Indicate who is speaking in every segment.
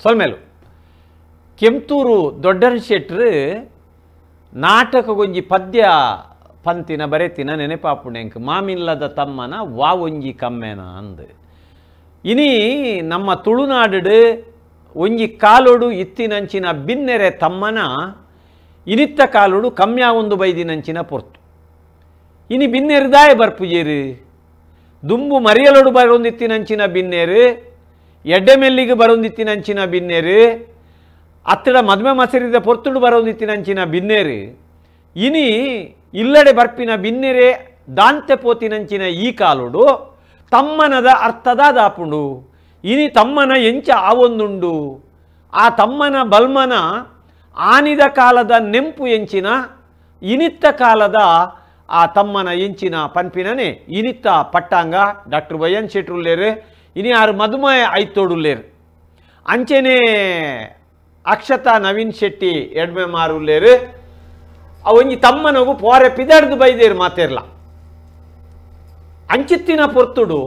Speaker 1: ಸೊಲ್ಮೇಲು ಕೆಂತೂರು ದೊಡ್ಡನ್ ಶೆಟ್ರು ನಾಟಕಗೊಂಜಿ ಪದ್ಯ ಪಂತಿನ ಬರೆತಿನ ನೆನೆಪಾಪುಣೆಂಕ್ ಮಾಮಿಲ್ಲದ ತಮ್ಮನ ವಾವೊಂಜಿ ಕಮ್ಮೆನ ಅಂದು. ಇನಿ ನಮ್ಮ ತುಳುನಾಡು ಒಂಜಿ ಕಾಲೋಡು ಇತ್ತಿನಂಚಿನ ಬಿನ್ನೆರೆ ತಮ್ಮನ ಇನಿತ್ತ ಕಾಲೋಡು ಕಮ್ಯಾ ಒಂದು ಬೈದಿನಂಚಿನ ಪೊರ್ತು. ಇನಿ ಬಿನ್ನೆರು ದಾಯ ಬರ್ಪುಜೇರು ದುಂಬು ಮರಿಯಲೋಡು ಬರೊಂದಿತ್ತಿನಂಚಿನ ಬಿನ್ನೆರು, ಎಡ್ಡೆಮೆಲ್ಲಿಗೆ ಬರೊಂದಿತ್ತಿನಂಚಿನ ಬಿನ್ನೆರು, ಅತ್ತಡ ಮದುವೆ ಮಸರಿದ ಪೊರ್ತುಡು ಬರೊಂದಿತ್ತಿನಂಚಿನ ಬಿನ್ನೆರು, ಇನಿ ಇಲ್ಲಡೆ ಬರ್ಪಿನ ಬಿನ್ನೆರೆ ದಾಂತೆ ಪೋತಿನಂಚಿನ ಈ ಕಾಲೋಡು ತಮ್ಮನದ ಅರ್ಥದ ದಾಪುಂಡು. ಇನಿ ತಮ್ಮನ ಎಂಚ ಆವೊಂದುಂಡು, ಆ ತಮ್ಮನ ಬಲ್ಮನ ಆನಿದ ಕಾಲದ ನೆಂಪು ಎಂಚಿನ, ಇನಿತ್ತ ಕಾಲದ ಆ ತಮ್ಮನ ಎಂಚಿನ ಪನ್ಪಿನನೆ ಇನಿತ್ತ ಪಟ್ಟಾಂಗ ಡಾಕ್ಟರ್ ವೈ ಎನ್ ಶೆಟ್ರುಲ್ಲೇರು, ಇನಿ ಆರು ಮದುಮಯ ಐತೋಡುಲ್ಲೇರು, ಅಂಚೆನೆ ಅಕ್ಷತಾ ನವೀನ್ ಶೆಟ್ಟಿ ಎಡ್ಮೆ ಮಾರುಲ್ಲೇರು. ಒಂಜಿ ತಮ್ಮನಗು ಪೋರೆ ಪಿದಾಡ್ದು ಬೈದೇರು ಮಾತೇರ್ಲ. ಅಂಚಿತ್ತಿನ ಪೊರ್ತುಡು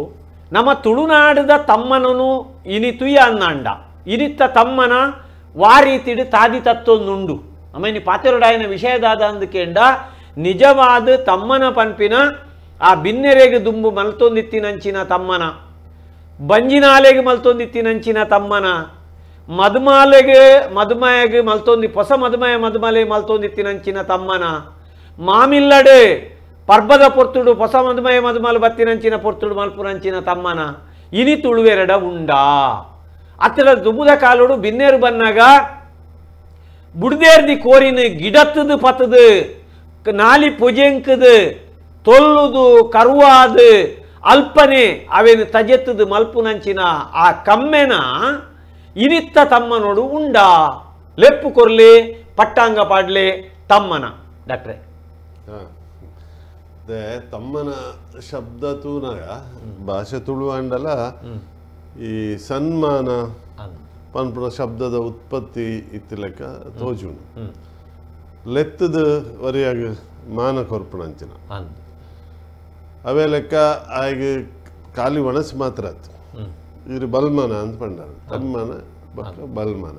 Speaker 1: ನಮ್ಮ ತುಳುನಾಡದ ತಮ್ಮನನು ಇನಿ ತುಯ್ಯ ಅನ್ನಾಂಡ ಇನಿತ್ತ ತಮ್ಮನ ವಾರೀತಿಡು ತಾದಿ ತತ್ತೊಂದುಂಡು. ನಮ್ಮ ಇನಿ ಪಾತೆರೊಡಾಯನ ವಿಷಯದಾದ ಅಂದಕೇಂಡ ನಿಜವಾದ ತಮ್ಮನ ಪನ್ಪಿನ ಆ ಬಿನ್ನೆರೆಗೆ ದುಂಬು ಮಲ್ತೊಂದಿತ್ತಿನಂಚಿನ ತಮ್ಮನ, ಬಂಜಿನಾಲೆಗೆ ಮಲ್ತೊಂದಿತ್ತಿನಂಚಿನ ತಮ್ಮನ, ಮದುಮಾಲೆಗೆ ಮದುಮಯಗೆ ಮಲ್ತೊಂದಿ ಹೊಸ ಮದುಮಯ ಮದುಮಲೆ ಮಲ್ತೊಂದಿತ್ತಿನಂಚಿನ ತಮ್ಮನ, ಮಾಮಿಲ್ಲಡೆ ಪರ್ಬದ ಪೊರ್ತುಡು ಹೊಸ ಮದುಮಯ ಮದುಮಲು ಬತ್ತಿನಂಚಿನ ಪೊರ್ತುಡು ಮಲ್ಪುನಂಚಿನ ತಮ್ಮನ ಇನಿ ತುಳುವೆರಡ ಉಂಡಾ. ಅತ್ತಡ ದುಂಬುದ ಕಾಲೋಡು ಬಿನ್ನೇರು ಬನ್ನಾಗ ಬುಡ್ದೇರ್ದಿ ಕೋರಿನ ಗಿಡತ್ತದು ಪತ್ತದು ನಾಲಿ ಪೊಜೆಂಕದು ತೊಲ್ಲುದು ಕರುವಾದು ಅಲ್ಪನೆ ಅವೇನು ತಜೆತ್ತದು ಮಲ್ಪುನಂಚಿನ ಆ ಕಮ್ಮೆನ ಇನಿತ್ತ ತಮ್ಮನೋಡು ಉಂಡಾ. ಲೆಪ್ಪು ಕೊರ್ಲಿ ಪಟ್ಟಾಂಗ ಪಾಡ್ಲೆ ತಮ್ಮನ. ಡಾಕ್ಟ್ರೆ,
Speaker 2: ಅದೇ ತಮ್ಮನ ಶಬ್ದ ತೂನಾಗ ಭಾಷೆ ತುಳುವಾಂಡಲ ಈ ಸನ್ಮಾನ ಪನ್ಪುನ ಶಬ್ದದ ಉತ್ಪತ್ತಿ ಇತ್ತಿಲೆಕ್ಕ ತೋಜುಂಡು. ಲೆತ್ತದ ವರಿಯಾಗ ಮಾನ ಕೊರ್ಪುಣಂಚಿನ ಅವೇ ಲೆಕ್ಕ ಆಗ ಖಾಲಿ ಒಣಸು ಮಾತ್ರ ಆತು. ಇರು ಬಲ್ಮನ ಅಂತ ಪಂಡಾರ, ತಮ್ಮನ ಬಕ್ಕ ಬಲ್ಮನ.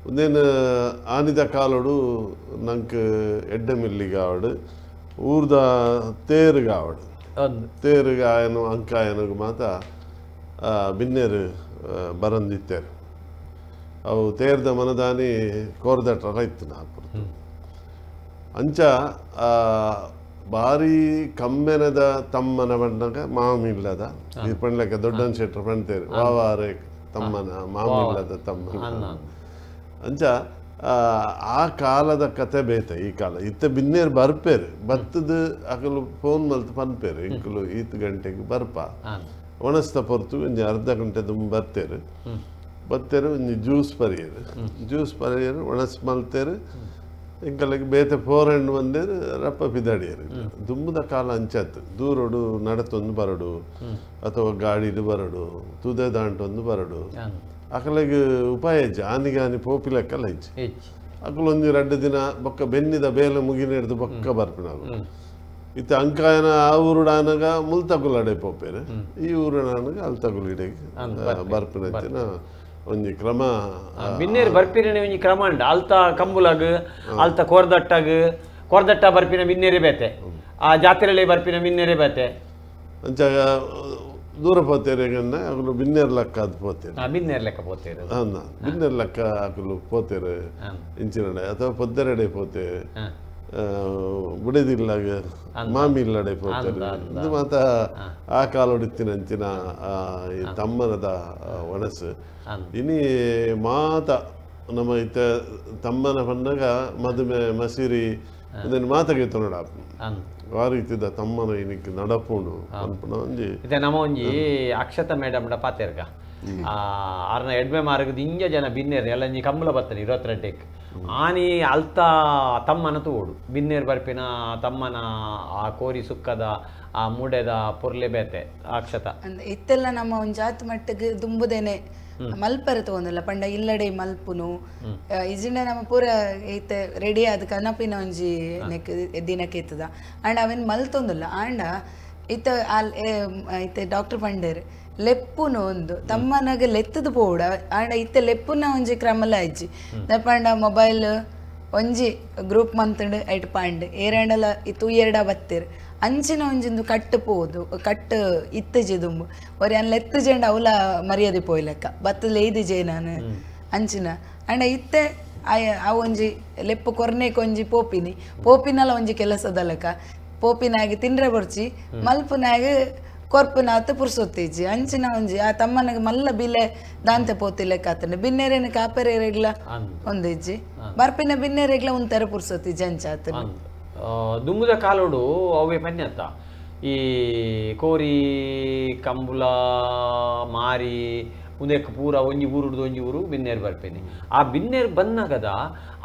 Speaker 2: ಒಂದೇನು ಆನಿದ ಕಾಲೋಡು ನಂಗೆ ಎಡ್ಡೆ ಮಿಲ್ಲಿಗಾವಡು ಊರ್ದ ತೇರುಗಾವಡು, ತೇರುಗಾಯನು ಅಂಕಾಯನಿಗೆ ಮಾತ ಬಿನ್ನೇರು ಬರಂದಿತ್ತೇರು. ಅವು ತೇರ್ದ ಮನದಾನಿ ಕೋರ್ದಟ್ರ ಇತ್ತು ನಾ ಪುರ್ತು. ಅಂಚ ಭಾರಿ ಕಮ್ಮೆನದ ತಮ್ಮನ ಬಣ್ಣಗ ಮಾಮಿಲ್ಲದ ಈ ಪಂಡ್ಲಕ್ಕ ದೊಡ್ಡನ್ ಶೆಟ್ರು ಪಂಡ್ತೇರು ವಾವಾರೆ ತಮ್ಮನ ಮಾಮಿಲ್ಲದ ತಮ್ಮನ. ಅಂಚ ಆ ಕಾಲದ ಕತೆ ಬೇತೆ ಈ ಕಾಲ. ಇತ್ತ ಬಿನ್ನೇರು ಬರ್ಪೇರು ಬತ್ತದ ಅಕಲು ಫೋನ್ ಮಲ್ತು ಪನ್ಪೇರು ಇಂಕಲು ಈತ್ ಗಂಟೆಗೆ ಬರ್ಪ ಒಣಸ್ತ ಪೊರ್ತು ಒಂಜಿ ಅರ್ಧ ಗಂಟೆ ತುಂಬ ಬರ್ತೇರು ಬತ್ತೇರು ಒಂಜಿ ಜ್ಯೂಸ್ ಪರಿಯರು, ಜ್ಯೂಸ್ ಪರಿಯರು ಒಣಸ್ ಮಲ್ತೇರು ಇಂಕಲಿಗೆ ಬೇತೆ ಫೋರೆಂಡ್ ಬಂದೇರು ರಪ್ಪ ಪಿದಾಡಿಯರು. ದುಂಬುದ ಕಾಲ ಅಂಚತ್ತು ದೂರೋಡು ನಡತೊಂದು ಬರಡು ಅಥವಾ ಗಾಡಿದು ಬರಡು ತುದೆ ದಾಂಟೊಂದು ಬರಡು ಅಕಲಿಗೆ ಉಪಾಯ ಹೆಜ್ಜೆ ಆನಿಗಾನಿ ಪೋಪಿ ಲೆಕ್ಕಲ್ಲ ಹೆಜ್ಜೆ. ಅಕಲೊಂದು 2 ದಿನ ಬೊಕ್ಕ ಬೆನ್ನಿದ ಬೇಲೆ ಮುಗಿನ ಹಿಡ್ದು ಬೊಕ್ಕ ಬರ್ಪಿನಾಗು. ಇತ್ತ ಅಂಕಾಯನ ಆ ಊರುಡಾನಗ ಮುಲ್ತಗುಲಡೆ ಪೋಪೇರು, ಈ ಊರುಡಾನಗ ಅಲ್ತಗುಲಿಡೆ ಬರ್ಪಿನ ಒಂಜಿ ಕ್ರಮ.
Speaker 1: ಬಿನ್ನೇರು ಬರ್ಪಿರನೆ ಒಂಜಿ ಕ್ರಮ ಉಂಡು. ಅಲ್ತ ಕಂಬುಲಾಗ ಅಲ್ತ ಕೋರ್ದಟ್ಟಾಗ ಕೋರ್ದಟ್ಟ ಬರ್ಪಿನ ಬಿನ್ನೇರೆ ಬೇತೆ, ಆ ಜಾತ್ರೆಲೆ ಬರ್ಪಿನ ಬಿನ್ನೇರೆ ಬೇತೆ.
Speaker 2: ಅಂಚ ದೂರ ಪೋತೇರೆ ಅಕಲು ಬಿನ್ನೇರು ಲೆಕ್ಕ ಅದು ಪೋತೇರು,
Speaker 1: ಬಿನ್ನೇರು ಲೆಕ್ಕ ಪೋತೇರು,
Speaker 2: ಬಿನ್ನೇರು ಲೆಕ್ಕ ಅಕಲು ಪೋತೇರು ಇಂಚಿನಡೆ ಅಥವಾ ಪೊದ್ದರೆಡೆ ಪೋತೇರು, ಬುಡದಿಲ್ಲಾಗ ಮಾಮಿ ಇಲ್ಲಡೆ ಪೋತೇರು. ಇದು ಮಾತ ಆ ಕಾಲೊಡಿತ್ತಿನಂಚಿನ ಈ ತಮ್ಮನದ ಒಣಸು. ಇನಿ ಮಾತ ನಮ್ಮ ಇತ್ತ ತಮ್ಮನ ಪನ್ನಗ ಮದುಮೆ ಮಸಿರಿ ಇದನ್ನು ಮಾತಗೆ ತೊನಡ ಆ ರೀತಿದ ತಮ್ಮನ ಇನಿಕ್ ನಡಪುಂಡು ಅನ್ಪುನ ಒಂಜಿ.
Speaker 1: ಇತ್ತೆ ನಮ್ಮ ಒಂಜಿ ಅಕ್ಷತಾ ಮೇಡಮ್ಡ ಪಾತೆರ್ಗ ಆರ್ನ ಎಡ್ಮೆ ಮಾರ್ಗದ ಇಂಜ ಜನ ಬಿನ್ನೇರು ಎಲ್ಲ ಒಂಜಿ ಕಂಬಳ ಬತ್ತನೆ 22 ಆನಿ ಅಲ್ತ ತಮ್ಮನ ತೋಡು ಬಿನ್ನೇರು ಬರ್ಪಿನ ತಮ್ಮನ ಆ ಕೋರಿ ಸುಕ್ಕದ ಆ ಮೂಡೆದ ಪೊರ್ಲೆ ಬೇತೆ ಅಕ್ಷತಾ.
Speaker 3: ಇತ್ತೆಲ್ಲ ನಮ್ಮ ಒಂಜಾತ್ ಮಟ್ಟಿಗೆ ದುಂಬುದೇನೆ ಮಲ್ಪರೆ ತಗೊಂದಿಲ್ಲ ಪಂಡ ಇಲ್ಲಡೆ ಮಲ್ಪುನು ಇಜಿಂಡ ನಮ್ಮ ಪೂರ ಐತೆ ರೆಡಿ ಆದ ಕನಪಿನ ಒಂಜಿ ನೆಕ್ ದಿನಕ್ಕೆ ಇತ್ತದ. ಆಂಡ ಅವೇನು ಮಲ್ತೊಂದಿಲ್ಲ. ಆಂಡ ಇತ್ತ ಇತ್ತೆ ಡಾಕ್ಟರ್ ಪಂಡೇರು ಲೆಪ್ಪುನು ಒಂದು ತಮ್ಮನಾಗ ಲೆತ್ತದ ಪೋಡ ಆಂಡ ಇತ್ತೆ ಲೆಪ್ಪುನ ಒಂಜಿ ಕ್ರಮಲ ಇಜ್ಜಿ ದಪಂಡ ಮೊಬೈಲ್ ಒಂಜಿ ಗ್ರೂಪ್ ಮಂತಂಡು ಐಟ್ ಪಾಂಡ್ ಏರಂಡಲ ಇತ್ತು ಎರಡ ಬತ್ತೀರ್ ಅಂಚಿನ ಒಂಜಿಂದು ಕಟ್ಟು ಪೋದು ಕಟ್ಟು ಇತ್ತಜಿ ದುಂಬು ಒರಿ ಅನ್ ಲೆತ್ತು ಜೇಂಡ ಅವಲ ಮರ್ಯಾದೆ ಪೋಯ್ಲೆಕ್ಕ ಬತ್ತಲೆ ಲೇದಿಜೆ ನಾನು ಅಂಚಿನ ಅಂಡ ಇತ್ತೆ ಆ ಒಂಜಿ ಲೆಪ್ಪು ಕೊರ್ನೆ ಒಂಜಿ ಪೋಪಿನಿ ಪೋಪಿನಲ ಒಂಜಿ ಕೆಲಸದಲಕ ಪೋಪಿನಾಗಿ ತಿಂಡ್ರೆ ಬರ್ಚಿ ಮಲ್ಪುನಾಗ ಕೊರ್ಪುನಾತ ಪುರ್ಸೊತ್ತಿಜ್ಜಿ ಅಂಚಿನ ಒಂಜಿ ಆ ತಮ್ಮನಿಗೆ ಮಲ್ಲ ಬಿಲೆ ದಾಂತೆ ಪೋತಿಲೆಕ್ಕ ಆತಂಡೆ ಬಿನ್ನೇರೇನು ಕಾಪರೇರೆಗ್ಲ ಒಂದಿಜ್ಜಿ ಬರ್ಪಿನ ಬಿನ್ನೇರೆಗ್ಲ ಒಂಥರ ಪುರ್ಸೊತ್ತಿಜ್ಜಿ ಅಂಚಾತನ
Speaker 1: ದುಮ್ಮದ ಕಾಲೋಡು ಅವೇ ಪನ್ಯತ್ತ ಈ ಕೋರಿ ಕಂಬುಲ ಮಾರಿ ಉಂದೆಕ್ ಪೂರ ಒಂಜಿ ಊರುಡ್ದು ಒಂಜಿ ಊರು ಬಿನ್ನೇರು ಬರ್ಪೇನೆ ಆ ಬಿನ್ನೇರು ಬನ್ನಗದ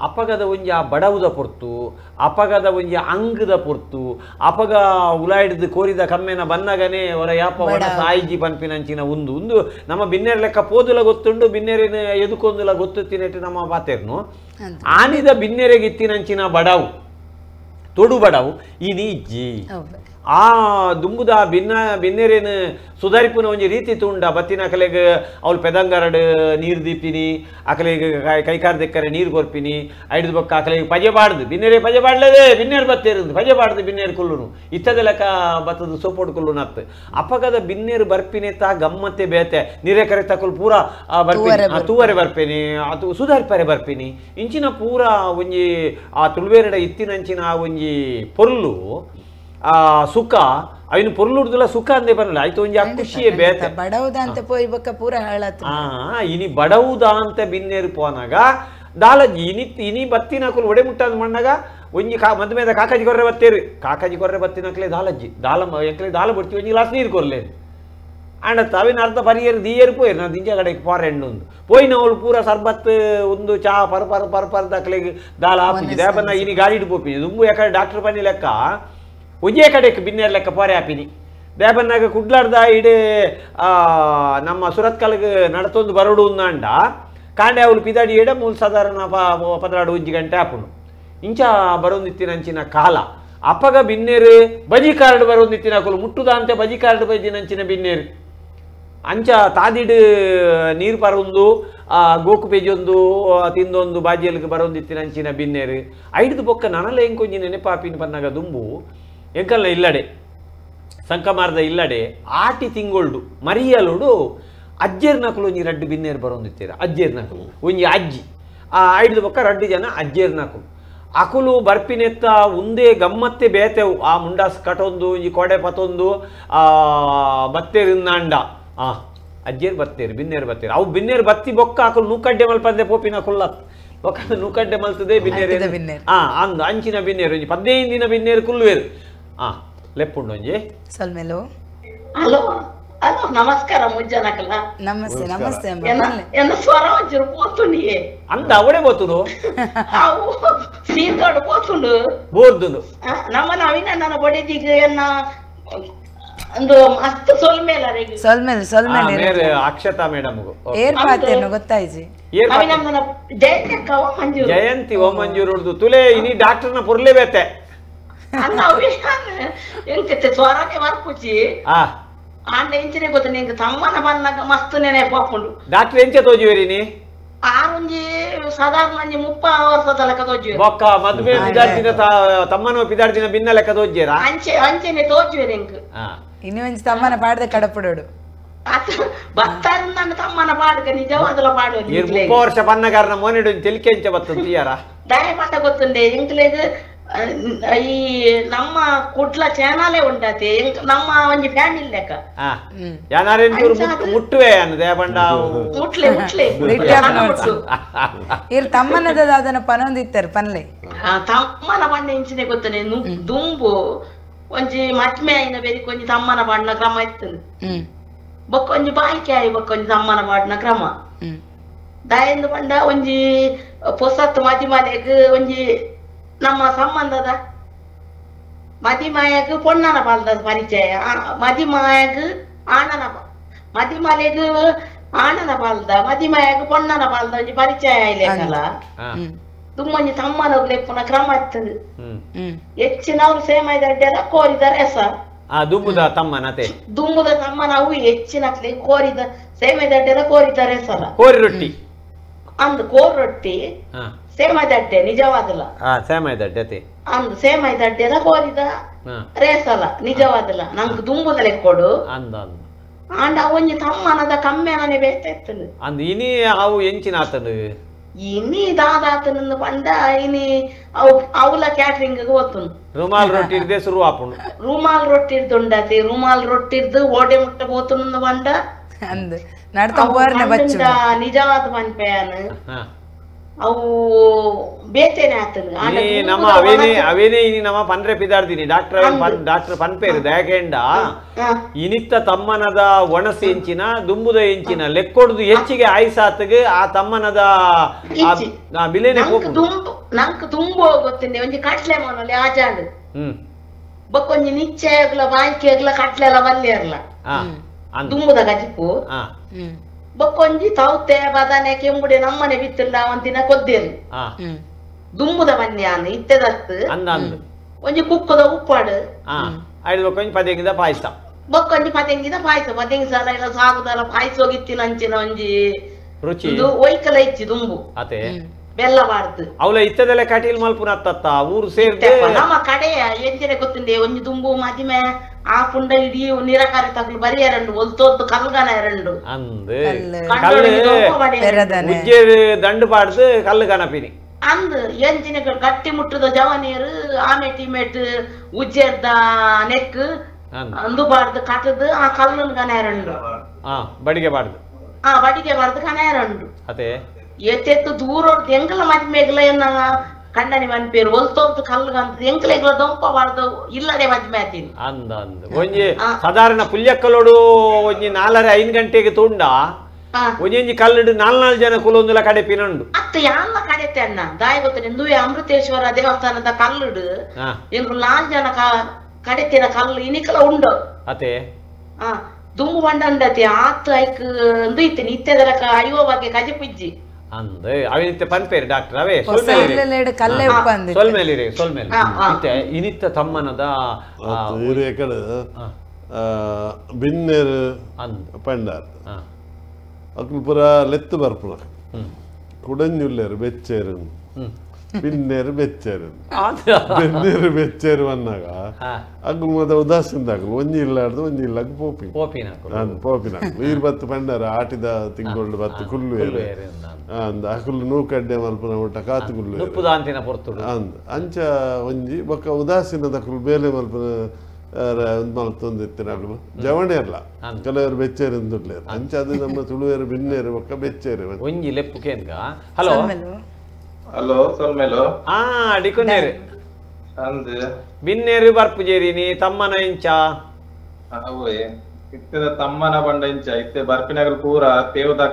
Speaker 1: ಅಪಗದ ಒಂಜಿ ಆ ಬಡವುದ ಪೊರ್ತು ಅಪಗದ ಒಂಜಿ ಅಂಗದ ಪೊರ್ತು ಅಪಗ ಉಲಾಯಿಡ್ದು ಕೋರಿದ ಕಮ್ಮೆನ ಬನ್ನಗನೆ ಹೊರ ಯಾಪ ಒಣ ಸಾಯಿಜಿ ಪನ್ಪಿನಂಚಿನ ಉಂದು ಉಂದು ನಮ್ಮ ಬಿನ್ನೇರು ಲೆಕ್ಕ ಪೋದುಲ ಗೊತ್ತುಂಡು ಬಿನ್ನೇರಿನ ಎದುಕೊಂದುಲ ಗೊತ್ತು ತಿನ್ನಟ್ಟು ನಮ್ಮ ಪಾತೇರ್ನು ಆನಿದ ಬಿನ್ನೇರಿಗೆ ಇತ್ತಿನಂಚಿನ ಬಡವು ತೊಡು ಬಡವು ಇನಿಜ್ಜಿ ಆ ದುಂಬುದ ಬಿನ್ನ ಬಿನ್ನೇರೇನು ಸುಧಾರಿಪುನ ಒಂಜಿ ರೀತಿ ತುಂಡ ಬತ್ತಿನ ಅಕಲೆಗ್ ಅವಳು ಪೆದಂಗರಡು ನೀರು ದೀಪಿನಿ ಅಕಲೆಗ್ ಕೈಕಾರ್ ದೆಕ್ಕರೆ ನೀರು ಕೊರ್ಪಿನಿ ಐಡ್ದು ಬೊಕ್ಕ ಅಕಲೆಗ್ ಪಜೆ ಬಾಡ್ದು ಬಿನ್ನೇರೆ ಪಜೆ ಬಾಡ್ಲದೇ ಬಿನ್ನೇರು ಬತ್ತೇರು ಪಜೆ ಬಾಡ್ದು ಬಿನ್ನೇರು ಕುಲ್ಲುನು ಇತ್ತದ ಲೆಕ್ಕ ಬತ್ತದ ಸೋಪೋಡು ಕುಲ್ಲುನು ಅತ್ತು ಅಪಗದ ಬಿನ್ನೇರು ಬರ್ಪಿನಿ ತಾ ಗಮ್ಮತ್ತೆ ಬೇತೆ ನೀರೇ ಕರೆ ತಕುಲ್ ಪೂರ ಬರ್ಪಿನಿ ತೂವರೆ ಬರ್ಪಿನಿ ಅದು ಸುಧಾರಿಪರೆ ಬರ್ಪಿನಿ ಇಂಚಿನ ಪೂರ ಒಂಜಿ ಆ ತುಳುವೇರಡ ಇತ್ತಿನಂಚಿನ ಒಂಜಿ ಪೊರ್ಲು ಆ ಸುಖ ಅವನು ಪೊರ್ಲುಡ್ದುಲ ಸುಖ ಅಂದೇ ಬರಲ್ಲ ಆಯ್ತು ಒಂಜಿ ಆ ಖುಷಿಯೇ ಬೇತೆ
Speaker 3: ಬಡವುದ ಅಂತ ಪೋಯಿ ಬೊಕ್ಕ ಪೂರ ಹಾಳಾತು
Speaker 1: ಇನಿ ಬಡವುದ ಅಂತ ಬಿನ್ನೇರು ಪೋನಾಗ ದಾಲಜ್ಜಿ ಇನಿ ಇನಿ ಬತ್ತಿನಕುಲು ಒಡೆ ಮುಟ್ಟಾದ ಮಣ್ಣಾಗ ಒಂಜಿ ಕಾ ಮದ್ಮೇದ ಕಾಕಾಜಿ ಕೊರ್ರೆ ಬತ್ತೇರು ಕಾಕಾಜಿ ಕೊರ್ರೆ ಬತ್ತಿನಕ್ಲೆ ದಾಲಜ್ಜಿ ದಾಲ ಎಂಕ್ಲೆ ದಾಲ ಬಡ್ತಿ ಒಂಜಿ ಗ್ಲಾಸ್ ನೀರು ಕೊರ್ಲೇನು ಅಂಡ ತಾವಿನ ಅರ್ಧ ಪರಿಯರು ದೀಯರು ಪೋಯಿರು ನಾ ದಿಂಜ ಕಡೆಗೆ ಪೋರೆಂಡು ಒಂದು ಪೋಯಿನವಳು ಪೂರ ಸರ್ಬತ್ ಒಂದು ಚಾ ಪರ ಪರ ಪರ ಪರ ದಕ್ಲೆಗ್ ದಾಲ ಆಪುಜಿ ದೇಪನ್ನ ಇನಿ ಗಾಡಿಡ್ ಪೋಪಿನಿ ದುಂಬು ಯಾಕಂದ್ರೆ ಡಾಕ್ಟರ್ ಪನ್ನಿ ಲೆಕ್ಕ ಒಂಜೇ ಕಡೆಗೆ ಬಿನ್ನೇರು ಲೆಕ್ಕ ಪೋರೆ ಆಪಿನಿ ದೇಪನ್ನಾಗ ಕುಡ್ಲಾಡ್ದ ಇಡೀ ನಮ್ಮ ಸುರತ್ಕಲ್ಗೆ ನಡತೊಂದು ಬರೋಡು ಅಂಡ ಕಾಂಡೆ ಅವಳು ಪಿದಾಡಿ ಎಡ ಮೂಲು ಸಾಧಾರಣ ಪದರಾಡು ಒಂಜಿ ಗಂಟೆ ಆಪುನು ಇಂಚ ಬರೋಂದಿತ್ತಿನಂಚಿನ ಕಾಲ ಅಪಗ ಬಿನ್ನೇರು ಬಜಿ ಕಾರ್ಡ್ ಬರೋಂದಿತ್ತಿನ ಅಕುಲು ಮುಟ್ಟುದ ಅಂತೆ ಬಜಿ ಕಾರ್ಡ್ ಬೈದಿನಂಚಿನ ಬಿನ್ನೇರು ಅಂಚ ತಾದಿಡು ನೀರು ಪರೊಂದು ಗೋಕು ಪೇಜೊಂದು ತಿಂದೊಂದು ಬಾಜಿಯಲ್ಲಿಗೆ ಬರೋಂದಿತ್ತಿನಂಚಿನ ಬಿನ್ನೇರು ಐಡ್ದು ಬೊಕ್ಕ ನನಲ ಎಂಕೊಂಜಿ ನೆನಪಾಪಿನ ಪನ್ನಾಗ ದುಂಬು ಎಂಕಲ್ಲ ಇಲ್ಲಡೆ ಸಂಕಮಾರದ ಇಲ್ಲಡೆ ಆಟಿ ತಿಂಗೊಳ್ಡು ಮರಿಯಲುಡು ಅಜ್ಜೇರ್ ನಕಲು ಒಂಜಿ ರಡ್ಡು ಬಿನ್ನೇರು ಬರೋಂದಿತ್ತೀರ ಅಜ್ಜೇರ್ ನಕಲು ಒಂಜಿ ಅಜ್ಜಿ ಆ ಐಡ್ದು ಬೊಕ್ಕ ರಡ್ಡು ಜನ ಅಜ್ಜೇರ್ ನಕಲು ಅಕುಲು ಬರ್ಪಿನೆತ್ತ ಉಂದೇ ಗಮ್ಮತ್ತೆ ಬೇತೆವು ಆ ಮುಂಡಾಸ್ ಕಟೊಂದು ಒಂಜಿ ಕೊಡೆ ಪತೊಂದು ಬತ್ತೇರಿಂದಾಂಡ ಆ ಅಜ್ಜೇರು ಬತ್ತೇರು ಬಿನ್ನೇರು ಬತ್ತೇರು ಅವು ಬಿನ್ನೇರು ಬತ್ತಿ ಬೊಕ್ಕ ಅಕುಲು ನೂಕಡ್ಡೆ ಮಲ್ಪಂದೆ ಪೋಪಿನ ಕುಲ್ಲತ್ ಬೊಕ್ಕ ನೂಕಡ್ಡೆ ಮಲ್ತದೆ ಬಿನ್ನೇರು ಅಂದು ಅಂಚಿನ ಬಿನ್ನೇರು ಒಂಜಿ 15 ದಿನ ಬಿನ್ನೇರು ಕುಲ್ಲುವೇರು ಆ ಲೆಪ್ಪುಂಡು ಒಂಜಿ
Speaker 3: ಸಲ್ಮೆಲೋ
Speaker 4: ಹಲೋ ಹಲೋ ನಮಸ್ಕಾರ ಮುಜ್ಜನಕಲ
Speaker 3: ನಮಸ್ತೆ ನಮಸ್ತೆ
Speaker 4: ಎನ್ನ ಸ್ವರ ಒಂಚೂರು ಪೋತುಂಡಿಯೇ
Speaker 1: ಅಂದ ಅವಡೆ ಪೋತುಂಡು
Speaker 4: ಅವು ಸೀತಾಡು ಪೋತುಂಡು
Speaker 1: ಬೋರ್ದುಂಡು
Speaker 4: ನಮ್ಮ ನವೀನ ನನ್ನ ಬಡಿದಿಗೆ ಎನ್ನ ಒಂದು ಮಸ್ತ್ ಸೊಲ್ಮೇಲ
Speaker 3: ಸೊಲ್ಮೇಲೆ ಸೊಲ್ಮೇಲೆ
Speaker 1: ಅಕ್ಷತಾ ಮೇಡಮ್
Speaker 3: ಏರ್ ಪಾತೇನು ಗೊತ್ತಾಯ್ಜಿ
Speaker 4: ಜಯಂತಿ
Speaker 1: ಜಯಂತಿ ಓಮಂಜೂರು ತುಲೆ ಇನಿ ಡಾಕ್ಟರ್ನ ಪೊರ್ಲೆ ಬೇತೆ
Speaker 4: ಎಂಕತೆ ಸ್ವರನೇ ಬರ್ಪುಚಿ ಆಂಡ ಎಂಚಿನೆ ಗೊತ್ತ ನಿಂಗೆ ತಮ್ಮನ ಬನ್ನಾಗ ಮಸ್ತ್ ನೆನೆ ಪಾಪುಂಡು
Speaker 1: ಡಾಕ್ಟರ್ ಎಂಚ ತೋಜುವೇರಿ ನೀ
Speaker 4: ಆರುಂಜಿ ಸಾಧಾರಣ ಒಂಜಿ 30 ವರ್ಷದ ಲೆಕ್ಕ ತೋಜುವೆ
Speaker 1: ಬೊಕ್ಕ ಮದುವೆ ಪಿದಾಡ್ದಿನ ತಮ್ಮನ ಪಿದಾಡ್ದಿನ ಭಿನ್ನ ಲೆಕ್ಕ ತೋಜ್ಜೇರ
Speaker 4: ಅಂಚೆ ಅಂಚೆನೆ ತೋಜುವೆ ನಿಂಕ್
Speaker 3: ಇನ್ನು ಒಂಜಿ ತಮ್ಮನ ಪಾಡ್ದೆ ಕಡಪಡೋಡು
Speaker 4: ಬತ್ತಾರ ನನ್ನ ತಮ್ಮನ ಪಾಡ್ಕ ನಿಜವಾದಲ ಪಾಡು
Speaker 1: 30 ವರ್ಷ ಪನ್ನಗಾರನ ಮೋನೆಡು ತೆಲಿಕೆ ಎಂಚ ಬತ್ತಂತ ತೀಯಾರ
Speaker 4: ದಾಯ ಪಾಠ ಗೊತ್ತುಂಡೆ ಎಂಕ್ಲೆಗ್ ಈ ನಮ್ಮ ಕುಡ್ಲ ಚಾನಲೇ ಉಂಡಾತೆ ನಮ್ಮ ಒಂಜಿ ಫ್ಯಾಮಿಲಿ ಲೆಕ್ಕ
Speaker 1: ಮುಟ್ಟುವೆ ದೇಬಂಡ
Speaker 4: ಮುಟ್ಲೆ ಮುಟ್ಲೆ
Speaker 3: ಇರ್ ತಮ್ಮನದ ಅದನ್ನ ಪನೊಂದಿತ್ತಾರೆ ಪನ್ಲೆ
Speaker 4: ತಮ್ಮನ ಬಣ್ಣ ಇಂಚಿನೆ ಗೊತ್ತನೆ ದುಂಬು ಒಂಜಿ ಮಚ್ಮೆ ಆಯಿನ ಬೇರೆ ಒಂಜಿ ತಮ್ಮನ ಬಣ್ಣ ಕ್ರಮ ಇತ್ತು ಬೊಕ್ಕ ಒಂಜಿ ಬಾಯಿಕೆ ಆಯಿ ಬೊಕ್ಕ ಒಂಜಿ ತಮ್ಮನ ಬಾಡ್ನ ಕ್ರಮ ದಾಯಂದು ಬಂಡ ಒಂಜಿ ಪೊಸತ್ತು ಮದಿಮಲೆಗ್ ಒಂಜಿ ನಮ್ಮ ಸಂಬಂಧದ ಮದಿಮಾಯಗ್ ಪೊಣ್ಣನ ಪಾಲ್ದ ಪರಿಚಯ ಮದಿಮಾಯಗ್ ಆಣನ ಮದಿಮಲೆಗ್ ಆಣನ ಪಾಲ್ದ ಮದಿಮಾಯಗ್ ಪೊಣ್ಣನ ಪಾಲ್ದ ಒಂಜಿ ಪರಿಚಯ ಆಯ್ಲೇಕಲ್ಲ ತುಂಬೊಂಜಿ ತಮ್ಮನ ಲೆಪ್ಪುನ ಕ್ರಮ ಇತ್ತು ಹೆಚ್ಚಿನವ್ರು ಸೇಮಾಯ್ದಡ್ಡೆಲ್ಲ ಕೋರಿದಾರೆ ಎಸ
Speaker 1: ಆ ದುಂಬುದ ತಮ್ಮನತೆ
Speaker 4: ದುಂಬುದ ತಮ್ಮನ ಅವು ಹೆಚ್ಚಿನಕ್ಲೆ ಕೋರಿದ ಸೇಮೆ ದಡ್ಡೆದ ಕೋರಿತಾರೆ ಸಲ
Speaker 1: ಕೋರಿ ರೊಟ್ಟಿ
Speaker 4: ಅಂದ್ ಕೋರಿ ರೊಟ್ಟಿ ಸೇಮೆ ದಡ್ಡೆ ನಿಜವಾದಲ
Speaker 1: ಸೇಮೆ ದಡ್ಡೆ
Speaker 4: ಅಂದ್ ಸೇಮೆ ದಡ್ಡೆದ ಕೋರಿದ ರೇಸಲ ನಿಜವಾದಲ ನಂಗೆ ದುಂಬುದ ಲೆಕ್ಕೊಡು
Speaker 1: ಅಂದ
Speaker 4: ಆಂಡ ಒಂಜಿ ತಮ್ಮನದ ಕಮ್ಮೆನನೆ ಬೇತ ಇತ್ತನು
Speaker 1: ಅಂದ್ ಇನಿ ಅವು ಎಂಚಿನ ಆತನು
Speaker 4: ಇನಿ ದಾದಾತನ ಪಂಡ ಇನಿ ಅವು ಅವಲ ಕ್ಯಾಟ್ರಿಂಗ್ ಓತುನು
Speaker 1: ರುಮಾಲ್ ರೊಟ್ಟಿ ಇರ್ದೆ ಶುರು ಆಪುಂಡು
Speaker 4: ರುಮಾಲ್ ರೊಟ್ಟಿ ಇರ್ದುಂಡತಿ ರುಮಾಲ್ ರೊಟ್ಟಿ ಇರ್ದು ಓಡೆ ಮುಟ್ಟ ಬೋತುನ ಪಂಡ
Speaker 3: ಅಂದ್ ನಡ್ತ ಬೋರ್ನೆ ಬಚ್ಚು
Speaker 4: ನಿಜವಾದ ಪನ್ಪೆಯಾನ ಅವು ಬೇತೇನೆ ಆತನು
Speaker 1: ನಮ್ಮ ಅವೇನೆ ಅವೇನೆ ಇನಿ ನಮ್ಮ ಪನ್ರೆ ಪಿದಾಡ್ತೀನಿ ಡಾಕ್ಟರ್ ಡಾಕ್ಟರ್ ಪನ್ಪೇರು ದಯಕೇಂಡ ಇನಿತ್ತ ತಮ್ಮನದ ಒಣಸು ಎಂಚಿನ ದುಂಬುದ ಎಂಚಿನ ಲೆಕ್ಕೊಡ್ದು ಹೆಚ್ಚಿಗೆ ಆಯ್ಸಾತಗೆ ಆ ತಮ್ಮನದ ಬಿಲೇನೆ
Speaker 4: ನಂಕ್ ದುಂಬು ಗೊತ್ತಿನಿ ಒಂಜಿ ಕಟ್ಲೆ ಮನೊಲಿ ಆಜಾಂಡ್ ಬೊಕ್ಕೊಂಜಿ ನಿಚ್ಚೆ ಆಗ್ಲ ಬಾಯ್ಕೆ ಆಗ್ಲ ಕಟ್ಲೆ ಎಲ್ಲ ಬಲ್ಲೆ ದುಂಬುದ ಗಜಿಪು ಬೊಕ್ಕೊಂಜಿ ತೌತೆ ಬದನೆ ಕೆಂಬುಡೆ ನಮ್ಮನೆ ಬಿತ್ತುಂಡ ಒಂದಿನ ಕೊದ್ದೇರು ದುಂಬುದ ಬನ್ಯಾನ್ ಇತ್ತೆದತ್ತು ಒಂಜಿ ಕುಕ್ಕದ ಉಪ್ಪಾಡು
Speaker 1: ಪದೆಂಗಿದ ಪಾಯಸ
Speaker 4: ಬೊಕ್ಕೊಂಜಿ ಪದೆಂಗಿದ ಪಾಯಸ ಪದೆಂಗಿ ಸಲ ಇಲ್ಲ ಸಾಗುದಲ್ಲ ಪಾಯಸ ಹೋಗಿತ್ತಿನ ಅಂಚಿನ ಒಂಜಿ
Speaker 1: ರುಚಿ
Speaker 4: ಒಯ್ಕಲ ಇಚ್ಚಿ ದುಂಬು ಬೆಲ್ಲ ಬಾರ್ದು
Speaker 1: ಅವಲ ಇತ್ತದೆಲ್ಲ ಕಟೀಲ್ ಮಲ್ಪುನ ಅತ್ತತ್ತ ಊರು ಸೇರ್ದೆ
Speaker 4: ನಮ್ಮ ಕಡೆಯ ಎಂಚಿನ ಗೊತ್ತುಂಡೆ ಒಂಜಿ ದುಂಬು ಮದಿಮೆ ಆ ಪುಂಡ ಇಡೀ ನಿರಕಾರ ತಗ್ಲು ಬರಿ ಎರಡು ಒಲ್ತೋದ್ದು ಕಲ್ಗನ ಎರಡು
Speaker 1: ಅಂದ್ ಉಜ್ಜೇರು ದಂಡು ಪಾಡ್ದು ಕಲ್ಲು ಕನಪಿನಿ
Speaker 4: ಅಂದ್ ಎಂಚಿನ ಗಟ್ಟಿ ಮುಟ್ಟದ ಜವನೀರು ಆಮೇಟ್ ಇಮೇಟ್ ಉಜ್ಜೇರ್ದ ನೆಕ್ ಅಂದು ಬಾರ್ದು ಕಟ್ಟದು ಆ ಕಲ್ಲನ್ ಕನ ಎರಡು
Speaker 1: ಬಡಿಗೆ ಬಾರ್ದು
Speaker 4: ಆ ಬಡಿಗೆ ಬಾರ್ದು ಕನ ಎರಡು
Speaker 1: ಅದೇ
Speaker 4: ಎತ್ತೆತ್ತು ದೂರ ಎಂಕಲ ಮದ್ಮೆಗ್ಲ ಎನ್ನ ಕಂಡನಿ ಮನ್ಪೇರು ಒಲ್ತೋದ್ದು ಕಲ್ಲುಗಂತ ಎಂಕಲೆಗ್ಲ ದೊಂಪ ಬಾರ್ದು ಇಲ್ಲದೆ ಮದ್ಮೆ ಆತೀನಿ
Speaker 1: ಅಂದ ಅಂದ ಒಂಜಿ ಸಾಧಾರಣ ಪುಲ್ಯಕ್ಕಲೋಡು ಒಂಜಿ 4:30 5 ಗಂಟೆಗೆ ತುಂಡ ಒಂಜೊಂಜಿ ಕಲ್ಲುಡು 4 ಜನ ಕುಲೊಂದುಲ ಕಡೆ ಪಿನಂಡು
Speaker 4: ಅತ್ತ ಯಾಲ್ಲ ಕಡೆತೆ ಅಣ್ಣ ದಾಯ ಗೊತ್ತನೆ ನುವೆ ಅಮೃತೇಶ್ವರ ದೇವಸ್ಥಾನದ ಕಲ್ಲುಡು ಎಂಕುಲು 4 ಜನ ಕಡೆತಿನ ಕಲ್ಲು ಇನಿಕಲ ಉಂಡು
Speaker 1: ಅತೆ
Speaker 4: ದುಂಬು ಬಂಡಂಡತಿ ಆತ್ ಐಕ್ ಅಂದು ಇತ್ತೇನೆ ಇತ್ತೆದಲಕ ಅಯ್ಯೋ ಬಗ್ಗೆ ಕಜಪಿಜ್ಜಿ
Speaker 1: ಅಂದ್ ಅವಿನಿತ್ತ ಪನ್ಪೇರು ಡಾಕ್ಟರ್ ಅವೇ ಸೊಲ್ಮೇಲಿರಿ ಸೊಲ್ಮೇಲೆ ಇತ್ತೆ ಇನಿತ್ತ ತಮ್ಮನದ
Speaker 2: ಬಿನ್ನೇರು ಪಂಡಾರ್ ಅಕ್ಲು ಪೂರ ಲೆತ್ತು ಬರ್ಪುನ ಕುಡಂಜುಲ್ಲೇರು ಬೆಚ್ಚೇರು ಬಿನ್ನೇರು ಬೆಚ್ಚೇರು ಬೆನ್ನೇರು ಬೆಚ್ಚೇರು ಅನ್ನಾಗ ಅಗ್ಲು ಮದ ಉದಾಸೀನ ಅಗ್ಲು ಒಂಜಿ ಇಲ್ಲಾರ್ದು ಒಂಜಿ ಇಲ್ಲಾಗ ಪೋಪಿ ಪೋಪಿನ ಈರ್ ಬತ್ತು ಪಂಡಾರ ಆಟಿದ ತಿಂಗಳು ಬತ್ತು ಕುಲ್ಲು ಅಂದ್ ಅಕುಲು ನೂಕಡ್ಡೆ ಮಲ್ಪುನ ಊಟ ಕಾತು ಕುಲ್ಲು ಅಂದ್ ಅಂಚ ಒಂಜಿ ಬೊಕ್ಕ ಉದಾಸೀನದ ಅಕುಲು ಬೇಲೆ ಮಲ್ಪುನ ಮಲ್ತೊಂದಿತ್ತಿನ ಅಕುಲು ಜವಣೆ ಇರ್ಲ ಕೆಲವರು ಬೆಚ್ಚೇರು ಅಂದುಡ್ಲೇರು ಅಂಚ ಅದು ನಮ್ಮ ತುಳುವೇರು ಬಿನ್ನೇರು ಬೊಕ್ಕ ಬೆಚ್ಚೇರು
Speaker 1: ಒಂಜಿ ಲೆಪ್ಪು ಕೇಂದ್ರ. ಹಲೋ
Speaker 5: ಹಲೋ ಸೊಲ್ಮೇಲು
Speaker 1: ಆ ಡಿಕೊನ್ನೇರು
Speaker 5: ಅಂದ್
Speaker 1: ಬಿನ್ನೇರು ಬರ್ಪುಜೇರಿನಿ ತಮ್ಮನ ಇಂಚ
Speaker 5: ಅವೇ ಇತ್ತದ ತಮ್ಮನ ಬಂಡ ಇಂಚ ಇತ್ತೆ ಬರ್ಪಿನಗಲ್ ಪೂರ ತೇವದ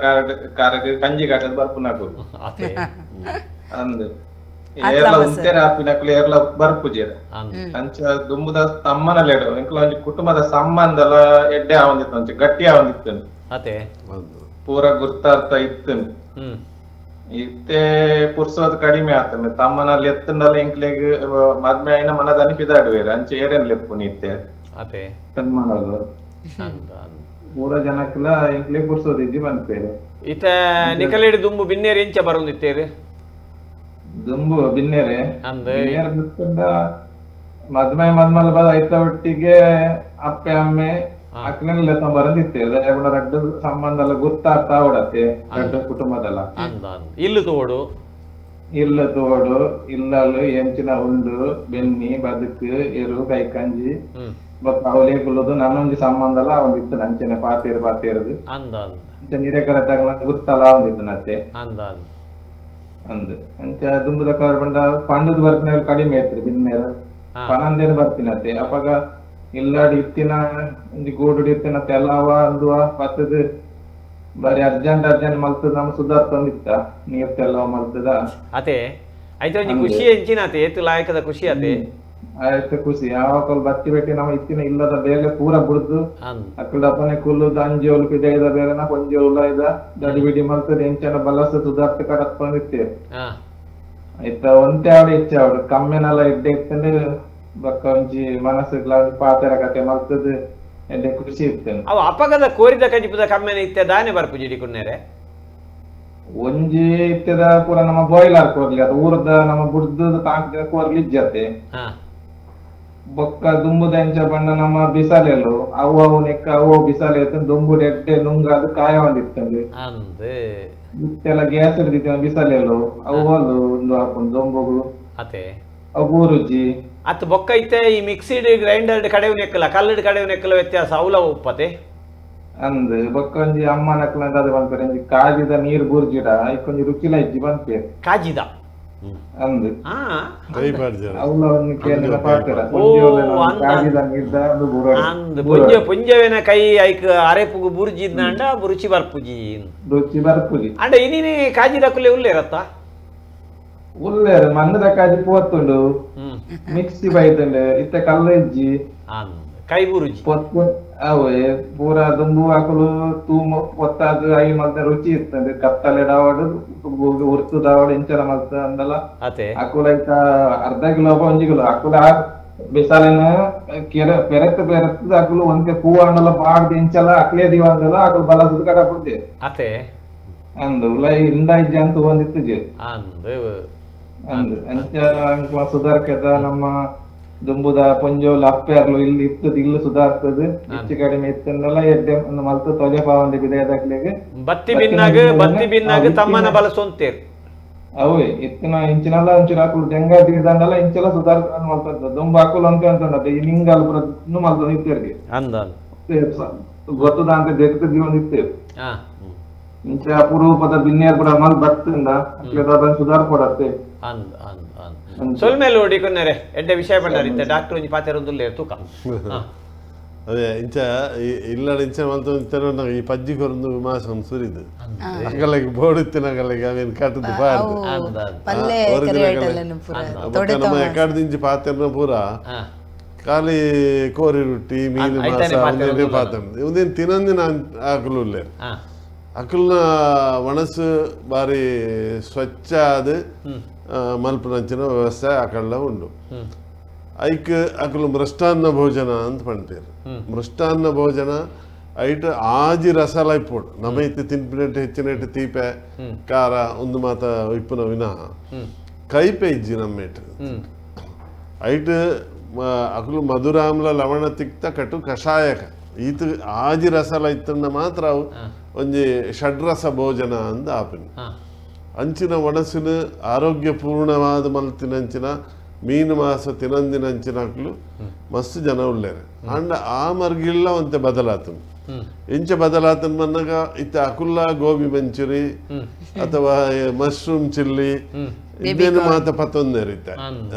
Speaker 5: ಕಾರಗ್ ಕಂಜಿ ಕಾಟದ ಬರ್ಪುನಗಲ್ ಅಂದ್ ಏರ್ಲ ಉಂತೆರ ಆಪಿನಕುಲು ಏರ್ಲ ಬರ್ಪುಜೇರ ಅಂಚ ದುಂಬುದ ತಮ್ಮನ ಲೇಡು ಎಂಕಲ ಒಂಜಿ ಕುಟುಂಬದ ಸಂಬಂಧಲ ಎಡ್ಡೆ ಆವಂದಿತ್ತು ಒಂಚ ಗಟ್ಟಿ ಆವಂದಿತ್ತು
Speaker 1: ಅತೆ
Speaker 5: ಪೂರ ಗುರ್ತಾರ್ಥ ಇತ್ತು ಇತ್ತೆ ಪುರ್ಸೋದ್ ಕಡಿಮೆ ಆತನೆ ತಮ್ಮನಲ್ಲಿ ಎತ್ತಂಡಲ ಎಂಕ್ಲೆಗ್ ಮದ್ಮೆ ಆಯ್ನ ಮನದ ಅನಿಪಿದಾಡುವೇರು ಅಂಚೆ ಏರೇನ್ ಲೆಪ್ಪುನಿ ಇತ್ತೆ
Speaker 1: ಅತೆ
Speaker 5: ತನ್ಮನಲ್ಲ ಮೂರ ಜನಕ್ಲ ಎಂಕ್ಲೆ ಪುರ್ಸೋದ್ ಇಜ್ಜಿ ಮನ್ಪೇರು
Speaker 1: ಇತ್ತ ನಿಕಲೇಡಿ ದುಂಬು ಬಿನ್ನೇರು ಎಂಚ ಬರೋದಿತ್ತೇರು
Speaker 5: ದುಂಬು ಬಿನ್ನೇರೆ ಬಿನ್ನೇರು ಬಿತ್ತಂಡ ಮದ್ಮೆ ಮದ್ಮಲ್ ಬದ ಐತ ಒಟ್ಟಿಗೆ ಅಪ್ಪೆ ಅಮ್ಮೆ ಅಕ್ಕನೆಲ್ಲ ಬರಂದಿತ್ತೇವೆ ರಡ್ಡು ಸಂಬಂಧ ಎಲ್ಲ ಗುರ್ತಾರ್ಥ ಆವಡತ್ತೆ ರಡ್ಡು ಕುಟುಂಬದಲ್ಲ
Speaker 1: ಇಲ್ಲು ತೋಡು
Speaker 5: ಇಲ್ಲ ತೋಡು ಇಲ್ಲಲು ಎಂಚಿನ ಉಂಡು ಬೆನ್ನಿ ಬದುಕು ಎರು ಕೈಕಂಜಿ ಬೊಕ್ಕ ಅವಲೇ ಕುಲ್ಲುದು ನನ್ನೊಂಜಿ ಸಂಬಂಧ ಅಲ್ಲ ಒಂದಿತ್ತು ನಂಚೆನೆ ಪಾತೇರು ಪಾತೇರುದು ಅಂಚ ನಿರೆಕರ ತಗಲ ಗುರ್ತಲ ಒಂದಿತ್ತು ನತ್ತೆ ಅಂದ್ ಅಂಚ ದುಂಬುದ ಕಾರ್ ಬಂಡ ಪಂಡದ ಬರ್ಪಿನ ಕಡಿಮೆ ಇತ್ತು ಬಿನ್ನೇರು ಪನಂದೇನು ಬರ್ಪಿನತ್ತೆ ಅಪಗ ಇಲ್ಲಾಡಿ ಇತ್ತಿನ ಒಂಜಿ ಗೂಡು ಇತ್ತಿನ ತೆಲಾವ ಅಂದುವ ಬತ್ತದ ಬಾರಿ ಅರ್ಜೆಂಟ್ ಅರ್ಜೆಂಟ್ ಮಲ್ತದ ನಮ್ಮ ಸುಧಾರ್ತೊಂದಿತ್ತ ನೀರ್ ತೆಲ್ಲವ ಮಲ್ತದ
Speaker 1: ಅತೆ ಐತ ಒಂಜಿ ಖುಷಿ ಎಂಚಿನ ಅತೆ ಏತು ಲಾಯಕದ ಖುಷಿ ಅತೆ
Speaker 5: ಆಯ್ತು ಖುಷಿ ಯಾವಾಗ ಬತ್ತಿ ಬೆಟ್ಟಿ ನಮ್ಮ ಇತ್ತಿನ ಇಲ್ಲದ ಬೇಲೆ ಪೂರ ಬುಡ್ದು ಅಕ್ಕಡಪ್ಪನೆ ಕುಲ್ಲುದ ಅಂಜಿ ಒಲ್ಪಿ ಇದ ಬೇರೆನ ಒಂಜಿ ಉಲ್ಲ ಇದ ದಡಿ ಬಿಡಿ ಮಲ್ತದ ಎಂಚನ ಬಲಸ ಸುಧಾರ್ತ ಕಡತ್ಕೊಂಡಿತ್ತೇವೆ ಆಯ್ತಾ ಒಂತೆ ಆವಡು ಹೆಚ್ಚೆ ಆವಡು ಕಮ್ಮೆನೆಲ್ಲ ಇಡ್ಡೆ ಇತ್ತಂದ್ರೆ ಬೊಕ್ಕ ಒಂಜಿ ಮನಸ್ಸುಗ್ಲ ಪಾತೆರ ಕತೆ ಮಲ್ತದ್ ಎಡ್ಡೆ ಖುಷಿ ಇತ್ತೇನೆ.
Speaker 1: ಅವು ಅಪಗದ ಕೋರಿದ ಕಜಿಪುದ ಕಮ್ಮೆನೆ ಇತ್ತೆ ದಾನೆ ಬರ್ಪುಜಿ ಡಿಕುನ್ನೇರೆ
Speaker 5: ಒಂಜಿ ಇತ್ತೆದ ಪೂರ ನಮ್ಮ ಬಾಯ್ಲರ್ ಕೋರ್ಲಿ ಅದು ಊರದ ನಮ್ಮ ಬುಡ್ದು ತಾಂಕಿದ ಕೋರ್ಲಿ ಇಜ್ಜತೆ. ಬೊಕ್ಕ ದುಂಬುದ ಎಂಚ ಬಣ್ಣ ನಮ್ಮ ಬಿಸಾಲೆಲು ಅವು ಅವು ನೆಕ್ಕ ಅವು ಬಿಸಾಲೆ ದುಂಬು ಎಡ್ಡೆ ನುಂಗ ಅದು ಕಾಯ ಒಂದಿತ್ತಂದು ಇತ್ತೆಲ್ಲ ಗ್ಯಾಸ್ ಹಿಡಿದಿತ್ತ ಬಿಸಾಲೆಲು ಅವು ಅಲ್ಲು ಒಂದು ಹಾಕೊಂಡು ದೊಂಬುಗು ಅವು ಬೂರುಜಿ
Speaker 1: ಅತ್ ಬೊಕ್ಕ ಇತ್ತೆ ಈ ಮಿಕ್ಸಿಡ್ ಗ್ರೈಂಡರ್ ಕಡೆವು ನೆಕ್ಕಲ ಕಲ್ಲಡ್ ಕಡೆವು ನೆಕ್ಕಲ ವ್ಯತ್ಯಾಸ ಅವಲ ಉಪ್ಪತೆ
Speaker 5: ಅಂದ್ ಬೊಕ್ಕ ಒಂಜಿ ಅಮ್ಮ ನಕ್ಲ ದಾದ ಪನ್ಪೆರ್ ಒಂಜಿ ಕಾಜಿದ ನೀರ್ ಬೂರ್ಜಿಡ ಐಕೊಂಜಿ ರುಚಿಲ ಇಜ್ಜಿ ಪನ್ಪೆರ್
Speaker 1: ಕಾಜಿದ
Speaker 5: ಅಂದ್
Speaker 2: ಕೈ ಪಾಡ್ಜೆರ್
Speaker 5: ಅವ್ಲ ಒಂಜಿ ಕೇಂದ್ರ ಪಾತೆರ ಕಾಜಿದ ನೀರ್ದ
Speaker 1: ಅಂದ್ ಪುಂಜ ಪುಂಜವೇನ ಕೈ ಐಕ್ ಅರೆಪುಗು ಬುರ್ಜಿದ್ನಾಂಡ ರುಚಿ ಬರ್ಪುಜಿ
Speaker 5: ರುಚಿ ಬರ್ಪುಜಿ
Speaker 1: ಅಂಡ ಇನಿನೇ ಕಾಜಿದ ಕುಲೆ ಉಲ್ಲೇರತ್ತ
Speaker 5: ಉಲ್ಲೇರು ಮಣ್ಣದ ಕಾಜಿ ಪೋತುಂಡು ಮಿಕ್ಸಿ ಬೈತುಂಡು ಇತ್ತೆ ಕಲ್ಲ ಇಜ್ಜಿ
Speaker 1: ಕೈ ಬುರುಜಿ
Speaker 5: ಪೊತ್ತು ಅವೇ ಪೂರ ದುಂಬು ಹಾಕಲು ತೂಮ ಪೊತ್ತಾದ್ I ಮಲ್ತ ರುಚಿ ಇತ್ತಂಡು ಕತ್ತಲೆ ಡಾವಡು ಉರ್ತು ದಾವಡು ಇಂಚನ ಮಲ್ತ ಅಂದಲ ಅಕುಲ ಐತ ಅರ್ಧ ಕಿಲೋ ಒಂಜಿ ಕಿಲೋ ಅಕುಲ ಬಿಸಾಲಿನ ಕೆರೆ ಪೆರೆತ್ ಪೆರೆತ್ ಅಕುಲು ಒಂತೆ ಪೂ ಅಂಡಲ ಪಾಡ್ದು ಇಂಚಲ ಅಕ್ಲೇ ದಿವ ಅಂದಲ ಅಕುಲು ಬಲಸುದು ಕಡಪುಡ್ದೆ ಅತೆ ಅಂದ್ ಉಲೈ ಇಂದ ಇಜ್ಜಿ ಅಂತ ಒಂದಿತ್ತುಜಿ ಅಂದ್ ಅಂಚ ಸುಧಾರ್ಕದ ನಮ್ಮ ದುಂಬುದ ಪೊಂಜೋಲು ಅಪ್ಪೆರ್ಲು ಇಲ್ಲಿ ಇತ್ತದ ಇಲ್ಲು ಸುಧಾರ್ತದ ಹೆಚ್ಚು ಕಡಿಮೆ ಇತ್ತಂದಲ್ಲ ಎಡ್ಡೆ ಮಲ್ತು ತೊಜೆ ಪಾವಂದಿ ಬಿದಯದಕ್ಲೆಗ್
Speaker 1: ಬತ್ತಿ ಬಿನ್ನಾಗ ಬತ್ತಿ ಬಿನ್ನಾಗ ತಮ್ಮನ ಬಲಸೊಂತೇರ್
Speaker 5: ಅವೇ ಇತ್ತಿನ ಇಂಚಿನಲ್ಲ ಒಂಚೂರು ಅಕುಲು ದೆಂಗ ತೀರ್ದಂಡಲ ಇಂಚೆಲ್ಲ ಸುಧಾರ್ ಮಲ್ತದ ದುಂಬು ಅಕುಲು ಅಂತ ಅಂತಂದ ಈ ನಿಂಗಲ್ ಪೂರ ಮಲ್ತದ ಇತ್ತೇರ್ಗೆ
Speaker 1: ಅಂದ
Speaker 5: ಗೊತ್ತದ ಅಂತ ದೆಕ್ತ ಜೀವನ ಇತ್ತೇವ್ ಇಂಚ ಅಪರೂಪದ ಬಿನ್ನೇರ್ ಪೂರ ಮಲ್ ಬತ್ತಂದ ಅಕ್ಲೆ ಸುಧಾರ್ ಕೊಡತ್ತೆ
Speaker 1: ಅಂದ್ ಅಂದ್ ಅಂದ್ ಸೊಲ್ಮೇಲೆ ಓಡಿಕೊನ್ನೆರೆ ಎಡ್ಡೆ ವಿಷಯ ಪಂಡಾರಿತ್ತೆ ಡಾಕ್ಟರ್ ಒಂಜಿ ಪಾತೆರ ಒಂದುಲ್ಲೇರ್ ತೂಕ
Speaker 2: ಅದೇ ಇಂಚ ಇಲ್ಲಡ ಇಂಚ ಮಲ್ತೊಂದು ಈ ಪಜ್ಜಿ ಕೊರೊಂದು ಮಾಸ ಸುರಿದು ಅಗಲಗೆ ಬೋರ್ಡ್ ಇತ್ತಿನ ಅಗಲಗೆ ಅವೇನು ಕಟ್ಟದು ಪಾಡ್ದು ನಮ್ಮ ಎಕಾಡ್ದಿಂಚಿ ಪಾತೆರ್ನ ಪೂರ ಖಾಲಿ ಕೋರಿ ರೊಟ್ಟಿ ಮೀನು ಮಾಸ ಒಂದೇನೇ ಪಾತ್ರ ಒಂದೇನು ತಿನ್ನಂದಿನ ಅಕಲು ಉಲ್ಲೇರ್ ಅಕಲ್ನ ಮನಸ್ಸು ಬಾರಿ ಸ್ವಚ್ಛ ಆದ ಮಲ್ಪನಂಚಿನ ವ್ಯವಸ್ಥೆ ಅಕಳ್ಳ ಉಂಡು. ಐಕ್ ಅಕಲು ಮೃಷ್ಟಾನ್ನ ಭೋಜನ ಅಂತ ಪಂತೇರು. ಮೃಷ್ಟಾನ್ನ ಭೋಜನ ಐಟ್ ಆಜಿ ರಸಾಲ ಇಪ್ಪೋಡು ನಮ್ಮ ಇತ್ತೆ ತಿನ್ಪಿನಟ್ಟು ಹೆಚ್ಚಿನಟ್ಟು ತೀಪೆ ಖಾರ ಒಂದು ಮಾತ ಇಪ್ಪುನ ವಿನಃ ಕೈಪೆ ಇಜ್ಜಿ ನಮ್ಮೇಟ್ ಐಟ್ ಅಕಲು ಮಧುರಾಮ್ಲ ಲವಣ ತಿಕ್ತ ಕಟು ಕಷಾಯಕ ಈತ ಆಜಿ ರಸಾಲ ಇತ್ತನ್ನ ಮಾತ್ರ ಅವು ಒಂಜಿ ಷಡ್ರಸ ಭೋಜನ ಅಂದ ಆಪಿನ ಅಂಚಿನ ಒಣಸಿನ ಆರೋಗ್ಯಪೂರ್ಣವಾದ ಮಲ್ತಿನಂಚಿನ ಮೀನು ಮಾಸ ತಿನಂದಿನಂಚಿನ ಅಕ್ಲು ಮಸ್ತ್ ಜನ ಉಳ್ಳೇರು. ಅಂಡ ಆ ಮರ್ಗಿಲ್ಲ ಒಂತೆ ಬದಲಾತನ್ ಇಂಚ ಬದಲಾತನ್ ಮನ್ನಾಗ ಇತ್ತ ಅಕುಲ್ಲ ಗೋಬಿ ಮಂಚೂರಿ ಅಥವಾ ಮಶ್ರೂಮ್ ಚಿಲ್ಲಿ ಇದೇನು ಮಾತ ಪತ್ತೊಂದೇರಿತ್ತ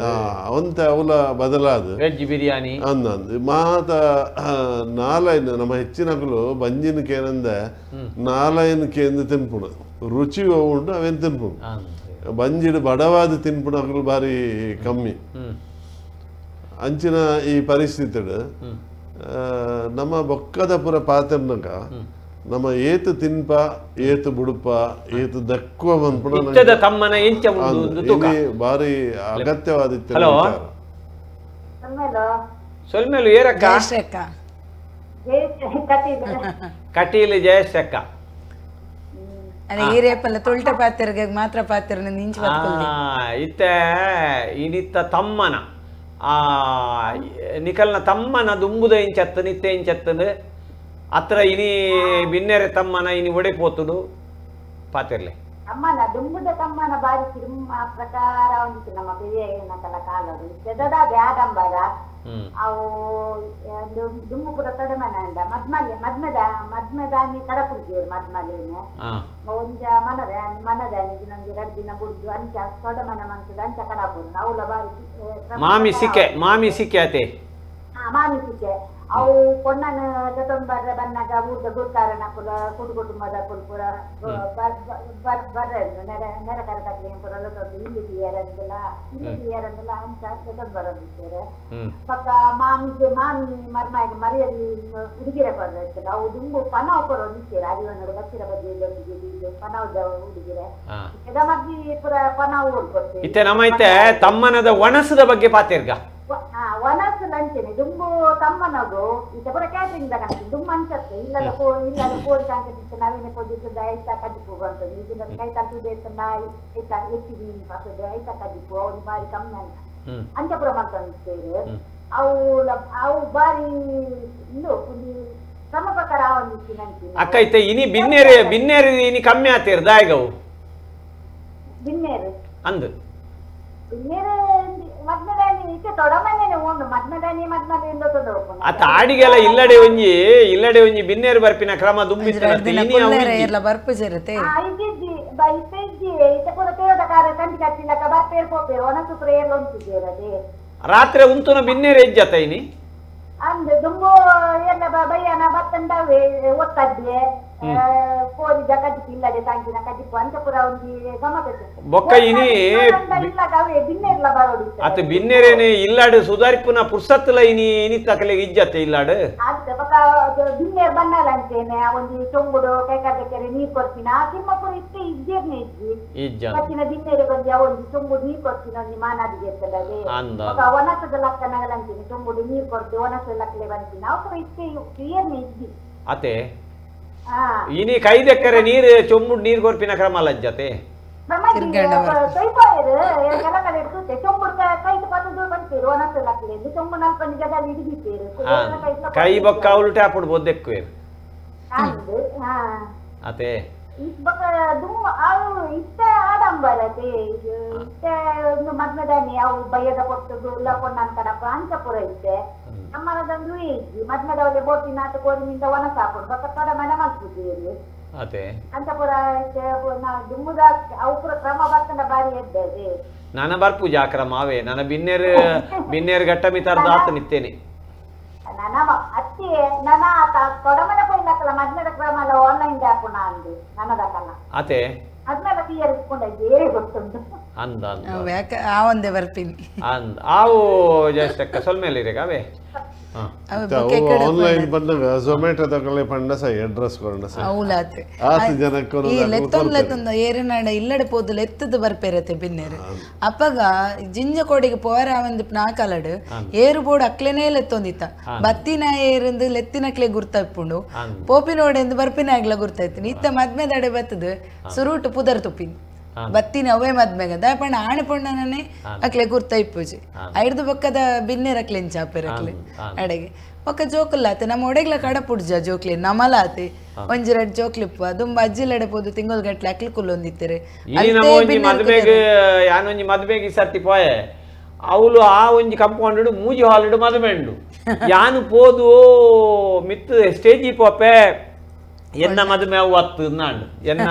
Speaker 2: ಅವಂತೆ ಅವಲ ಬದಲಾದ
Speaker 1: ವೆಜ್ ಬಿರಿಯಾನಿ
Speaker 2: ಅಂದ ಮಾತ ನಾಲೈನ್ ನಮ್ಮ ಹೆಚ್ಚಿನಕಲು ಬಂಜಿನ ಕೇನಂದ ನಾಲೈನ್ ಕೇಂದ್ರ ತಿನ್ಪುಣ ರುಚಿ ಉಂಟು ಅವೇನು ತಿನ್ಪುಣ ಬಂಜಿಡು ಬಡವಾದ ತಿನ್ಪುಣಕಲು ಬಾರಿ ಕಮ್ಮಿ. ಅಂಚಿನ ಈ ಪರಿಸ್ಥಿತಿ ನಮ್ಮ ಬೊಕ್ಕದ ಪುರ ಪಾತ್ರನಕ ನಮ್ಮ ಏತು ತಿನ್ಪ ಏತು ಬುಡುಪ ಏತು ದಕ್ಕುವ ಮನ್ಪುಣ ಬಾರಿ ಅಗತ್ಯವಾದ.
Speaker 1: ಸೊಲ್ಮೇಲು ಏರಕ್ಕ ಕಟೀಲು ಜಯಶ್ರಕ್ಕ
Speaker 3: ತುಲ್ಟ ಪಾತ್ರಗೆ ಮಾತ್ರ ಪಾತ್ರ
Speaker 1: ಇತ್ತೆ ಇನಿತ್ತ ತಮ್ಮನ ಆ ನಿಕಲ್ನ ತಮ್ಮನ ದುಂಬುದ ಇಂಚತ್ತು ನಿತ್ತೆ ಇಂಚತ್ತನು ಅತ್ರ ಇನಿ ಬಿನ್ನೆರೆ ತಮ್ಮನ ಇನಿ ಒಡೆ ಪೋತುಡು ಪಾತಿರ್ಲೆ
Speaker 6: ತಮ್ಮನ ದುಂಬುದ ತಮ್ಮನ ಬಾರಿ ಕಿರುಮ ಪ್ರಕಾರ ಒಂದಿತ್ತು ನಮ್ಮ ಪೆರಿಯನಕಲ ಕಾಲಡು ಇತ್ತೆದ ಆಡಂಬರ ಅವು ದುಂಬು ಪೂರ ತೊಡಮನ ಅಂಡ ಮದ್ಮಲೆ ಮದ್ಮೆದ ಮದ್ಮೆದಾನಿ ಕಡಪುಡ್ದಿಯರು ಮದ್ಮಲೇನು ಒಂಜ ಮನದ ಮನದಾನಿ ದಿನೊಂಜಿ ರಡ್ಡ್ ದಿನ ಬುಡ್ದು ಅಂಚ ತೊಡಮನ ಮಂತದ ಅಂಚ ಕಡಪುಡು ಅವಲ ಬಾರಿ
Speaker 1: ಮಾಮಿ ಸಿಕ್ಕೆ ಮಾಮಿ ಸಿಕ್ಕೆ ಅತೆ
Speaker 6: ಮಾಮಿ ಸಿಕ್ಕೆ ಅವು ಪೊಣ್ಣನ ಜೊತೊಂದು ಬರ್ರೆ ಬನ್ನಾಗ ಊರ್ದ ಗುರ್ಕಾರನಕುಲ ಕುಟು ಕುಟುಂಬದಕುಲು ಪೂರ ಬರ್ರೆ ನೆರೆ ನೆರೆ ಕರಕಟ್ಲೆ ಪೂರ ಜೊತೊಂದು ಇಲ್ಲಿ ತೀಯರಂದಿಲ್ಲ ಇಲ್ಲಿ ತೀಯರಂದಿಲ್ಲ ಅಂಚ ಜೊತೊಂದು ಬರೋದಿದ್ದಾರೆ. ಪಕ್ಕ ಮಾಮಿಗೆ ಮಾಮಿ ಮರ್ಮಾಯಿಗೆ ಮರ್ಯಾದೆ ಉಡುಗಿರೆ ಕೊರ್ರೆ ಇತ್ತಲ್ಲ ಅವು ದುಂಬು ಪನಾವ್ ಕೊರೋದು ಇತ್ತೀರ ಅರಿವನ್ನೋಡು ಬಚ್ಚಿರ ಬಜ್ಜಿ ಇಲ್ಲೊಂದಿಗೆ ಪನಾವ್ದ ಉಡುಗಿರೆ ಮಗ್ಗಿ ಪೂರ ಪನಾವ್ ಕೊಡ್ತೀವಿ
Speaker 1: ಇತ್ತೆ ನಮ್ಮ ಇತ್ತೆ ತಮ್ಮನದ ಒಣಸದ ಬಗ್ಗೆ ಪಾತಿರ್ಗ.
Speaker 6: ಅಂಚೆನೆ ದುಂಬು ತಮ್ಮನಗು ಇತ್ತೆ ಪೂರ ಕ್ಯಾಟ್ರಿಂಗ್ ದ ಕಣಕ್ಕೆ ದುಂಬು ಅಂಚತ್ತೆ ಇಲ್ಲದ ಇಲ್ಲದ ಕೋರಿ ಕಾಂಕದಿತ್ತು ನವೀನ ಪೊಜಿತ್ತು ಐತ ಕಜಿಪು ಬಂತದ್ದು ಈಗಿನ ಕೈ ತರ್ತದೆ ಐತ ಎತ್ತಿ ಮೀನು ಬರ್ತದೆ ಐತ ಕಜಿಪು ಅವ್ರು ಬಾರಿ ಕಮ್ಮಿ ಅಂತ ಅಂಚ ಪೂರ ಮಲ್ತೊಂದಿತ್ತೇರು ಅವು ಅವು ಬಾರಿ ಇಂದು ಕ್ರಮ ಪ್ರಕಾರ ಆವೊಂದಿತ್ತಿನಂಚಿನ
Speaker 1: ಅಕ್ಕ ಇತ್ತೆ ಇನಿ ಬಿನ್ನೇರು ಬಿನ್ನೇರು ಇನಿ ಕಮ್ಮಿ ಆತೇರು ದಾಯಗವು
Speaker 6: ಬಿನ್ನೇರು
Speaker 1: ಅಂದು
Speaker 6: ಬಿನ್ನೇರು ಮದ್ಮದಾನಿ ಇತ್ತೆ ತೊಡಮನೇನೆ ಉಂಡು ಮದ್ಮದಾನಿ ಮದ್ಮದೆ ಇಂದ ತೊಡ
Speaker 1: ಅತ್ತ ಆಡಿಗೆಲ್ಲ ಇಲ್ಲಡೆ ಒಂಜಿ ಇಲ್ಲಡೆ ಒಂಜಿ ಬಿನ್ನೇರು ಬರ್ಪಿನ ಕ್ರಮ ದುಂಬಿತ್ತು ಇನಿ ಅವು
Speaker 3: ಏರ್ಲ ಬರ್ಪು ಜರತೆ
Speaker 6: ಇದ್ದಿದ್ದಿ ಇತ್ತೆ ಇದ್ದಿ ಇತ್ತೆ ಪೂರ ತೇವದ ಕಾರ ಕಂಡಿ ಕಟ್ಟಿಲಕ್ಕ ಬರ್ಪೇರು ಪೋಪೇರು ಒಣಸುಪ್ರ ಏರ್ಲ ಉಂಟಿದ್ದೇರದೆ
Speaker 1: ರಾತ್ರಿ ಉಂತುನ ಬಿನ್ನೇರು ಎಜ್ಜತ ಇನಿ
Speaker 6: ಅಂದ್ ದುಂಬು ಎಲ್ಲ ಬಯ್ಯನ ಬತ್ತಂಡವೆ ಒತ್ತದ್ದೆ ಕೋರಿದ ಕಜಿಪು ಇಲ್ಲದೆ ತಾಂಕಿನ ಕಜಿಪು ಅಂತ ಪೂರ ಒಂಜಿ ಗಮಕತೆ
Speaker 1: ಬೊಕ್ಕ ಇನಿ
Speaker 6: ಇಲ್ಲದವೆ ಬಿನ್ನೇರ್ಲ ಬರೋಡು
Speaker 1: ಅತ್ತ ಬಿನ್ನೇರೇನೆ ಇಲ್ಲಾಡು ಸುಧಾರಿಪುನ ಪುರ್ಸತ್ತಲ ಇನಿ ಇನಿ ತಕಲೆಗೆ ಇಜ್ಜತ್ತೆ ಇಲ್ಲಾಡು
Speaker 6: ಅತ್ತೆ ಬೊಕ್ಕ ಬಿನ್ನೇರ್ ಬನ್ನಲ ಅಂತೇನೆ ಒಂಜಿ ಚೊಂಬುಡು ಕೈಕಾದ ಕೆರೆ ನೀರ್ ಕೊರ್ಪಿನ ತಿಮ್ಮ ಪೂರ ಇತ್ತೆ ಇಜ್ಜೇರ್ನೆ ಇಜ್ಜಿ
Speaker 1: ಇಜ್ಜ
Speaker 6: ಬತ್ತಿನ ಬಿನ್ನೇರು ಒಂಜಿ ಒಂಜಿ ಚೊಂಬುಡು ನೀರ್ ಕೊರ್ಪಿನ ಒಂಜಿ ಮಾನಾದಿಗೆ ಇರ್ತದೆ
Speaker 1: ಅಂದ
Speaker 6: ಬೊಕ್ಕ ಒನಸದ ಲಕ್ಕನಗಲ ಅಂತೀನಿ ಚೊಂಬುಡು ನೀರ್ ಕೊರ್ದು ಒನಸದ ಲಕ್ಕಲೆ ಬಂತೀನಿ ಅವು ಪೂರ ಇತ್ತೆ ಏರ್ನೆ ಇಜ್ಜಿ
Speaker 1: ಅತೆ ಇನಿ ಕೈದೆಕ್ಕರೆ ನೀರು ಚೊಂಬುಡು ನೀರು ಕೊರ್ಪಿನ ಕ್ರಮ ಲಜ್ಜತೆ ಕೈ ಬೊಕ್ಕ ಅವಳು ಟ್ಯಾಪುಡು ಬೋದೆಕ್ಕುವೇರು ಅತೆ
Speaker 6: ಇತ್ತೆ ಆಡಂಬರತೆ ಇತ್ತೆ ಒಂದು ಮದ್ಮದಾನಿ ಅವು ಬಯ್ಯದ ಕೊಟ್ಟದು ಲಕೊಂಡ ಕಡಪ ಅಂಚ ಪೂರ ಇತ್ತೆ ನಮ್ಮನದಂದು ಇಜ್ಜಿ ಮದ್ಮದವಲೆ ಬೋಟಿನ ಆತ ಕೋರಿನಿಂದ ಒಣ ಸಾಪುಡು ಬೊಕ್ಕ ತೊಡ ಮನೆ ಮಲ್ಪುದ್ದೀರಿ
Speaker 1: ಅತೆ
Speaker 6: ಅಂತ ಪೂರ ಇತ್ತೆ ದುಂಬುದ ಅವು ಪೂರ ಕ್ರಮ ಬರ್ತಂಡ ಬಾರಿ ಎದ್ದದೆ
Speaker 1: ನಾನ ಬರ್ಪೂಜಾ ಕ್ರಮ ಅವೇ ನನ್ನ ಬಿನ್ನೇರು ಬಿನ್ನೇರು ಘಟ್ಟ ಮಿತಾರ್ದ ಆತ ನಿತ್ತೇನೆ
Speaker 6: ನನ್ನ ಅತ್ತಿ ನನ್ನ ತೊಡಮನೆ ಪೋಯಿನಕಲ ಮದ್ಮೆದ ಕ್ರಮ ಎಲ್ಲ ಆನ್ಲೈನ್ ಹಾಕುಣ ಅಂದು ನನ್ನದಕ್ಕಲ್ಲ
Speaker 1: ಅತೆ
Speaker 6: ಅದ್ಮೇಲೆ ತೀಯರಿಸ್ಕೊಂಡ ಬೇರೆ ಗೊತ್ತುಂಟು
Speaker 1: ಅಂದ ಅಂದ
Speaker 3: ಯಾಕೆ ಆ ಒಂದೇ ಬರ್ಪಿನಿ
Speaker 1: ಅಂದ ಆವು ಜಸ್ಟ್ ಅಕ್ಕ ಸೊಲ್ಮೇಲೆ ಇರೇಗ ಅವೇ
Speaker 2: ಆನ್ಲೈನ್ ಬಂದಾಗ ಝೊಮ್ಯಾಟೊ ತಗೊಳ್ಳಿ ಪಂಡ ಸೈ ಅಡ್ರೆಸ್ ಕೊರಂಡ ಸೈ
Speaker 3: అవులాತೆ
Speaker 2: ಆತು ಜನಕ್ಕೆ
Speaker 3: ಈ ಲೆತ್ತೊಂದು ಲೆತ್ತೊಂದು ಏರಿನಾಡ ಇಲ್ಲಡೆ ಪೋದು ಲೆತ್ತದ ಬರ್ಪೇರತೆ ಬಿನ್ನೇರು ಅಪ್ಪಗ ಜಿಂಜ ಕೋಡಿಗೆ ಪೋರ ಒಂದು ನಾಕಲಡು ಏರು ಬೋಡು ಅಕ್ಲೆನೇ ಲೆತ್ತೊಂದಿತ್ತ ಬತ್ತಿನ ಏರಿಂದು ಲೆತ್ತಿನಕ್ಲೆ ಗುರ್ತಾಯ್ಪುಂಡು ಪೋಪಿನೋಡೆಂದು ಬರ್ಪಿನ ಆಗ್ಲ ಗುರ್ತಾಯ್ತು ಇತ್ತ ಮದ್ಮೆದಡೆ ಬತ್ತದು ಸುರುಟು ಪುದರ್ ತುಪ್ಪಿನ ಬತ್ತಿನ ಅವೇ ಮದ್ಮೆಗ ದಾಪಣ್ಣ ಆಣೆ ಪೊಣ್ಣನೇ ಅಕ್ಲೆ ಗುರ್ತಾಯ್ಪೂಜಿ ಐಡ್ದು ಬೊಕ್ಕದ ಬಿನ್ನೇರ್ ಅಕ್ಲೆ ಚಾಪೇರಕ್ಲೆ ಅಡೆಗೆ ಒಕ್ಕ ಜೋಕುಲ್ಲಾತೆ ನಮ್ಮ ಒಡೆಗ್ಲ ಕಡ ಪುಡ್ಜ ಜೋಕ್ಲೆ ನಮಲಾತೆ ಒಂಜಿ ರಡ್ ಜೋಕ್ಲಿಪ್ಪ ದುಂಬ ಅಜ್ಜಿಲಡೆ ಪೋದು ತಿಂಗಳು ಗಟ್ಲೆ ಅಕ್ಲಿ ಕುಲ್ಲೊಂದಿತ್ತಾರೆ
Speaker 1: ಈ ನಮ್ಮ ಒಂಜಿ ಮದ್ಮೆಗ್ ಯಾನೊಂಜಿ ಮದ್ಮೆಗ್ ಈ ಸರ್ತಿ ಪೋಯೆ ಅವಳು ಆ ಒಂಜಿ ಕಂಪೌಂಡ್ ಮೂಜಿ ಹಾಲ್ ಮದುಮೆಂಡು ಯಾನು ಪೋದು ಮಿತ್ ಸ್ಟೇಜಿ ಪೋಪೆ ಎನ್ನ ಮದುವೆ ಅವು ಅತ್ತು ನಾಂಡು ಎನ್ನ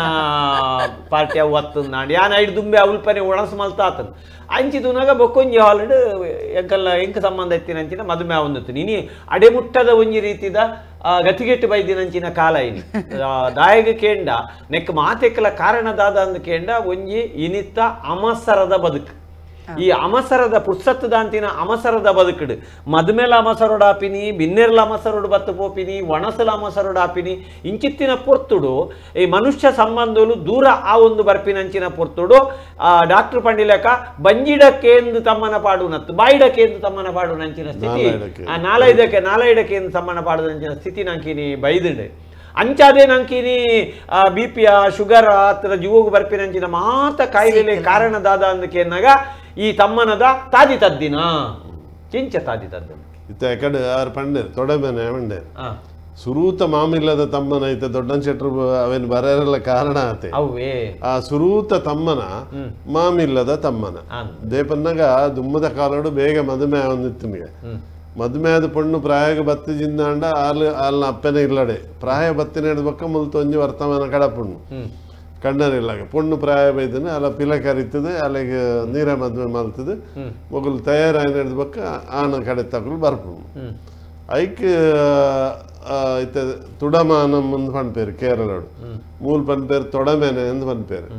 Speaker 1: ಪಾರ್ಟಿ ಅವು ಅತ್ತು ನಾಂಡು ಯಾನ್ ಐಡ್ ದುಂಬೆ ಅವಲ್ಪನೆ ಒಣಸು ಮಲ್ತಾತನು ಅಂಚಿ ತುನಾಗ ಬೊಕ್ಕೊಂಜಿ ಹಾಲ್ಡ್ ಎಂಕಲ್ಲ ಎಂಕ ಸಂಬಂಧ ಇತ್ತಿನ ಅಂಚಿನ ಮದುವೆ ಅವೊಂದಿತ್ತು ಇನಿ ಅಡೆಮುಟ್ಟದ ಒಂಜಿ ರೀತಿದ ಗತಿಗೆಟ್ಟು ಬೈದಿನಂಚಿನ ಕಾಲ ಇನಿ ದಾಯಗ ಕೇಂಡ ನೆಕ್ ಮಾತೆಕ್ಕಲ ಕಾರಣ ದಾದ ಅಂದ್ ಕೇಂಡ ಒಂಜಿ ಇನಿತ್ತ ಅಮಸರದ ಬದುಕು ಈ ಅಮಸರದ ಪುರ್ಸತ್ತದಾಂತಿನ ಅಮಸರದ ಬದುಕುಡು ಮದುಮೇಲ ಅಮಸರೋಡಾಪಿನಿ ಬಿನ್ನೆರ್ಲ ಅಮಸರೋಡು ಬತ್ತು ಪೋಪಿನಿ ಒಣಸಲ ಅಮಸರೋಡಾಪಿನಿ ಇಂಚಿತ್ತಿನ ಪೊರ್ತುಡು ಈ ಮನುಷ್ಯ ಸಂಬಂಧಲು ದೂರ ಆ ಒಂದು ಬರ್ಪಿನಂಚಿನ ಪೊರ್ತುಡು ಆ ಡಾಕ್ಟರ್ ಪಂಡಿಲಕ ಬಂಜಿಡಕ್ಕೇಂದು ತಮ್ಮನ ಪಾಡುನತ್ತು ಬಾಯಿಡಕ್ಕೇಂದು ತಮ್ಮನ ಪಾಡುನಂಚಿನ ಸ್ಥಿತಿ ಆ ನಾಲೈದಕ್ಕೆ ನಾಲೈಡಕ್ಕೇಂದು ತಮ್ಮನ ಪಾಡುನಂಚಿನ ಸ್ಥಿತಿ ನಂಕಿನಿ ಬೈದುಂಡು ಅಂಚಾದೆ ನಂಕಿನಿ ಬಿ ಪಿಯ ಶುಗರ್ ಆತರ ಜೀವೋಗು ಬರ್ಪಿನಂಚಿನ ಮಾತ ಕಾಯಿಲೆ ಕಾರಣ ದಾದ ಅಂದಕೇನಾಗ ಈ ತಮ್ಮನದ ತಾದಿ ತದ್ದಿನ ಚಿಂಚ ತಾದಿ ತದ್ದಿನ
Speaker 2: ಇತ್ತ ಕಡೆ ಆರು ಪಂಡೇರು ತೊಡಮೇನೆ ಪಂಡೇರು ಸುರೂತ ಮಾಮಿಲ್ಲದ ತಮ್ಮನ ಐತೆ ದೊಡ್ಡನ್ ಶೆಟ್ರು ಅವೇನು ಬರಲ್ಲ ಕಾರಣ ಆತೆ
Speaker 1: ಅವೇ
Speaker 2: ಆ ಸುರೂತ ತಮ್ಮನ ಮಾಮಿಲ್ಲದ ತಮ್ಮನ ದೇಪನ್ನಾಗ ದುಮ್ಮದ ಕಾಲೋಡು ಬೇಗ ಮದುವೆ ಅವನಿತ್ತು ಮದುವೆ ಆದ ಪಣ್ಣು ಪ್ರಾಯಗ ಬತ್ತಿ ಜಿಂದಾಂಡ ಆಲ್ ಆಲ್ನ ಅಪ್ಪನೇ ಇಲ್ಲಡೆ ಪ್ರಾಯ ಬತ್ತಿನ ಹಿಡ್ಬಕ್ಕ ಮುಲ್ತು ಒಂಜಿ ವರ್ತಮಾನ ಕಡ ಪಣ್ಣು ಕಣ್ಣರಿಲ್ಲಾಗ ಪೊಣ್ಣು ಪ್ರಾಯ ಬೈದನೆ ಅಲ್ಲ ಪಿಲ ಕರಿತದೆ ಅಲ್ಲಿಗೆ ನೀರ ಮದುವೆ ಮಲ್ತದೆ ಮೊಗಲು ತಯಾರಾಗಿ ಹಿಡ್ಬಕ್ಕ ಆನ ಕಡೆ ತಗೊಳ್ಳು ಬರ್ಪುಣ್ಣು ಐಕ್ ಇತ್ತ ತುಡಮಾನಂ ಅಂತ ಪನ್ಪೇರು ಕೇರಳೋಡು ಮೂಲ ಪನ್ಪೇರು ತೊಡಮೇನೆ ಅಂತ ಪನ್ಪೇರು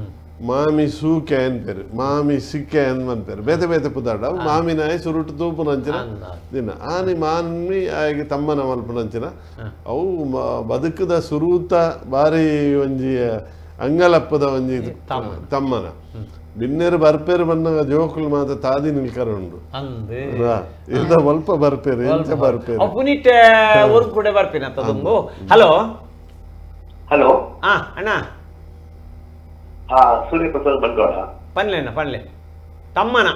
Speaker 2: ಮಾಮಿ ಸೂಕೆ ಅನ್ಪೇರು ಮಾಮಿ ಸಿಕ್ಕೆ ಅಂತ ಪನ್ಪೇರು ಬೇತೆ ಬೇತೆ ಪುದಾಡ ಮಾಮಿನಾಯಿ ಸುರುಟು ತೂಪುನಂಚಿನ ದಿನ ಆನಿ ಮಾಮಿ ಆಗಿ ತಮ್ಮನ ಮಲ್ಪುನಂಚಿನ ಅವು ಬದುಕದ ಸುರೂತ ಬಾರಿ ಒಂಜಿ ಅಂಗಲಪ್ಪದ ಒಂಜಿ ತಮ್ಮನ ಬಿನ್ನೇರು ಬರ್ಪೇರು ಬನ್ನಾಗ ಜೋಕುಲು ಮಾತ್ರ ತಾದಿ ನಿಲ್ಕರ ಉಂಡು ಇರ್ದ ಒಲ್ಪ ಬರ್ಪೇರು ಎಂಚ ಬರ್ಪೇರು
Speaker 1: ಪುನೀಟ್ ಊರು ಕೂಡ ಬರ್ಪಿನ ತುಂಬು. ಹಲೋ
Speaker 7: ಹಲೋ
Speaker 1: ಹಾ ಅಣ್ಣ
Speaker 7: ಸೂರ್ಯಪ್ರಸಾದ್ ಬಂಡವಾಳ
Speaker 1: ಪನ್ಲೆ ಅಣ್ಣ ಪನ್ಲೆ ತಮ್ಮನ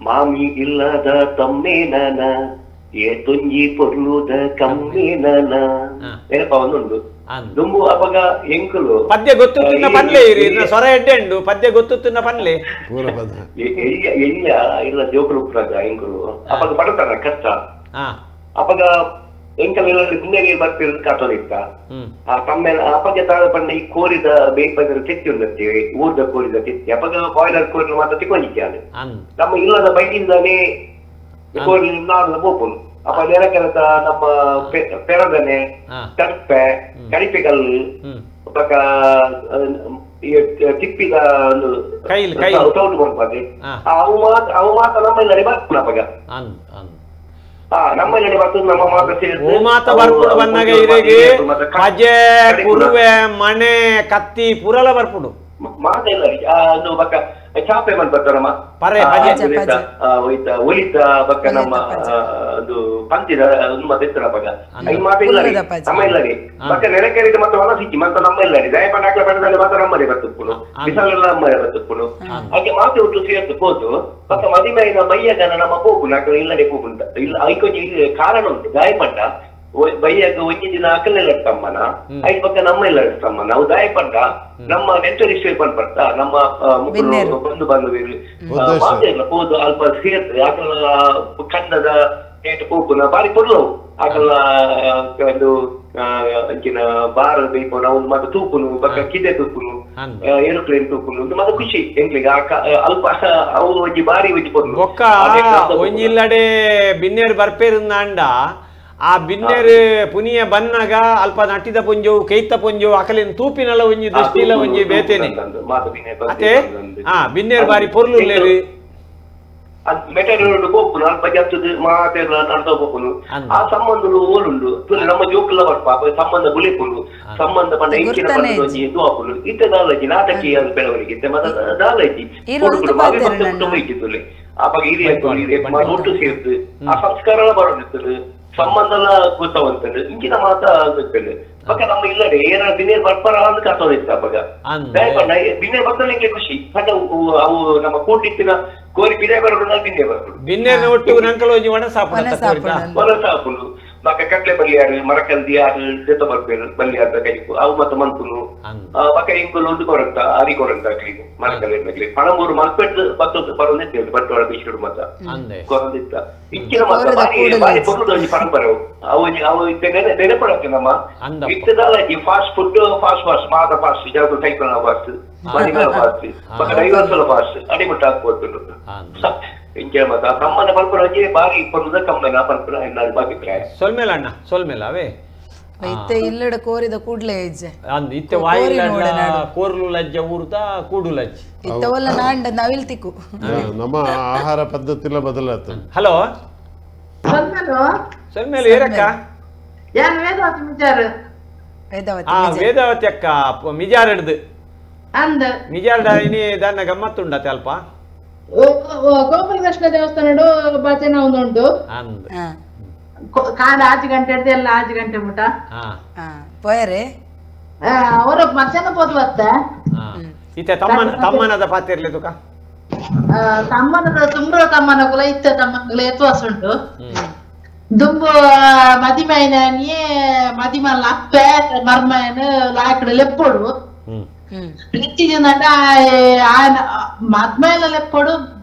Speaker 7: ಮಾಮಿ ಇಲ್ಲದ ತಮ್ಮೇ ನಾನ ಏತೊಂಜಿ ಪೊರ್ಲುದ ಕಮ್ಮಿ ನಾನ ನೆನಪ ಒಂದುಂಡು ದುಂಬು ಅಪಗ ಎಂಕುಲು
Speaker 1: ಪದ್ಯ ಗೊತ್ತುತ್ತಿನ ಪನ್ಲೆ ಇರಿ ಸ್ವರ ಎಡ್ಡೆ ಉಂಡು ಪದ್ಯ ಗೊತ್ತುತ್ತಿನ ಪನ್ಲೆ
Speaker 7: ಎಯ್ಯ ಇಲ್ಲ ಜೋಕುಲು ಉಪ್ಪುನಾಗ ಎಂಕುಲು ಅಪಗ ಬಡತನ ಕಷ್ಟ ಅಪಗ ಎಂಕಲ್ ಬಿನ್ನೇರಿ ಬರ್ಪಿರ್ ಕಾತೋದಿತ್ತ ಆ ತಮ್ಮೇಲೆ ಅಪಗ ತಾಳ ಪಂಡ ಈ ಕೋರಿದ ಬೇಯ್ಪದ್ರ ತೆತ್ತಿ ಉಂಡತ್ತಿ ಊರ್ದ ಕೋರಿದ ತೆತ್ತಿ ಅಪಗ ಬಾಯ್ಲರ್ ಕೋರಿನ ಮಾತ್ರ ತಿಕ್ಕೊಂಡಿದ್ದಾನೆ ನಮ್ಮ ಇಲ್ಲದ ಬೈಟಿಂದಾನೆ ಕೋರಿ ನಾಡದ ಪೋಪುನು ಅಪ್ಪ ನೆರಕೆಲತ ನಮ್ಮ ಪೆರದನೆ ತಡ್ಪೆ ಕಡಿಪೆಗಲ್ಲು ಬೊಕ ತಿಪ್ಪಿದ ಒಂದು ಸೌಟು ಬರ್ಪಾದೆ ಅವು ಮಾತ್ರ ಅವು ಮಾತ್ರ ನಮ್ಮ ಇಲ್ಲಡೆ ಬರ್ಪುನ ಅಪಗ ನಮ್ಮ ಇಲ್ಲಡೆ ಬರ್ತದೆ ನಮ್ಮ ಮಾತ್ರ ಸೇರಿ
Speaker 1: ಮಾತ ಬರ್ಪುಡು ಬನ್ನಾಗ ಇರೆಗೆ ಪಜೆ ಕುರುವೆ ಮಣೆ ಕತ್ತಿ ಪುರಲ ಬರ್ಪುಡು
Speaker 7: ಮಾತ ಇಲ್ಲ ಅದು ಬೊಕ ಚಾಪೆ ಮನ್ಪತ್ತರಮ್ಮ ಒಲಿತ ಬೊಕ ನಮ್ಮ ಅದು ಪಂತಿದ ಮತ್ತೆ ಇತ್ತರ ಅಪಗ I ಮಾತ ಇಲ್ಲ ರೀ ನಮ್ಮ ಇಲ್ಲ ರೀ ಬೊಕ ನೆರೆಕೆರೆಗೆ ಮತ್ತೆ ಹೊಲ ಸಿಕ್ಕಿ ಮತ್ತೆ ನಮ್ಮ ಇಲ್ಲ ರೀ ದಯಪಂಡ ಹಾಕ್ಲ ಪಡೆದಲ್ಲಿ ಮಾತ್ರ ನಮ್ಮನೆ ಬರ್ತುಪ್ಪುನು ಬಿಸಲೆಲ್ಲ ನಮ್ಮನೆ ಬರ್ತುಪ್ಪುನು ಹಾಗೆ ಮಾತೆ ಒಟ್ಟು ಸೇರ್ತು ಹೋತು ಬೊಕ ಮದಿಮೈನ ಬಯ್ಯಗನ ನಮ್ಮ ಪೋಪುನು ಅಕಲ ಇಲ್ಲಡೆ ಪೋಪುಂಟ ಇಲ್ಲ ಐಕೊಂಜಿ ಕಾರಣ ಉಂಟು ಗಾಯಪಂಡ ಬಯ್ಯಾಗ ಒಂಜಿ ದಿನ ಅಕಲೆಲ್ಲ ತಮ್ಮನ ಐದು ಪಕ್ಕ ನಮ್ಮ ಇಲ್ಲ ತಮ್ಮನ ಅವು ದಾಯಪಂಡ ನಮ್ಮ ನೆಂಟರಿಷ್ಟೇ ಪನ್ಪರ್ತ ನಮ್ಮ ಮುಖರು ಬಂಧು ಬಾಂಧವ್ಯರು ಮಾತೆ ಇಲ್ಲ ಹೋದು ಅಲ್ಪ ಸೇರ್ತು ಆಕಲ ಕಂದದ ಏಟು ಪೋಪುನ ಬಾರಿ ಪೊರ್ಲವು ಆಕಲ ಒಂದು ಅಂಚಿನ ಬಾರ ಬೇಪುನ ಒಂದು ಮಾತ ತೂಪುನು ಬೊಕ ಕಿದೆ ತೂಪುನು ಏರೋಪ್ಲೇನ್ ತೂಪುನು ಒಂದು ಮಾತ ಖುಷಿ ಎಂಕ್ಲಿಗೆ ಅಲ್ಪ ಅವು ಒಂಜಿ ಬಾರಿ ಒಂಜಿ ಪೊರ್ಲು
Speaker 1: ಬೊಕ್ಕ ಒಂಜಿಲ್ಲಡೆ ಬಿನ್ನೇರು ಬರ್ಪೇರುಂದಾಂಡ ಆ ಬಿನ್ನೇರು ಪುನಿಯ ಬನ್ನಾಗ ಅಲ್ಪ ನಟಿದ ಪುಂಜವು ಕೈತ ಪುಂಜವು ಅಕಲಿನ ತೂಪಿನಲ್ಲ ಒಂಜಿ ದೃಷ್ಟಿಲ ಒಂಜಿ ಬೇತೇನೆ ಅತೆ ಆ ಬಿನ್ನೇರು ಬಾರಿ ಪೊರ್ಲು ಉಲ್ಲೇರು
Speaker 7: ಮೆಟೀರಿಯಲ್ ಪೋಪುನು ಅಲ್ಪ ಜತ್ತದ ಮಾತೆಲ್ಲ ನಡ್ದ ಪೋಪುನು ಆ ಸಂಬಂಧಲು ಓಲುಂಡು ನಮ್ಮ ಜೋಕುಲ ಬರ್ಪ ಸಂಬಂಧ ಬುಲೆಪುಂಡು ಸಂಬಂಧ ಪಂಡ ಇಂಚಿನ ಪಂಡ ಒಂಜಿ ಇದು ಆಪುಂಡು ಇತ್ತೆ ದಾಲಜಿ ನಾಟಕೀಯ ಬೆಳವಣಿಗೆ ಇತ್ತೆ ಮತ್ತೆ ದಾಲಜಿ ಕುಟುಂಬ ಇತ್ತಿತ್ತು ಅವಾಗ ಹಿರಿಯ ಒಟ್ಟು ಸೇರ್ತು ಆ ಸಂಸ್ಕಾರ ಬರೋದಿತ್ತು ಸಂಬಂಧಲ ಗೊತ್ತವಂತದ್ದು ಇಂಚಿನ ಮಾತ ಗೊತ್ತಲ್ಲ ಪಕ್ಕ ನಮ್ಮ ಇಲ್ಲಡೆ ಏನಾರ ಬಿನ್ನೇರು ಬರ್ಪಾರ ಅಂತ ಕಾತೋದಿತ್ತು ಅವಾಗ ಬಿನ್ನೇರು ಬರ್ತಾನೆ ನಿಂಗೆ ಖುಷಿ ಪಂಡ ಅವು ನಮ್ಮ ಕೂಟಿತ್ತಿನ ಕೋರಿ ಬಿದೆ ಬರೋದು ಬಿನ್ನೆ ಬರೋದು
Speaker 1: ಬಿನ್ನೇರಿನ ಒಟ್ಟು ನಂಕಲ್ ಒಂಜಿ ಒಣ ಸಾಪುಂಡು
Speaker 7: ಒಣ ಸಾಪುಂಡು ಬೊಕ ಕಟ್ಲೆ ಬಲ್ಲಿಯಾರು ಮರಕಲ್ದಿ ಯಾರು ಜೊತೆ ಬರ್ಪೇರು ಬಲ್ಲಿಯಾರ್ದ ಕೈಕು ಅವು ಮತ್ತೆ ಮನ್ಪುನು ಬೊಕ ಇಂಕುಲು ಒಂದು ಕೊರಂತ ಅರಿ ಕೊರಂತ ಅಕ್ಲಿಗೆ ಮರಕಲ್ ಪಣಂಬೂರು ಮಲ್ಪೆಟ್ ಬತ್ತೊಂದು ಬರೋದಿತ್ತು ಬಂಟ್ವಾಳ ಬೀಚ್ ಮತ್ತ ಕೊರಂದಿತ್ತ ಇಂಚಿನ ಮಾತ ಬಾರಿ ಬಾರಿ ಪೊರ್ಲುದ ಒಂಜಿ ಪರಂಪರೆ ಅವು ಅವು ಇತ್ತೆ ನೆನಪಡಕ್ಕೆ ನಮ್ಮ ಇತ್ತದಾಲ ಈ fast food fast fast ಮಾತ ಫಾಸ್ಟ್ ಜಾಗ ಸೈಕಲ್ ಫಾಸ್ಟ್ ಮನಿಗಳ ಫಾಸ್ಟ್ ಬೊಕ ಡೈವರ್ಸ್ ಫಾಸ್ಟ್ ಅಡಿಮುಟ್ಟ ಹಾಕ್ಬೋದು ಇಂಚಿನ ಮಾತ ಸಂಬಂಧ ಪಲ್ಪುನ ಒಂಜಿ ಬಾರಿ ಪೊರ್ಲುದ ಕಮ್ಮನ ಪಲ್ಪುನ ಎನ್ನ ಅಭಿಪ್ರಾಯ.
Speaker 1: ಸೊಲ್ಮೇಲ ಅಣ್ಣ ಸೊಲ್ಮೇಲ ಅವೇ
Speaker 3: ಇತ್ತೆ ಇಲ್ಲಡ ಕೋರಿದ ಕೂಡ್ಲೆ ಇಜ್ಜೆ
Speaker 1: ಅಂದ್ ಇತ್ತೆ ವಾಯಿಲ್ಲ ಕೋರ್ಲು ಲಜ್ಜೆ ಊರುದ ಕೂಡು ಲಜ್ಜೆ
Speaker 3: ಇತ್ತವಲ್ಲ ನಾಂಡ ನವಿಲ್ ತಿಕ್ಕು
Speaker 2: ನಮ್ಮ ಆಹಾರ ಪದ್ಧತಿಲ ಬದಲಾತು.
Speaker 1: ಹಲೋ ಸೊಲ್ಮೇಲ ಏರಕ್ಕ
Speaker 4: ಯಾನ್ ವೇದಾವತಿ ಮಿಜಾರ್
Speaker 3: ವೇದಾವತಿ
Speaker 1: ಆ ವೇದಾವತಿ ಅಕ್ಕ ಮಿಜಾರ್ ಹಿಡ್ದು
Speaker 4: ಅಂದ
Speaker 1: ಮಿಜಾರ್ಡ ಇನಿ ದಾನ್ನ ಗಮ್ಮತ್ತುಂಡತೆ ಅಲ್ಪ
Speaker 4: ಗೋಪಾಲಕೃಷ್ಣ ದೇವಸ್ಥಾನ ಭಜನೆ ಒಂದುಂಟು ಕಾಂಡ 5 ಗಂಟೆ ಹಿಡ್ದು ಎಲ್ಲ 5 ಗಂಟೆ ಮುಟ
Speaker 3: ಪೋಯರೆ
Speaker 4: ಅವರ ಮಧ್ಯಾಹ್ನ ಪೋದು ಬತ್ತ
Speaker 1: ಇತ್ತೆ ತಮ್ಮನ ತಮ್ಮನದ ಪಾತಿರ್ಲಿ ತುಕ
Speaker 4: ತಮ್ಮನದ ತುಂಬ ತಮ್ಮನ ಕುಲ ಇತ್ತ ತಮ್ಮನ ಎತ್ವಾಸ ಉಂಟು ದುಂಬು ಮದಿಮೈನಿಯೇ ಮದಿಮಲ್ಲ ಅಪ್ಪೆ ಮರ್ಮಯನ ಲಾಕಡೆ ಲೆಪ್ಪೊಡು ಲೆಚ್ಚಿದಂಡ ఆయన ಮದ್ಮೇಲೆ ಲೆಪ್ಪೊಡು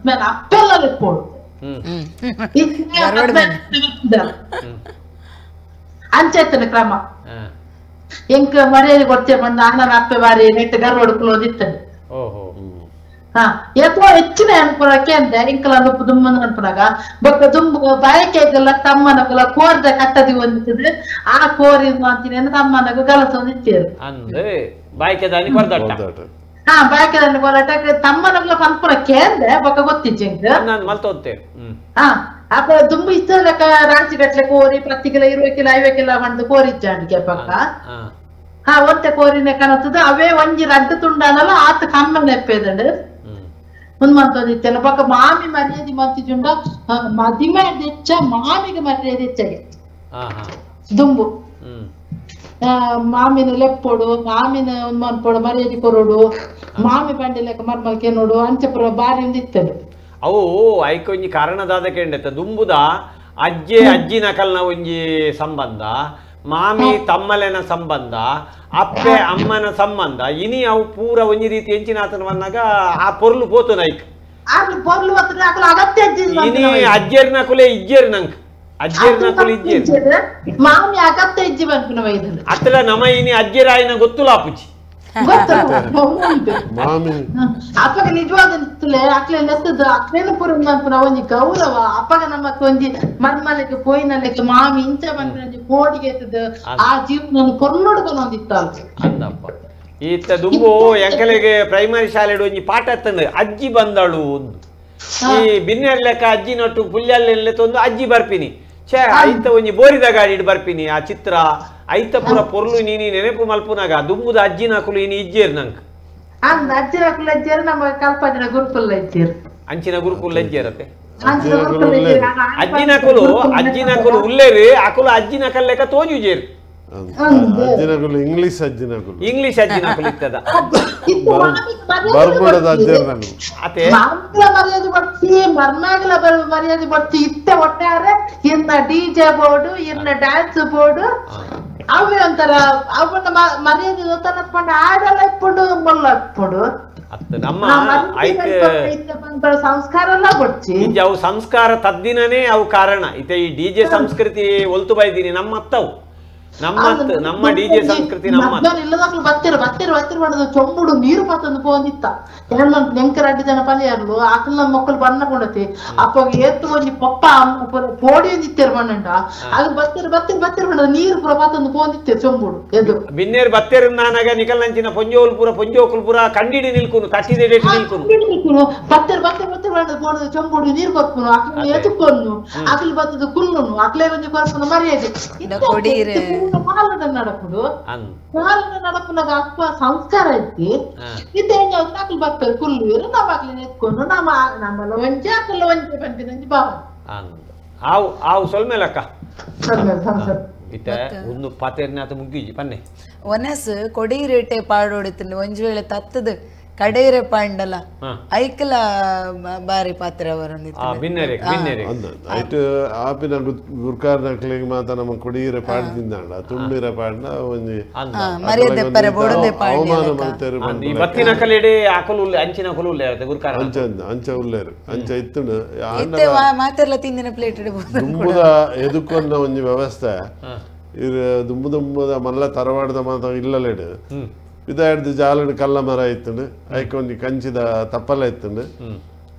Speaker 4: ಅಪ್ಪೆಲ್ಲ ಲೆಪ್ಪೊಡು ಅಂಚೆತ್ತನ ಕ್ರಮ ಎಂಕ್ ಮರ್ಯಾದೆ ಕೊಡ್ತೇ ಬಂದ ಅಣ್ಣನ ಅಪ್ಪೆ ಬಾರಿ ನೆಟ್ಟ ಗರ್ವಡು ಕುಲೋದಿತ್ತನೆ. ಹಾ ಎತ್ವ ಹೆಚ್ಚಿನ ಅನ್ಪುರಕ್ಕೆ ಅಂದೆ ಇಂಕಲ ನುಪ್ಪು ದುಮ್ಮನ ಅನ್ಪುನಾಗ ಬೊಕ್ಕ ದುಂಬು ಬಾಯಕೆಗೆಲ್ಲ ತಮ್ಮನಗುಲ ಕೋರ್ದ ಕಟ್ಟದಿ ಒಂದಿತ್ತದ ಆ ಕೋರಿ ಅಂತೀನಿ ತಮ್ಮನಗು ಗಲಸ ಒಂದಿತ್ತೇರು
Speaker 1: ಅಂದೆ ಬಾಯಕೆದಾನಿ ಕೊರ್ದಟ್ಟ.
Speaker 4: ಹಾ ಬಾಯಕೆದಾನಿ ಕೊರಟ ತಮ್ಮನಗುಲ ಪನ್ಪುರಕ್ಕೆ ಅಂದೆ ಬೊಕ್ಕ ಗೊತ್ತಿಜ್ಜಿ ಎಂಕ್
Speaker 1: ಮಲ್ತೋತ್ತೆ.
Speaker 4: ಹಾ ಅಪ್ಪ ದುಂಬು ಇಷ್ಟ ರಾಂಚಿ ಗಟ್ಲೆ ಕೋರಿ 10 ಕಿಲೋ 20 ಕಿಲೋ 50 kilo ಪಂಡ್ದು ಕೋರಿಜ್ಜಾಂಡಿಗೆ ಪಕ್ಕ. ಹಾ ಒಂತೆ ಕೋರಿನ ಕನತದ ಅವೇ ಒಂಜಿ ರಡ್ಡು ತುಂಡಾನಲ್ಲ ಆತ ಕಮ್ಮನೆ ಎಪ್ಪೇದಂಡು.
Speaker 8: ಒಂದು ಮಂತೊಂದಿತ್ತೆಲ್ಲ ಬೊಕ್ಕ ಮಾಮಿ ಮರ್ಯಾದೆ ಮಂತಿಜುಂಡ ಮದಿಮೆ ಹೆಚ್ಚ ಮಾಮಿಗೆ ಮರ್ಯಾದೆ ಹೆಚ್ಚಗೆ ದುಂಬು ಮಾಮಿನ ಲೆಪ್ಪೋಡು ಮಾಮಿನ ಒಂದ್ ಮನ್ಪೋಡು ಮರ್ಯಾದೆ ಕೊರೋಡು ಮಾಮಿ ಬಂಡೆ ಲೆಕ್ಕ ಮರ್ಮಲ್ಕೆ ನೋಡು ಅಂಚಪುರ ಬಾರಿ ಒಂದಿತ್ತದು
Speaker 1: ಅವು ಐಕೊಂಜಿ ಕಾರಣದಾದ ಕೇಂಡತ್ತ ದುಂಬುದ ಅಜ್ಜೆ ಅಜ್ಜಿನ ಕಲ್ನ ಒಂಜಿ ಸಂಬಂಧ ಮಾಮಿ ತಮ್ಮಲೆನ ಸಂಬಂಧ ಅಪ್ಪೆ ಅಮ್ಮನ ಸಂಬಂಧ ಇನಿ ಅವು ಪೂರ ಒಂಜಿ ರೀತಿ ಎಂಚಿನಾತನ ಬಂದಾಗ ಆ ಪೊರ್ಲು ಪೋತು ನೈಕ್ ಇನಿ ಅಜ್ಜೆರ್ನ ಕುಲೆ ಇಜ್ಜೆರ್ ನಂಕ್ ಅಜ್ಜೆರ್ನ ಕುಲೆ ಇಜ್ಜೆರ್
Speaker 8: ಮಾಮಿ ಅಗತ್ಯ ಇಜ್ಜಿ ಬಂದ್ಪಿನ ವೈದ್ಯರು
Speaker 1: ಅತ್ತಲ ನಮ ಇನಿ ಅಜ್ಜೆರಾಯಿನ ಗೊತ್ತುಲಾಪುಜಿ
Speaker 8: ಅಪ್ಪಗ ನಿಜವಾದ ಅಕ್ಲೆ ನೆತ್ತದ ಅಕ್ಲೇನ ಪೂರ ಮನ್ಪುನ ಒಂಜಿ ಗೌರವ ಅಪ್ಪಗ ನಮಕ್ ಒಂಜಿ ಮರ್ಮಲೆಗ್ ಪೋಯಿನಲೆಕ್ ಮಾಮಿ ಇಂಚ ಮನ್ಪಿನ ಒಂಜಿ ಕೋಡಿಗೆ ಎತ್ತದ ಆ ಜೀವನ ಕೊರ್ಲುಡ್ಕೊನೊಂದಿತ್ತ
Speaker 1: ಅಂದಪ್ಪ ಈತ ದುಂಬು ಎಂಕಲೆಗೆ ಪ್ರೈಮರಿ ಶಾಲೆಡ್ ಒಂಜಿ ಪಾಠ ಎತ್ತಂಡು ಅಜ್ಜಿ ಬಂದಳು ಒಂದು ಈ ಬಿನ್ನೆರ್ ಲೆಕ್ಕ ಅಜ್ಜಿ ನಟ್ಟು ಪುಲ್ಯಲ್ಲೆಲ್ಲ ತೊಂದು ಅಜ್ಜಿ ಬರ್ಪಿನಿ ಛೇ ಐತ ಒಂಜಿ ಬೋರಿದ ಗಾಡಿಡ್ ಬರ್ಪಿನಿ ಆ ಚಿತ್ರ ಐತ ಪೂರ ಪೊರ್ಲು ನೀನಿ ನೆನಪು ಮಲ್ಪುನಾಗ ದುಂಬುದ ಅಜ್ಜಿನ ಕುಲು ಇನಿ ಇಜ್ಜೇರ್ ನಂಕ್
Speaker 8: ಅಜ್ಜಿನ ಕುಲು ಇಜ್ಜೇರ್ ನಮ್ಮ ಕಲ್ಪಂಜಿನ ಗುರುಕುಲ ಇಜ್ಜೇರ್
Speaker 1: ಅಂಚಿನ ಗುರುಕುಲ ಇಜ್ಜೇರತೆ ಅಜ್ಜಿನ ಕುಲು ಅಜ್ಜಿನ ಕುಲು ಉಲ್ಲೇರು ಅಕುಲು ಅಜ್ಜಿನ ಕಲ್ಲೆಕ ತೋಜುಜೇರ್
Speaker 2: ಅಜ್ಜಿನ ಕುಲು ಇಂಗ್ಲಿಷ್ ಅಜ್ಜಿನ ಕುಲು
Speaker 1: ಇಂಗ್ಲಿಷ್ ಅಜ್ಜಿನ ಕುಲು ಇತ್ತದ
Speaker 2: ಬರ್ಬಡದ ಅಜ್ಜೇರ್ ನಂಗೆ
Speaker 1: ಅತೆ
Speaker 8: ಮಾಮಿಗ್ಲ ಮರ್ಯಾದೆ ಬಡ್ತಿ ಮರ್ಮಾಗ್ಲ ಮರ್ಯಾದೆ ಬಡ್ತಿ ಇತ್ತೆ ಒಟ್ಟಾರೆ ಇನ್ನ ಡಿಜೆ ಬೋರ್ಡು ಇನ್ನ ಡ್ಯಾನ್ಸ್ ಬೋರ್ಡು ಅವೇ ಒಂಥರ ಅವನ್ನ ಮರ್ಯಾದೆ ತನತ್ಕೊಂಡು ಆಡಲ್ಲ ಇಟ್ಕೊಂಡು ಮೊಲ್ಲ ಇಟ್ಕೊಂಡು
Speaker 1: ನಮ್ಮ
Speaker 8: ಸಂಸ್ಕಾರ ಎಲ್ಲ ಬಡ್ಚಿ
Speaker 1: ಅವು ಸಂಸ್ಕಾರ ತದ್ದಿನೇ ಅವು ಕಾರಣ ಇತ್ತೆ ಈ ಡಿಜೆ ಸಂಸ್ಕೃತಿ ಒಲ್ತು ಬೈದೀನಿ ನಮ್ಮ ಅತ್ತವು ನಮ್ಮ ನಮ್ಮ ಡಿಜೆ ಸಂಸ್ಕೃತಿ ನಮ್ಮ
Speaker 8: ಇಲ್ಲದಾಗ್ಲು ಬತ್ತಿರ ಬತ್ತಿರ ಬತ್ತಿರ ಮಾಡೋದು ಚೊಂಬುಡು ನೀರು ಪತ್ತೊಂದು ಪೋಂದಿತ್ತ ನೆಂಕರ ಅಡ್ಡಿ ಜನ ಪಲಿಯರ್ಲು ಆಕಲ್ನ ಮಕ್ಕಳು ಬಣ್ಣ ಕೊಡತಿ ಅಪ್ಪ ಏತ್ತು ಒಂಜಿ ಪಪ್ಪ ಅಮ್ಮ ಪೋಡಿ ಒಂದಿತ್ತೇರು ಬಣ್ಣಂಡ ಅದು ಬತ್ತಿರ ಬತ್ತಿರ ಬತ್ತಿರ ಮಾಡೋದು ನೀರು ಪೂರ ಪತ್ತೊಂದು ಪೋಂದಿತ್ತೇರು ಚೊಂಬುಡು ಎದು
Speaker 1: ಬಿನ್ನೇರು ಬತ್ತೇರು ನಾನಾಗ ನಿಕಲ್ನಂಚಿನ ಪೊಂಜೋಲ್ ಪೂರ ಪೊಂಜೋಕುಲ್ ಪೂರ ಕಂಡಿಡಿ ನಿಲ್ಕುನು ತಟ್ಟಿದೆ ನಿಲ್ಕುನು
Speaker 8: ಬತ್ತಿರ ಬತ್ತಿರ ಬತ್ತಿರ ಮಾಡೋದು ಪೋಣದು ಚೊಂಬುಡು ನೀರು ಕೊರ್ಪುನು ಆಕಲ್ ಏತುಕೊನ್ನು ಆಕಲ್ ಬತ್ತದ ಕುಲ್ಲುನು ಆಕಲೇ ಒಂಜಿ ಕೊರ್ಪುನು ಮರ್ಯಾದೆ ನಡಪುಡು ಕಾಲನ ನಡಪುನಾಗ ಅಪ್ಪ ಸಂಸ್ಕಾರ ಐತಿ ಇತ್ತ ಅಕ್ಲು ಬರ್ತಾರೆ ಕುಲ್ಲು ನಮ್ಮ ಅಕ್ಲಿನ ಎತ್ಕೊಂಡು ನಮ್ಮ ನಮ್ಮಲ್ಲ ಒಂಜೆ ಅಕ್ಕಲ್ಲ ಒಂಜೆ ಬಂದಿನ ಭಾವ
Speaker 1: ಆವು ಆವು ಸೊಲ್ಮೇಲಕ್ಕ ಇತ್ತ ಒಂದು ಪಾತೆರ್ನಾತ ಮುಗ್ಗಿಜಿ ಪನ್ನೆ
Speaker 3: ಒನಸ್ ಕೊಡಿ ರೇಟೆ ಪಾಡೋಡಿತೀನಿ ಒಂಜಿ ವೇಳೆ ತತ್ತದ ಕಡೇರೆ ಪಾಂಡಲ ಐಕಲ ಬಾರಿ ಪಾತ್ರ
Speaker 2: ಐಟ್ ಆಪಿನ ಗುರ್ಕಾರ್ನಕ್ಲೆಗ್ ಮಾತ ನಮ್ಮ ಕೊಡೀರೆ ಪಾಡ್ದಿಂದಾಂಡ ತುಂಬಿರ ಪಾಡ್ನ ಒಂಜಿ ಅವಮಾನ ಮಲ್ತೆರು
Speaker 1: ಬತ್ತಿನ ಕಲೆಡೆ ಆಕಲು ಅಂಚಿನ ಕುಲು ಉಲ್ಲೇರು ಗುರ್ಕಾರ
Speaker 2: ಅಂಚ ಅಂಚ ಉಲ್ಲೇರು ಅಂಚ ಇತ್ತುಂಡು
Speaker 3: ಮಾತೆಲ್ಲ ತಿಂದಿನ ಪ್ಲೇಟ್
Speaker 2: ದುಂಬುದ ಎದುಕೊಂಡ ಒಂಜಿ ವ್ಯವಸ್ಥೆ ಇದು ದುಂಬು ದುಂಬುದ ಮಲ್ಲ ತರವಾಡದ ಮಾತ ಇಲ್ಲಲೇಡು ಇದಾಡ್ದು ಜಾಲಡು ಕಲ್ಲ ಮರ ಇತ್ತುಂಡು ಐಕ್ ಒಂಜಿ ಕಂಚಿದ ತಪ್ಪಲ ಇತ್ತುಂಡು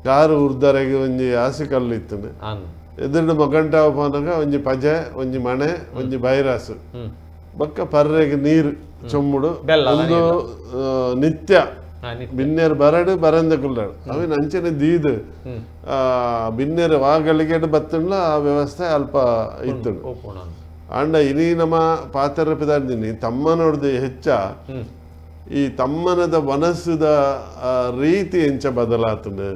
Speaker 2: ಕಾರು ಉರ್ದರೆಗೆ ಒಂಜಿ ಆಸಿ ಕಲ್ಲು ಇತ್ತುಂಡು ಎದುರು ಮೊಗಂಟ ಪೋನಾಗ ಒಂಜಿ ಪಜೆ ಒಂಜಿ ಮಣೆ ಒಂಜಿ ಬೈರಾಸು ಬೊಕ್ಕ ಪರ್ರೆಗೆ ನೀರು ಚೊಂಬುಡು ಒಂದು ನಿತ್ಯ ಬಿನ್ನೇರು ಬರಡು ಬರಂದ ಕುಲ್ಲಡು ಅವಿನ ಅಂಚನೆ ದೀದು ಬಿನ್ನೇರು ವಾಗಳಿಗೆ ಬತ್ತುಂಡ್ಲ ಆ ವ್ಯವಸ್ಥೆ ಅಲ್ಪ ಇತ್ತುಂಡು ಅಂಡ ಇನಿ ನಮ್ಮ ಪಾತ್ರ ಪಿದಾಡ್ದಿನಿ ತಮ್ಮನೋಡ್ದು ಹೆಚ್ಚ ಈ ತಮ್ಮನದ ಮನಸ್ಸುದ ರೀತಿ ಎಂಚ ಬದಲಾತುಂಡು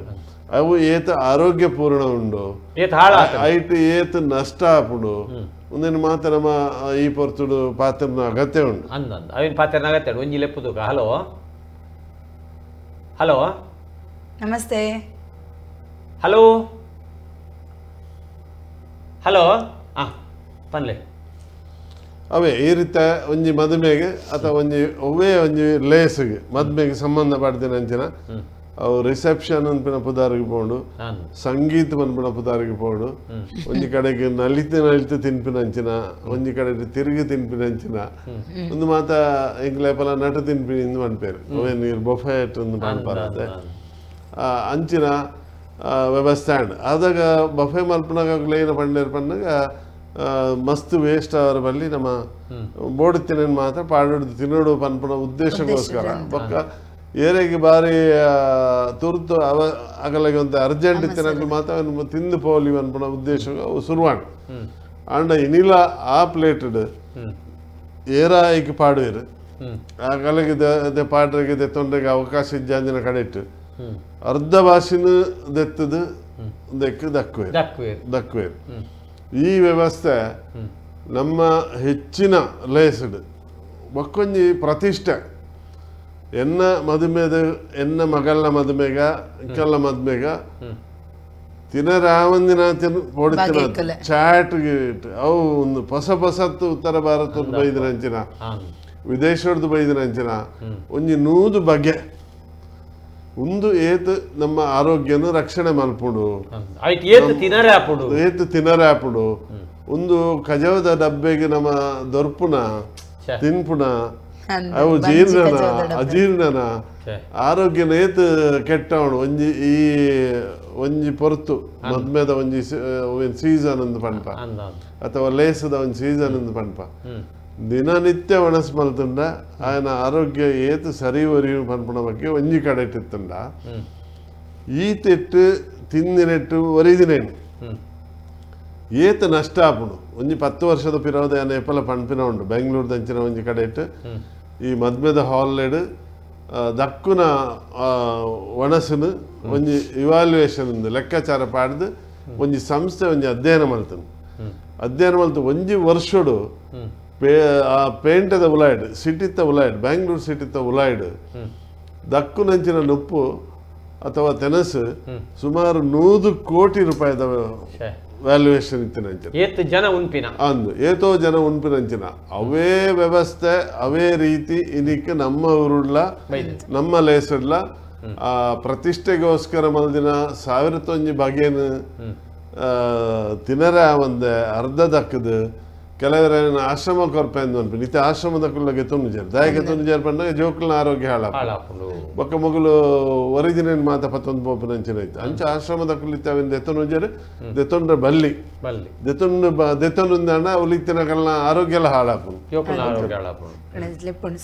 Speaker 2: ಅವು ಏತ ಆರೋಗ್ಯಪೂರ್ಣ ಉಂಡು ಐಟ್ ಏತ ನಷ್ಟ ಆಪುಂಡು ಒಂದೇನು ಮಾತ್ರ ನಮ್ಮ ಈ ಪೊರ್ತುಡು ಪಾತ್ರನ ಅಗತ್ಯ ಉಂಡು
Speaker 1: ಅಂದ ಅವಿನ ಪಾತ್ರನ ಅಗತ್ಯ ಒಂಜಿ ಲೆಪ್ಪುದುಕ ಹಲೋ ಹಲೋ
Speaker 3: ನಮಸ್ತೆ
Speaker 1: ಹಲೋ ಹಲೋ ಪನ್ಲೆ
Speaker 2: ಅವೇ ಈ ರೀತಿ ಒಂಜಿ ಮದುಮೆಗೆ ಅಥವಾ ಒಂಜಿ ಒವ್ವೇ ಒಂಜಿ ಲೇಸ್ಗೆ ಮದುಮೆಗೆ ಸಂಬಂಧ ಪಡ್ದಿನ ಅಂಚಿನ ಅವು ರಿಸೆಪ್ಷನ್ ಅನ್ಪಿನ ಪುದಾರಿಗೆ ಪೋಂಡು ಸಂಗೀತ ಪನ್ಪಿನ ಪುದಾರಿಗೆ ಪೋಂಡು ಒಂಜಿ ಕಡೆಗೆ ನಲಿತು ನಲಿತು ತಿನ್ಪಿನ ಅಂಚಿನ ಒಂಜಿ ಕಡೆಗೆ ತಿರುಗಿ ತಿನ್ಪಿನ ಅಂಚಿನ ಒಂದು ಮಾತ ಎಂಕ್ಲೇಪಲ ನಟ ತಿನ್ಪಿನಿ ಇಂದು ಪನ್ಪೇರು ಅವೇ ನೀರು ಬೊಫೆಟ್ ಒಂದು ಪನ್ಪಾರತ್ತೆ ಅಂಚಿನ ವ್ಯವಸ್ಥೆ ಅಂಡ್ ಆದಾಗ ಬಫೆ ಮಲ್ಪನಾಗ ಏನ ಪಂಡೇರು ಪನ್ನಾಗ ಮಸ್ತ್ ವೇಸ್ಟ್ ಅವರ ಬಲ್ಲಿ ನಮ್ಮ ಬೋರ್ಡ್ ತಿನ್ನ ಮಾತ್ರ ಪಾಡೋಡು ತಿನ್ನೋಡು ಪನ್ಪುನ ಉದ್ದೇಶಕ್ಕೋಸ್ಕರ ಬೊಕ್ಕ ಏರೆಗೆ ಬಾರಿ ತುರ್ತು ಅವ ಅಗಲಗೆ ಒಂದು ಅರ್ಜೆಂಟ್ ತಿನ್ನಕ್ಕೆ ಮಾತ್ರ ತಿಂದು ಪೋಲಿ ಅನ್ಪುನ ಉದ್ದೇಶ ಶುರುವಾಣ ಅಂಡ ಇನಿಲ ಆ ಪ್ಲೇಟೆಡ್ ಏರ ಐಕ್ ಪಾಡುವೆರು ಅಗಲಗೆ ಪಾಡ್ರಿಗೆ ತೊಂದರೆಗೆ ಅವಕಾಶ ಇಜ್ಜಾಂದಿನ ಕಡೆ ಇಟ್ಟು ಅರ್ಧ ಭಾಷೆನ ದೆತ್ತದು ದೆಕ್ಕು ದಕ್ಕುವೆ ದಕ್ಕುವೆ. ಈ ವ್ಯವಸ್ಥೆ ನಮ್ಮ ಹೆಚ್ಚಿನ ಲೇಸ್ಡ್ ಬಕ್ಕೊಂಜಿ ಪ್ರತಿಷ್ಠೆ ಎನ್ನ ಮದುಮೆದ ಎನ್ನ ಮಗಲ್ನ ಮದುಮೆಗ ಕೆಲ್ಲ ಮದುಮೆಗ ತಿನರಾವಂದಿನ ಪೊಡಿತಿನ ಚಾಟ್ ಗೀಟ್ ಅವು ಒಂದು ಹೊಸ ಹೊಸತ್ತು ಉತ್ತರ ಭಾರತದ ಬೈದಿನಂಚಿನ ವಿದೇಶದ ಬೈದಿನಂಚಿನ ಒಂಜಿ 100 ಬಗೆ ಒಂದು ಏತ್ ನಮ್ಮ ಆರೋಗ್ಯನ ರಕ್ಷಣೆ ಮಲ್ಪುಡು ಏತ್ ತಿನರೆ ಆಪುಡು ಒಂದು ಕಜವದ ಡಬ್ಬೆಗೆ ನಮ್ಮ ದೊರ್ಪುನ ತಿನ್ಪುನ ಅವು ಜೀರ್ಣನ ಅಜೀರ್ಣನ ಆರೋಗ್ಯನ ಏತ್ ಕೆಟ್ಟವನು ಒಂಜಿ ಈ ಒಂಜಿ ಪೊರ್ತು ಮದ್ಮೆದ ಒಂಜಿ ಸೀಸನ್ ಅಂದ್ ಪನ್ಪ ಅಥವಾ ಲೇಸದ ಒಂಜಿ ಸೀಸನ್ ಅಂದ್ ಪನ್ಪ ದಿನನಿತ್ಯ ಒಣಸ್ ಮಲ್ತುಂಡ ಆಯನ ಆರೋಗ್ಯ ಏತ್ ಸರಿ ಒರಿಯು ಪನ್ಪುನ ಬಗ್ಗೆ ಒಂಜಿ ಕಡೆ ಇಟ್ಟಿತ್ತುಂಡ ಈ ತೆಟ್ಟು ತಿಂದಿನೆಟ್ಟು ಒರಿದಿನೇನು ಏತ್ ನಷ್ಟ ಆಪುಂಡು ಒಂಜಿ 10 ವರ್ಷದ ಪಿರವದ ಆಯನ ಎಪ್ಪಲ ಪನ್ಪಿನ ಉಂಡು ಬೆಂಗಳೂರು ದಂಚಿನ ಒಂಜಿ ಕಡೆ ಇಟ್ಟು ಈ ಮದ್ಮೆದ ಹಾಲ್ಲೆಡ್ ದಕ್ಕುನ ಒಣಸುನು ಒಂಜಿ ಇವಾಲ್ಯುಯೇಷನ್ ಲೆಕ್ಕಾಚಾರ ಪಾಡ್ದು ಒಂಜಿ ಸಂಸ್ಥೆ ಒಂಜಿ ಅಧ್ಯಯನ ಮಲ್ತನು ಅಧ್ಯಯನ ಮಲ್ತು ಒಂಜಿ ವರ್ಷಡು ಆ ಪೇಂಟದ ಉಲಾಯ್ಡ್ ಸಿಟಿತ್ತ ಉಲಾಯ್ಡ್ ಬ್ಯಾಂಗ್ಳೂರು ಸಿಟಿತ್ತ ಉಲಾಯ್ಡ್ ದಕ್ಕುನಂಚಿನ ನುಪ್ಪು ಅಥವಾ ತೆನಸು ಸುಮಾರು 100 ಕೋಟಿ ರೂಪಾಯಿದ ವ್ಯಾಲ್ಯೂಯೇಷನ್ ಇತ್ತಿನಂಚಿನ
Speaker 1: ಏತ್ ಜನ ಉನ್ಪಿನ
Speaker 2: ಅಂದು ಏತೋ ಜನ ಉನ್ಪಿನಂಚಿನ ಅವೇ ವ್ಯವಸ್ಥೆ ಅವೇ ರೀತಿ ಇದಕ್ಕೆ ನಮ್ಮ ಊರುಡ್ಲ ನಮ್ಮ ಲೇಸುಡ್ಲ ಆ ಪ್ರತಿಷ್ಠೆಗೋಸ್ಕರ ಮಲ್ದಿನ 1001 ಬಗೆನು ತಿನರ ಒಂದೆ ಅರ್ಧ ದಕ್ಕದು ಕೆಲವರ ಆಶ್ರಮ ಕೊರ್ಪೆ ಅಂದು ಅನ್ಪಿ ನಿತ್ಯ ಆಶ್ರಮದ ಕುಲ್ಲಗೆ ತುಣ್ಣುಜಾರ್ ದಾಯಗೆ ತುಣ್ಣುಜಾರ್ ಪಂಡಾಗ ಜೋಕುಲ್ನ ಆರೋಗ್ಯ ಹಾಳಾಪುಂಡು ಬೊಕ್ಕ ಮೊಗಲು ಒರಿಜಿನ ಮಾತ ಪತ್ತೊಂದು ಪೋಪುನಂಚಿನ ಇತ್ತು ಅಂಚ ಆಶ್ರಮದ ಕುಲ್ಲಿತ್ತ ಅವಿನ ದೆತ್ತೊನುಜಾರ್ ದೆತ್ತೊಂಡ್ರೆ ಬಲ್ಲಿ ದೆತ್ತೊಂಡು ದೆತ್ತೊಂದಾಣ ಉಲಿತ್ತಿನ ಕಲ್ನ ಆರೋಗ್ಯ ಎಲ್ಲ ಹಾಳಾಪುಂಡು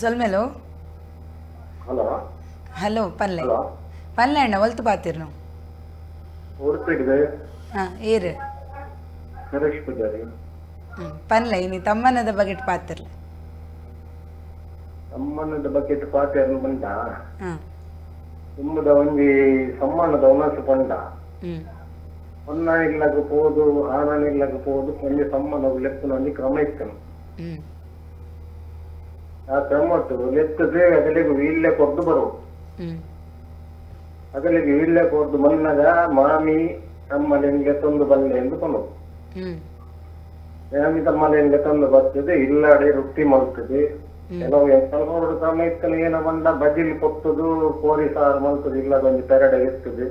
Speaker 3: ಸೊಲ್ಮೆಲೋ
Speaker 7: ಹಲೋ
Speaker 3: ಹಲೋ ಪಲ್ಲೆ ಪಲ್ಲೆ ಅಣ್ಣ ಒಲ್ತು ಪಾತಿರ್ನು ಹಾ ಏರು
Speaker 7: ನರೇಶ್ ಪೂಜಾರಿ
Speaker 3: ಪನ್ಲೆ ಇನಿ ತಮ್ಮನದ ಬಕೆಟ್ ಪಾತಿರ್ಲ
Speaker 7: ತಮ್ಮನದ ಬಕೆಟ್ ಪಾತಿರ್ನ ಬಂದ ತುಂಬದ ಒಂಜಿ ಸಮ್ಮಾನದ ಒನಸು ಪಂಡ ಒನ್ನ ಇಲ್ಲಗ ಪೋದು ಆನನ ಇಲ್ಲಗ ಪೋದು ಒಂಜಿ ಸಮ್ಮನ ಲೆಪ್ಪುನ ಒಂಜಿ ಕ್ರಮ ಇತ್ತನು ಆ ಕ್ರಮಟ್ಟು ಲೆತ್ತದೆ ಅಗಲಿಗೆ ಇಲ್ಲೇ ಕೊದ್ದು ಬರು ಅಗಲಿಗೆ ಇಲ್ಲೇ ಕೊದ್ದು ಮನ್ನಗ ಮಾಮಿ ತಮ್ಮನೆಗೆ ತಂದು ಬಲ್ಲೆ ಎಂದು ಕೊಂಡು ಮಾಮಿ ತಮ್ಮನೆಗೆ ತಂದು ಬರ್ತದೆ ಇಲ್ಲಾಡೆ ರೊಟ್ಟಿ ಮಲ್ತದೆ ಕೆಲವು ಎಂತ ಕ್ರಮ ಇತ್ತನ ಏನ ಬಂದ ಬಜಿಲ್ ಕೊಟ್ಟದು ಕೋರಿ ಸಾರು ಮಲ್ತದೆ ಇಲ್ಲ ಒಂಜಿ ಪೆರಡೆ ಇರ್ತದೆ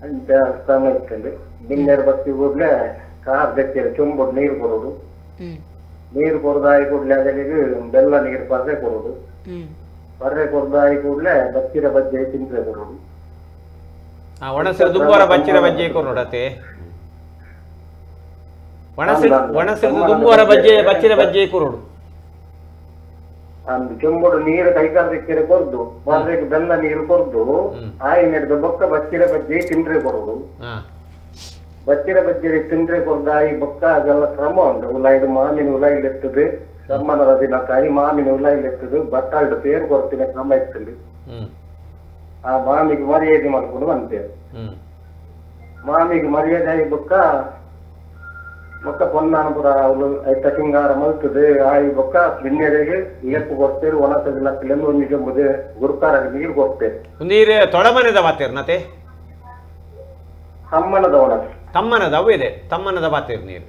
Speaker 7: ಅಂತ ಕ್ರಮ ಇರ್ತದೆ. ಬಿನ್ನೇರು ಬತ್ತಿ ಕೂಡ್ಲೆ ಕಾರ್ ದಕ್ಕಿರ ಚೊಂಬುಡ್ ನೀರು ಕೊಡೋದು ನೀರು ಕೊರದಾಯಿ ಕೂಡ್ಲೆ ಅದಕ್ಕೆ ಬೆಲ್ಲ ನೀರು ಪರ್ರೆ ಕೊಡೋದು ಪರ್ರೆ ಕೊರದಾಯಿ ಕೂಡ್ಲೆ ಬಚ್ಚಿರ ಬಜ್ಜೆ ತಿಂದ್ರೆ ಕೊಡೋದು.
Speaker 1: ಒಣಸಿರು ದುಂಬೋರ ಬಚ್ಚಿರ ಬಜ್ಜೆ ಕೊಡೋಡತೆ ಒಣಸಿರು ದುಂಬೋರ ಬಜ್ಜೆ ಬಚ್ಚಿರ ಬಜ್ಜೆ ಕೊರೋಡು
Speaker 7: ಅಂದು ಚೆಂಬುಡು ನೀರು ಕೈಕಾಲಕ್ಕೆ ಕೊರ್ದು ಬರ್ರೆಗೆ ಬೆಲ್ಲ ನೀರು ಕೊರ್ದು ಆಯಿ ನೆಡ್ದು ಬೊಕ್ಕ ಬಚ್ಚಿರ ಬಜ್ಜೆ ತಿಂದ್ರೆ ಕೊರೋದು ಬಚ್ಚಿರ ಬಜ್ಜೆ ತಿಂದ್ರೆ ಕೊರ್ದು ಆಯಿ ಬೊಕ್ಕ ಅದೆಲ್ಲ ಕ್ರಮ ಉಂಟು. ಉಲಾಯ್ದು ಮಾಮಿನ ಉಲಾಯಿಲ್ ಎತ್ತದೆ ತಮ್ಮನರ ದಿನ ತಾಯಿ ಮಾಮಿನ ಉಲಾಯಿಲ್ ಎತ್ತದು ಬಟ್ಟಾಲ್ಡು ಪೇರು ಕೊರ್ತಿನ ಕ್ರಮ ಇರ್ತದೆ. ಆ ಮಾಮಿಗೆ ಮರ್ಯಾದೆ ಮಾಡ್ಕೊಂಡು ಬಂತೇವೆ. ಮಾಮಿಗೆ ಮರ್ಯಾದೆ ಆಯಿ ಬೊಕ್ಕ ಬೊಕ್ಕ ಪೊನ್ನಾನಪುರ ಅವಳು ಐತ ಸಿಂಗಾರ ಮಲ್ತದೆ ಆಯಿ ಬೊಕ್ಕ ಬಿನ್ನೆರೆಗೆ ಲೆಪ್ಪು ಕೊಡ್ತೇವೆ ಒಣಸದ ಲಕ್ಕಲೆಂದು ಒಂದು ಜಂಬುದೆ ಗುರುಕಾರ ನೀರು ಕೊಡ್ತೇವೆ.
Speaker 1: ನೀರು ತೊಡಮನೆದ ಬಾತೇರ್ ನತೆ
Speaker 7: ತಮ್ಮನದ ಒಣಸ
Speaker 1: ತಮ್ಮನದ ಅವು ಇದೆ ತಮ್ಮನದ ಬಾತೇರ್ ನೀರು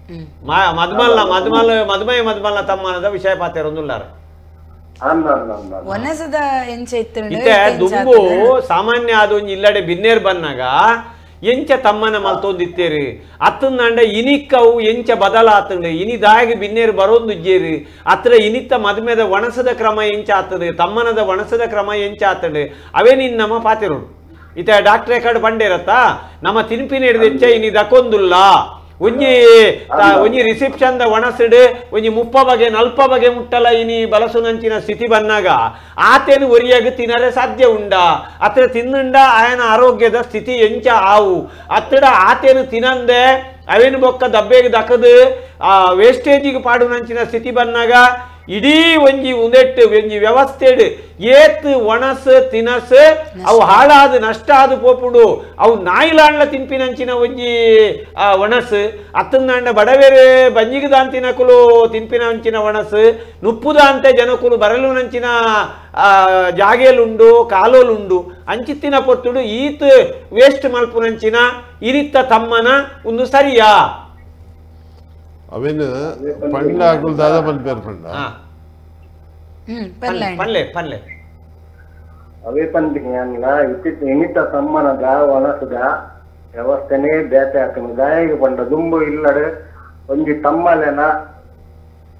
Speaker 1: ಮದ್ಮಲ್ನ ಮದ್ಮಲ್ ಮದ್ಮಯ ಮದ್ಮಲ್ನ ತಮ್ಮನದ ವಿಷಯ ಪಾತೇರ್ ಒಂದುಲ್ಲಾರ
Speaker 3: ಒಣಸದ ಎಂಚ
Speaker 1: ಇತ್ತೆ ದುಂಬು ಸಾಮಾನ್ಯ ಅದು ಒಂಜಿ ಇಲ್ಲಡೆ ಬಿನ್ನೇರ್ ಬನ್ನಾಗ ಎಂಚ ತಮ್ಮನ ಮಲ್ತೊಂದಿತ್ತೇರಿ ಅತ್ತಂದಾಂಡ ಇನಿಕ್ಕವು ಎಂಚ ಬದಲಾತಂಡು ಇನಿ ದಾಗಿ ಬಿನ್ನೇರು ಬರೋಂದುಜ್ಜೇರಿ ಅತ್ರ ಇನಿತ್ತ ಮದುಮೆದ ಒಣಸದ ಕ್ರಮ ಎಂಚ ಆತದೆ ತಮ್ಮನದ ಒಣಸದ ಕ್ರಮ ಎಂಚ ಆತಂಡು ಅವೇ ನಿನ್ನ ನಮ್ಮ ಪಾತಿರೋಡು ಇತ ಡಾಕ್ಟ್ರೇ ಕಡೆ ಬಂಡೇರತ್ತ ನಮ್ಮ ತಿನ್ಪಿನ ಹಿಡಿದು ಹೆಚ್ಚ ಇನಿ ದಕ್ಕೊಂದುಲ್ಲ ಒಂಜಿ ಒಂಜಿ ರಿಸೆಪ್ಷನ್ the ಒಣಸಿಡು ಒಂಜಿ 30 ಬಗೆ 40 ಬಗೆ ಮುಟ್ಟಲ ಇನಿ ಬಲಸುನಂಚಿನ ಸ್ಥಿತಿ ಬನ್ನಾಗ ಆತೇನು ಒರಿಯಾಗ ತಿನ್ನರೆ ಸಾಧ್ಯ ಉಂಡ ಅತ್ರ ತಿನ್ನುಂಡ ಆಯನ ಆರೋಗ್ಯದ ಸ್ಥಿತಿ ಎಂಚ ಆವು ಅತ್ತಡ ಆತೇನು ತಿನ್ನಂದೆ ಅವೇನು ಬೊಕ್ಕ ದಬ್ಬೇಗೆ ದಕ್ಕದು ಆ ವೇಸ್ಟೇಜಿಗೆ ಪಾಡುನಂಚಿನ ಸ್ಥಿತಿ ಬನ್ನಾಗ ಇಡೀ ಒಂಜಿ ಉಂದೆಟ್ಟು ಒಂಜಿ ವ್ಯವಸ್ಥೆಡ್ ಏತ್ ಒಣಸ್ ತಿನಸ್ ಅವು ಹಾಳಾದ ನಷ್ಟ ಆದ ಪೋಪುಂಡು ಅವು ನಾಯಿಲಾಂಡ್ಲ ತಿನ್ಪಿನಂಚಿನ ಒಂಜಿ ಒಣಸ್ ಅತ್ತಂದಾಂಡ ಬಡವೇರೆ ಬಂಜಿಗದಾಂತಿನಕುಲು ತಿನ್ಪಿನಂಚಿನ ಒಣಸ್ ನುಪ್ಪುದಾಂತೆ ಜನಕುಲು ಬರಲುನಂಚಿನ ಜಾಗೇಲುಂಡು ಕಾಲೋಲುಂಡು ಅಂಚಿತ್ತಿನ ಪೊತ್ತುಡು ಈತ್ ವೇಸ್ಟ್ ಮಲ್ಪುನಂಚಿನ ಇರಿತ್ತ ತಮ್ಮನ ಒಂದು ಸರಿಯಾ
Speaker 2: ಅವೇನು ಪಂಡ್ಲ ಆಗುಲ್ ದಾದ ಮಲ್ಪೇರ್ ಪಂಡ
Speaker 1: ಪನ್ಲೆ ಪನ್ಲೆ
Speaker 7: ಅವೇ ಪಂಪಿನಿ ಅಲ್ಲ ಇನಿತ ತಮ್ಮನದ ಒಣಸುದ ವ್ಯವಸ್ಥೆನೇ ಬೇತೆ ಹಾಕನು ದಾಯಿಗೆ ಪಂಡ ದುಂಬು ಇಲ್ಲಡು ಒಂಜಿ ತಮ್ಮಲೆನ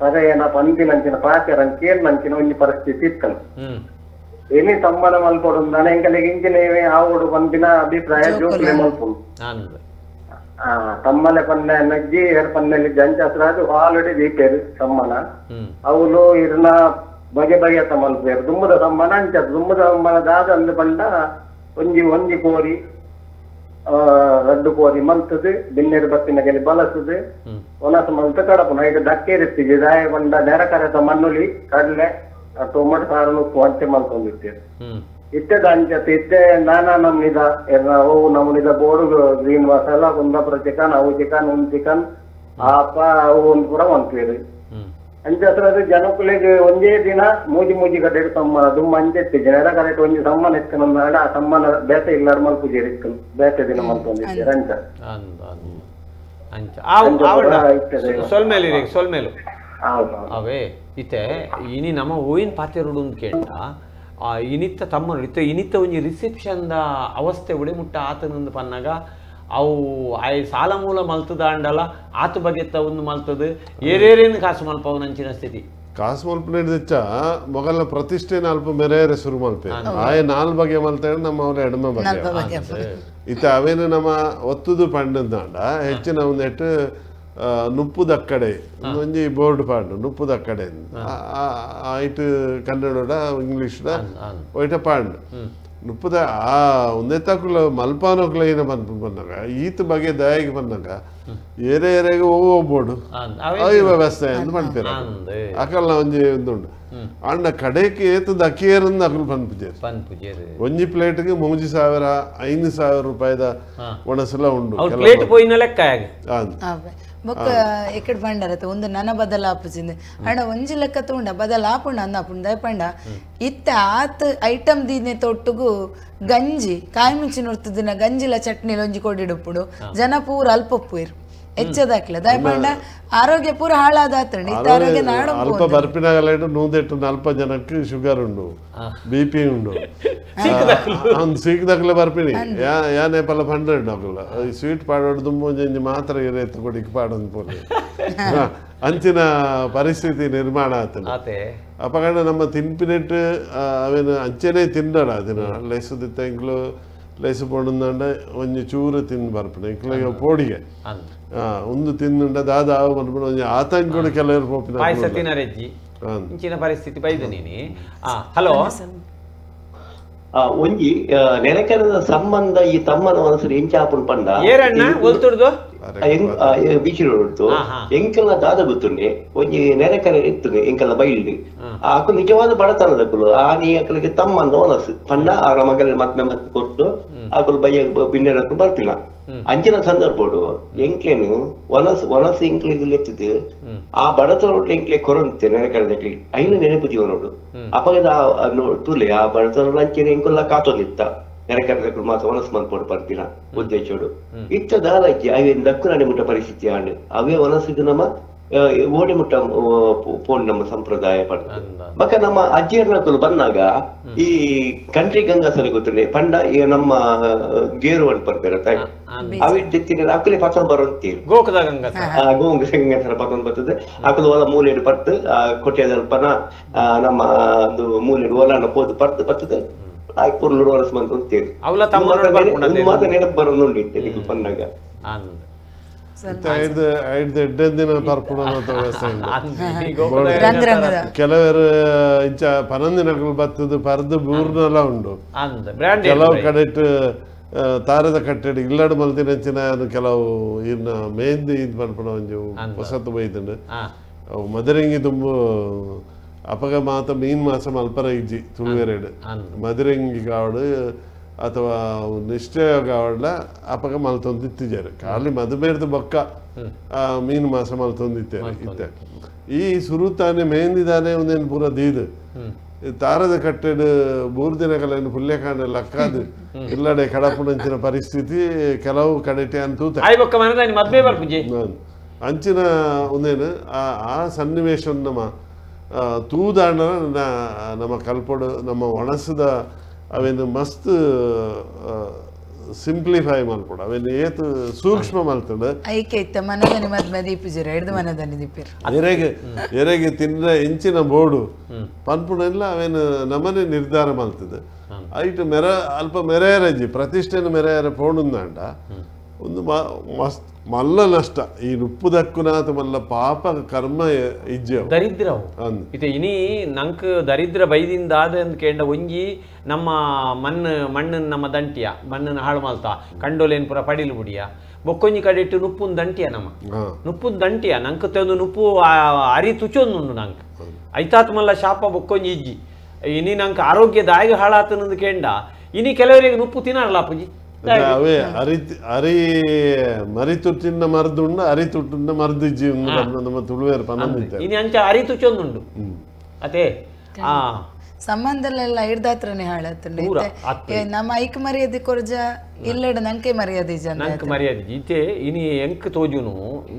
Speaker 7: ಪರೆಯನ ಪಂಪಿನಂಚಿನ ಪಾತೆರನ್ ಕೇಳ್ನಂಚಿನ ಒಂಜಿ ಪರಿಸ್ಥಿತಿ ಇತ್ತನು ಎನಿ ತಮ್ಮನ ಮಲ್ಪೊಡು ನಾನ ಎಂಕಲೆಗ್ ಇಂಚಿನ ಆವೊಡು ಪನ್ಪಿನ ಅಭಿಪ್ರಾಯ ಜೋಕುಲೆ ಮಲ್ಪುನು ತಮ್ಮನೆ ಪನ್ನೆ ನಜ್ಜಿ ಏರ್ ಪನ್ನೆಲಿ ಜಂಚಾಸ್ರಾಜು ಹಾಲಡಿ ದೀಪೇರು ತಮ್ಮನ ಅವಳು ಇರ್ನ ಬಗೆ ಬಗೆತ ಮಲ್ಪೇರು ದುಂಬುದ ತಮ್ಮನ ಅಂಚ ದುಂಬುದ ತಮ್ಮನ ದಾದ ಅಂದು ಪಂಡ ಒಂಜಿ ಒಂಜಿ ಕೋರಿ ರಡ್ಡು ಕೋರಿ ಮಲ್ತದು ಬಿನ್ನೇರು ಬತ್ತಿನ ಬಲಸುದು ಒಣಸು ಮಲ್ತ ಕಡಪುನ ಈಗ ದಕ್ಕೇರಿತ್ತಿಗೆ ದಾಯ ಪಂಡ ನೆರಕರೆತ ಮಣ್ಣುಲಿ ಕಡಲೆ ಟೊಮೊಟೊ ಸಾರನು ಉಪ್ಪು ಅಂಚೆ ಮಲ್ತೊಂದಿತ್ತೇರು ಇತ್ತೆದ ಅಂಚತೆ ಇತ್ತೆ ನಾನಾ ನಮ್ನಿದ ಓ ನಮ್ನಿದ board green masala Kundapura chicken ಅವು ಚಿಕನ್ ಉಂದು ಚಿಕನ್ ಆಪ ಅವು ಒಂದು ಪೂರ ಮಂತ್ವೇರು ಅಂಚೆ ಅದು ಜನಕುಲೆಗ್ ಒಂಜೇ ದಿನ ಮೂಜಿ ಮೂಜಿ ಕಡೆ ಸಮ್ಮನ ದುಮ್ಮ ಅಂಚೆತ್ತಿ ಜನರ ಕರೆಕ್ಟ್ ಒಂಜಿ ಸಮ್ಮನ ಎತ್ತನ ಆ ಸಮ್ಮನ ಬೇತೆ ಇಲ್ಲಾರ ಮಲ್ಪುಜೇರು ಇತ್ತು ಬೇತೆ ದಿನ ಮಲ್ತೊಂದಿತ್ತೇರು ಅಂಚ
Speaker 1: ಅಂಚ ಸೊಲ್ಮೇಲು ಸೊಲ್ಮೇಲು ಅವೇ ಇತ್ತೆ ಇನಿ ನಮ್ಮ ಓಯಿನ್ ಪಾತೆರುಡು ಅಂತ ಕೇಂಡ ಆ ಇನಿತ್ತ ತಮ್ಮನು ಇತ್ತ ಇನಿತ್ತ ಒಂಜಿ ರಿಸೆಪ್ಷನ್ದ ಅವಸ್ಥೆ ಉಡೆ ಮುಟ್ಟ ಆತನಂದು ಪನ್ನಾಗ ಅವು ಆಯ್ ಸಾಲ ಮೂಲ ಮಲ್ತದಾಂಡಲ ಆತ ಬಗೆತ್ತ ಒಂದು ಮಲ್ತದು ಏರೇರೇನು ಕಾಸು ಮಲ್ಪವನಂಚಿನ ಸ್ಥಿತಿ
Speaker 2: ಕಾಸು ಮಲ್ಪನೇಡ್ದೆಚ್ಚ ಮೊಗಲ ಪ್ರತಿಷ್ಠೆನ ಅಲ್ಪ ಮೆರೆಯರೆ ಶುರು ಮಲ್ಪೆ ಆಯ ನಾಲ್ ಬಗೆ ಮಲ್ತೇಳಿ ನಮ್ಮ ಅವರ ಎಡಮ ಬಗೆ ಇತ್ತ ಅವೇನು ನಮ್ಮ ಒತ್ತುದು ಪಂಡಂದಾಂಡ ಹೆಚ್ಚಿನ ಒಂದೆಟ್ಟು ನುಪ್ಪುದಕ್ಕಡೆ ಒಂಜಿ ಬೋರ್ಡ್ ಪಾಂಡು ನುಪ್ಪುದಕ್ಕಡೆ ಆಯ್ತು ಕನ್ನಡದ ಇಂಗ್ಲೀಷ್ದ ಒಯ್ಟ ಪಾಂಡು ನುಪ್ಪುದ ಆ ಒಂದೇ ತಕುಲ ಮಲ್ಪಾನೋಕ್ಲ ಏನ ಬಂದಾಗ ಈತ ಬಗೆ ದಯಾಗಿ ಬಂದಾಗ ಏರೇ ಏರೆಗೆ ಹೋಗ್ಬೋಡು ಅವು ವ್ಯವಸ್ಥೆ ಅಂತ ಪನ್ಪೇರು ಅಕಲ್ನ ಒಂಜಿ ಒಂದುಂಡು ಅಂಡ ಕಡೆಗೆ ಏತು ದಕ್ಕಿಯೇರಂದು ಅಕಲ್ ಪನ್ಪುಜೇರು ಒಂಜಿ ಪ್ಲೇಟ್ಗೆ 3,000 5,000 ರೂಪಾಯಿದ ಒಣಸಲ ಉಂಡು
Speaker 1: ಪ್ಲೇಟ್ ಪೋಯಿನ ಲೆಕ್ಕ
Speaker 3: ಬೊಕ್ಕ ಎಕ್ಕಡ್ ಪಂಡರತ್ತೆ ಒಂದು ನನ ಬದಲಾಪುಜಿಂದ ಅಂಡ ಒಂಜಿ ಲೆಕ್ಕ ತೂಂಡ ಬದಲಾಪುಂಡ ಅಂದ ಆಪುಂಡು ದಾಯೆ ಪಂಡ ಇತ್ತ ಆತ್ ಐಟಮ್ ದೀನೆ ತೊಟ್ಟುಗು ಗಂಜಿ ಕಾಯಿ ಮುಂಚಿನ ದಿನ ಗಂಜಿಲ ಚಟ್ನಿಲ ಒಂಜಿ ಕೊಡಿಡುಪ್ಪುಡು ಜನ ಪೂರ ಅಲ್ಪಪ್ಪುಯಿರು ಹೆಚ್ಚದಾಕ್ಲ ದಾಯೆ ಪಂಡ ಆರೋಗ್ಯ ಪೂರ ಹಾಳಾದಾತಂಡು ಇತ್ತ ಆರೋಗ್ಯ ನಾಡು
Speaker 2: ಅಲ್ಪ ಬರ್ಪಿನಾಗಲೇಟು ನೂದೆಟ್ಟು ನಲ್ಪ ಜನಕ್ಕೆ ಶುಗರ್ ಉಂಡು ಬಿ ಪಿ ಉಂಡು ಸೀಕ್ದಾಗಲೇ ಬರ್ಪಿನಿ ಯಾನೇ ಪಲ್ಲ ಪಂಡ್ರೆಡ್ ಅಕುಲ ಸ್ವೀಟ್ ಪಾಡೋಡು ದುಂಬು ಮಾತ್ರ ಇರೇತು ಕೊಡಿಗೆ ಪಾಡೊಂದು ಪೋಲೆ ಅಂಚಿನ ಪರಿಸ್ಥಿತಿ ನಿರ್ಮಾಣ ಆತನ ಅಪಗಂಡ ನಮ್ಮ ತಿನ್ಪಿನೆಟ್ಟು ಅವೇನು ಅಂಚೆನೇ ತಿನ್ನಡ ಅದನ್ನ ಲೇಸುದಿತ್ತ ಇಂಕ್ಲು ಲೇಸು ಪೋಡುಂದಾಂಡ ಒಂಜಿ ಚೂರು ತಿಂದು ಬರ್ಪಿನ ಇಂಕ್ಲಿಗೆ ಪೋಡಿಗೆ ಒಂದು ತಿಂದುಂಡ ದಾದ ಆವು ಬರ್ಪಿನ ಒಂಜಿ ಆತಂಕಡು ಕೆಲವರು ಪೋಪಿನ
Speaker 1: ಪಾಯಸ ತಿನ್ನರೆಜ್ಜಿ ಇಂಚಿನ ಪರಿಸ್ಥಿತಿ ಬೈದು ನೀನಿ ಹಲೋ
Speaker 7: ಒಂಜಿ ನೆರೆಕರದ ಸಂಬಂಧ ಈ ತಮ್ಮನ ಮನಸ್ಸು ಎಂಚಾಪುನ್ ಪಂಡ
Speaker 1: ಏರಣ್ಣ ಒಲ್ತುಡ್ದು
Speaker 7: ಬೀಚಿರೋಡ್ತು ಎಂಕಲ್ನ ದಾದ ಗೊತ್ತುಂಡೆ ಒಂಜಿ ನೆರೆಕರೆ ಇತ್ತು ಎಂಕಲ್ನ ಬೈಲ್ಡ್ ಆಕು ನಿಜವಾದ ಬಡತನದಕ್ಕಲು ಆ ನೀ ಅಕಲಿಗೆ ತಮ್ಮನ ಮನಸ್ಸು ಪಂಡ ಆರ ಮಗಲ ಮತ್ತೆ ಮತ್ತೆ ಕೊಟ್ಟು ಆಕಲು ಬಯ್ಯ ಬಿನ್ನೆರಕ್ಕೂ ಬರ್ತಿಲ್ಲ ಅಂಚಿನ ಸಂದರ್ಭಡು ಎಂಕ್ಲೇನು ವನಸ್ ವನಸ್ ಎಂಕ್ಲಿಗೆ ಲೆತ್ತಿದ್ದು ಆ ಬಡತನ ಎಂಕ್ಲೆ ಕೊರಂತೆ ನೆರೆಕರದಕ್ಕೆ ಐನು ನೆನಪು ಜೀವನೋಡು ಅಪಗದ ತುಲೆ ಆ ಬಡತನ ಅಂಚಿನ ಎಂಕುಲ್ಲ ಕಾತೊಂದಿತ್ತ ನೆರೆಕರದಕ್ಕೂ ಮಾತ್ರ ವನಸ್ ಮನ್ಪೋಡು ಬರ್ತಿನ ಉದ್ದೇಶೋಡು ಇತ್ತ ದಾಲಜ್ಜಿ ಅವೆ ದಕ್ಕುನಾಡಿ ಮುಟ್ಟ ಪರಿಸ್ಥಿತಿ ಆಂಡ್ ಅವೇ ವನಸ್ಸಿಗೆ ನಮ್ಮ ಓಡಿ ಮುಟ್ಟ ಪೋನ್ ನಮ್ಮ ಸಂಪ್ರದಾಯ ಪಡ್ತ ಬಕ ನಮ್ಮ ಅಜ್ಜಿಯರ್ನಕುಲು ಬಂದಾಗ ಈ ಕಂಟ್ರಿ ಗಂಗಾಸನ ಗೊತ್ತುಂಡೆ ಪಂಡ ಈ ನಮ್ಮ ಗೇರು ಅಂತ ಬರ್ಬೇರ ಅವಿ ಅಕಲೆ ಪತನ್ ಬರೋಂತೀರಿ
Speaker 1: ಗೋಕದ ಗಂಗಾಸರ
Speaker 7: ಗೋಂಗ ಗಂಗಾಸರ ಪತನ್ ಬರ್ತದೆ ಅಕಲು ಓಲ ಮೂಲೆಡು ಪರ್ತು ಕೊಟ್ಟೆದಲ್ಪನ ನಮ್ಮ ಒಂದು ಮೂಲೆಡು ಓಲಾನ ಪೋದು ಪರ್ತು ಬರ್ತದೆ ಪುರ್ಲು ವರಸ್ ಬಂತು ಅಂತೀರಿ
Speaker 1: ಅವಲ ತಮ್ಮ
Speaker 7: ಮಾತ್ರ ನೆನಪು ಬರೋದು ಇತ್ತೆ ಬಂದಾಗ
Speaker 2: ಕೆಲವರು ಇಂಚ ಪನಂದಿನಗಳು ಬತ್ತದು ಪರ್ದು ಬೂರ್ನೆಲ್ಲ ಉಂಡು ಕೆಲವು ಕಡೆಟ್ ತಾರದ ಕಟ್ಟೆಡ್ ಇಲ್ಲಡು ಮಲ್ತಿನಂಚಿನ ಕೆಲವು ಇನ್ನ ಮೇಂದಿ ಇದು ಪನ್ಪುನ ಒಂಜಿ ಹೊಸತು ಬೈದುಂಡು ಅವು ಮದರಂಗಿ ತುಂಬು ಅಪಗ ಮಾತ ಮೀನ್ ಮಾಸ ಮಲ್ಪರ ಇಜ್ಜಿ ತುಳುವೆರೆಡ್ ಮದಿರೆಂಗಿ ಕಾವಡು ಅಥವಾ ನಿಷ್ಠೆ ಕಾವಡ್ಲ ಅಪಗ ಮಲ್ತೊಂದಿತ್ತಿಜಾರು ಖಾಲಿ ಮದುಮೇರ್ದು ಬೊಕ್ಕ ಮೀನು ಮಾಸ ಮಲ್ತೊಂದಿತ್ತೇವೆ ಇತ್ತೆ ಈ ಸುರುತಾನೆ ಮೇಂದಿದಾನೆ ಒಂದೇನು ಪೂರ ದೀದು ತಾರದ ಕಟ್ಟೆಡ್ ಮೂರು ದಿನಗಳನ್ನು ಪುಲ್ಯಕಾಂಡ ಲಕ್ಕಾದು ಇಲ್ಲಡೆ ಕಡಪುಣಂಚಿನ ಪರಿಸ್ಥಿತಿ ಕೆಲವು ಕಡೆಟೆ ಅಂತೂ ಅಂಚಿನ ಒಂದೇನು ಆ ಸನ್ನಿವೇಶ ನಮ್ಮ ತೂದಾಂಡ ನಮ್ಮ ಕಲ್ಪೊಡು ನಮ್ಮ ಒಣಸದ ಅವೇನು ಮಸ್ತ್ ಸಿಂಪ್ಲಿಫೈ ಮಲ್ಪೊಡು ಅವೇನು ಏತ್ ಸೂಕ್ಷ್ಮ ಮಲ್ತಡು
Speaker 3: ಐಕೆ ಇತ್ತ ಮನದನಿ ಮದ್ಮೆ ದೀಪುಜಿರ ಹಿಡ್ದು ಮನದನಿ ದೀಪಿರು
Speaker 2: ಎರೆಗೆ ಎರೆಗೆ ತಿನ್ನ ಎಂಚಿನ ಬೋಡು ಪನ್ಪುನೆಲ್ಲ ಅವೇನು ನಮನೆ ನಿರ್ಧಾರ ಮಲ್ತದೆ ಐಟ್ ಮೆರ ಅಲ್ಪ ಮೆರೆಯರಜ್ಜಿ ಪ್ರತಿಷ್ಠೆನ ಮೆರೆಯರ ಪೋಣುಂದಾಂಡ ಒಂದು ಮಸ್ತ್ ಮಲ್ಲ ನಷ್ಟ ಈ ನುಪ್ಪುದಕ್ಕುನಾಥ ಮಲ್ಲ ಪಾಪ ಕರ್ಮ ಇಜ್ಜೆ
Speaker 1: ದರಿದ್ರ ಇತ್ತೆ ಇನಿ ನಂಕ್ ದರಿದ್ರ ಬೈದಿಂದ ಆದ ಕೇಂಡ ಒಂಜಿ ನಮ್ಮ ಮಣ್ಣು ಮಣ್ಣನ್ನು ನಮ್ಮ ದಂಟಿಯ ಮಣ್ಣನ್ನು ಹಾಳು ಮಲ್ತ ಕಂಡೋಲೇನ್ ಪೂರ ಪಡಿಲು ಬುಡಿಯ ಬೊಕ್ಕೊಂಜಿ ಕಡೆ ಇಟ್ಟು ನುಪ್ಪುನ್ ದಂಟಿಯ ನಮ್ಮ ನುಪ್ಪುನ್ ದಂಟಿಯ ನಂಕ್ ತೆಂದು ನುಪ್ಪು ಅರಿ ತುಚೊಂದುಂಡು ನಂಕ್ ಐತಾತ್ ಮಲ್ಲ ಶಾಪ ಬೊಕ್ಕೊಂಜಿ ಇಜ್ಜಿ ಇನಿ ನಂಕ್ ಆರೋಗ್ಯದಾಯಕ ಹಾಳಾತನಂದು ಕೇಂಡ ಇನಿ ಕೆಲವರಿಗೆ ನುಪ್ಪು ತಿನ್ನಲ್ಲ ಪುಜಿ
Speaker 2: ಅವೇ ಅರಿ ಅರಿ ಮರಿ ತುಟ್ಟಿನ ಮರದುಂಡು ಅರಿ ತುಟ್ಟಿನ ಮರದು ಇಜ್ಜಿ ನಮ್ಮ ತುಳುವೇರು ಪನಂದಿತ್ತೆ
Speaker 1: ಇನಿ ಅಂಚ ಅರಿ ತುಚೊಂದುಂಡು ಅದೇ ಆ
Speaker 3: ಸಂಬಂಧಲೆಲ್ಲ ಹಿಡ್ದಾತ್ರನೇ ಹಾಳಾತುಂಡು ನಮ್ಮ ಐಕ್ ಮರ್ಯಾದೆ ಕೊರ್ಜ ಇಲ್ಲಡ ನಂಕೆ ಮರ್ಯಾದೆ ಜನ
Speaker 1: ನಂಗೆ ಮರ್ಯಾದೆ ಇತ್ತೆ ಇನಿ ಎಂಕ್ ತೋಜುನು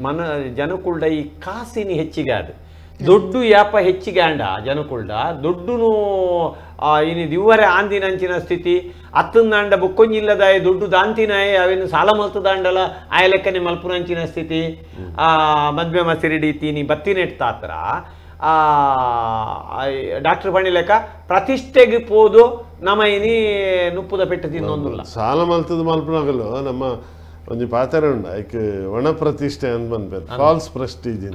Speaker 1: ಮನ ಜನಕುಲ್ಡ ಈ ಕಾಸಿನಿ ಹೆಚ್ಚಿಗೆ ಅದು ದೊಡ್ಡು ಯಾಪ ಹೆಚ್ಚಿಗೆ ಅಂಡ ಜನಕುಲ್ಡ ದೊಡ್ಡುನು ಇನಿ ದಿವ್ವರೆ ಆಂದಿನಂಚಿನ ಸ್ಥಿತಿ ಅತ್ತಂದಾಂಡ ಬೊಕ್ಕೊಂಜಿಲ್ಲದಾಯ ದೊಡ್ಡು ದಾಂತಿನಾಯ ಅವೇನು ಸಾಲ ಮಲ್ತದಾಂಡಲ ಆಯ ಲೆಕ್ಕನೆ ಮಲ್ಪುನಂಚಿನ ಸ್ಥಿತಿ ಮದ್ವೆ ಮಸಿರಿಡಿ ತೀನಿ ಬತ್ತಿನೆಟ್ತಾತ್ರ ಡಾಕ್ಟರ್ ಪಣಿ ಲೆಕ್ಕ ಪ್ರತಿಷ್ಠೆಗೆ ಪೋದು ನಮ್ಮ ಇನಿ ನುಪ್ಪುದ ಪೆಟ್ಟು ತಿನ್ನೊಂದುಲ್ಲ
Speaker 2: ಸಾಲ ಮಲ್ತದ ಮಲ್ಪನಾಗಲು ನಮ್ಮ ಒಂಜಿ ಪಾತ್ರ ಉಂಡು ಐಕ್ ಒಣ ಪ್ರತಿಷ್ಠೆ ಅಂತ ಬಂದ್ಬೇಕು ಫಾಲ್ಸ್ ಪ್ರೆಸ್ಟೀಜ್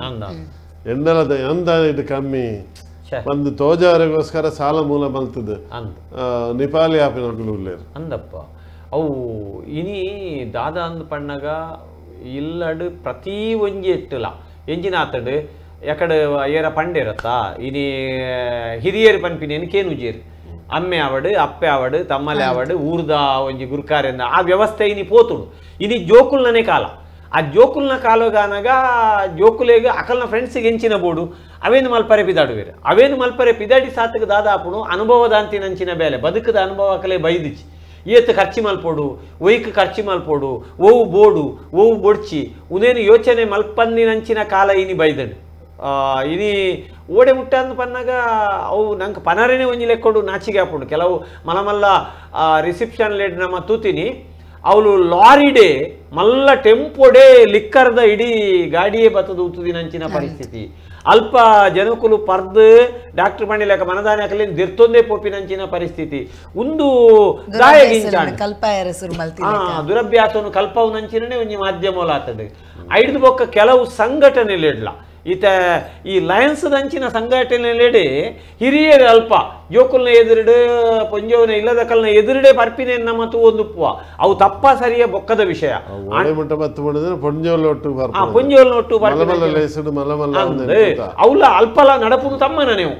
Speaker 2: ಎಂಡಲದ ಎಂದ ಇದು ಕಮ್ಮಿ ಒಂದು ತೋಜಾವರೆಗೋಸ್ಕರ ಸಾಲ ಮೂಲ ಮಲ್ತದ ನಿಪಾಲಿ ಆಪಿನಕುಲು ಉಲ್ಲೇರು
Speaker 1: ಅಂದಪ್ಪ ಅವು ಇನಿ ದಾದಾ ಅಂದ್ ಪಣ್ಣಗ ಇಲ್ಲಡು ಪ್ರತಿ ಒಂಜಿ ಎಟ್ಟುಲ ಎಂಜಿನ ಆತಡು ಯಾಕಡೆ ಏರ ಪಂಡೇರತ್ತಾ ಇನಿ ಹಿರಿಯರು ಪನ್ಪಿನಿ ಕೇನುಜೇರು ಅಮ್ಮೆ ಆವಡು ಅಪ್ಪೆ ಆವಡು ತಮ್ಮಲೆ ಆವಡು ಊರ್ದ ಒಂಜಿ ಗುರುಕಾರೆಂದ ಆ ವ್ಯವಸ್ಥೆ ಇನಿ ಪೋತುಡು ಇನಿ ಜೋಕುಲ್ನನೇ ಕಾಲ ಆ ಜೋಕುಲ್ನ ಕಾಲಗಾನಾಗ ಜೋಕುಲೇಗ ಅಕಲ್ನ ಫ್ರೆಂಡ್ಸಿಗೆ ಎಂಚಿನ ಬೋಡು ಅವೇನು ಮಲ್ಪರೆ ಪಿದಾಡುವೇರು ಅವೇನು ಮಲ್ಪರೆ ಪಿದಾಡಿ ಸಾತಕ್ಕೆ ದಾದಾಪುಣು ಅನುಭವದಾಂತಿನಂಚಿನ ಬೇಲೆ ಬದುಕದ ಅನುಭವ ಅಕಲೆ ಬೈದಿಚ್ಚಿ ಏತ್ ಖರ್ಚಿ ಮಲ್ಪೋಡು ಒಯ್ಕ್ ಖರ್ಚಿ ಮಲ್ಪೋಡು ಓವು ಬೋಡು ಓವು ಬೊಡ್ಚಿ ಉನೇನು ಯೋಚನೆ ಮಲ್ಪಂದಿನಂಚಿನ ಕಾಲ ಇನಿ ಬೈದಡು ಇನಿ ಓಡೆ ಮುಟ್ಟ ಅಂದ್ ಪನ್ನಾಗ ಅವು ನಂಗೆ ಪನರೇನೆ ಒಂಜಿ ಲೆಕ್ಕೊಡು ನಾಚಿಗೆ ಹಾಪುಂಡು ಕೆಲವು ಮಲಮಲ್ಲ ರಿಸೆಪ್ಷನ್ ಲೇಟ್ ನಮ್ಮ ತೂತಿನಿ ಅವಳು ಲಾರಿಡೆ ಮಲ್ಲ ಟೆಂಪೋಡೆ ಲಿಕ್ಕರ್ದ ಇಡೀ ಗಾಡಿಯೇ ಬತ್ತದ ಉತ್ತುದಿನಂಚಿನ ಪರಿಸ್ಥಿತಿ ಅಲ್ಪ ಜನಕುಲು ಪರ್ದು ಡಾಕ್ಟರ್ ಪಂಡಿಲೆಕ್ಕ ಮನದಾನೆ ಹಾಕಲಿ ದಿರ್ತೊಂದೇ ಪೋಪಿನಂಚಿನ ಪರಿಸ್ಥಿತಿ ಒಂದು ದುರಭ್ಯಾಸವನ್ನು ಕಲ್ಪವನಂಚಿನೇ ಒಂಜಿ ಮಾಧ್ಯಮ ಆತದೆ ಐದು ಬೊಕ್ಕ ಕೆಲವು ಸಂಘಟನೆಲಿಡ್ಲ ಈತ ಈ ಲಯನ್ಸ್ ದಂಚಿನ ಸಂಘಟನೆಲೆಡೆ ಹಿರಿಯರು ಅಲ್ಪ ಜೋಕುಲ್ನ ಎದುರುಡು ಪೊಂಜೋವನ ಇಲ್ಲದ ಕಲ್ನ ಎದುರುಡೆ ಪರ್ಪಿನೆ ನಮ್ಮ ಒಂದು ಉಪ್ಪುವ ಅವು ತಪ್ಪ ಸರಿಯ ಬೊಕ್ಕದ ವಿಷಯ ಪೊಂಜೋಲ್ ಒಟ್ಟು ಅವಲ ಅಲ್ಪಲ ನಡಪುನು ತಮ್ಮನ ನೀವು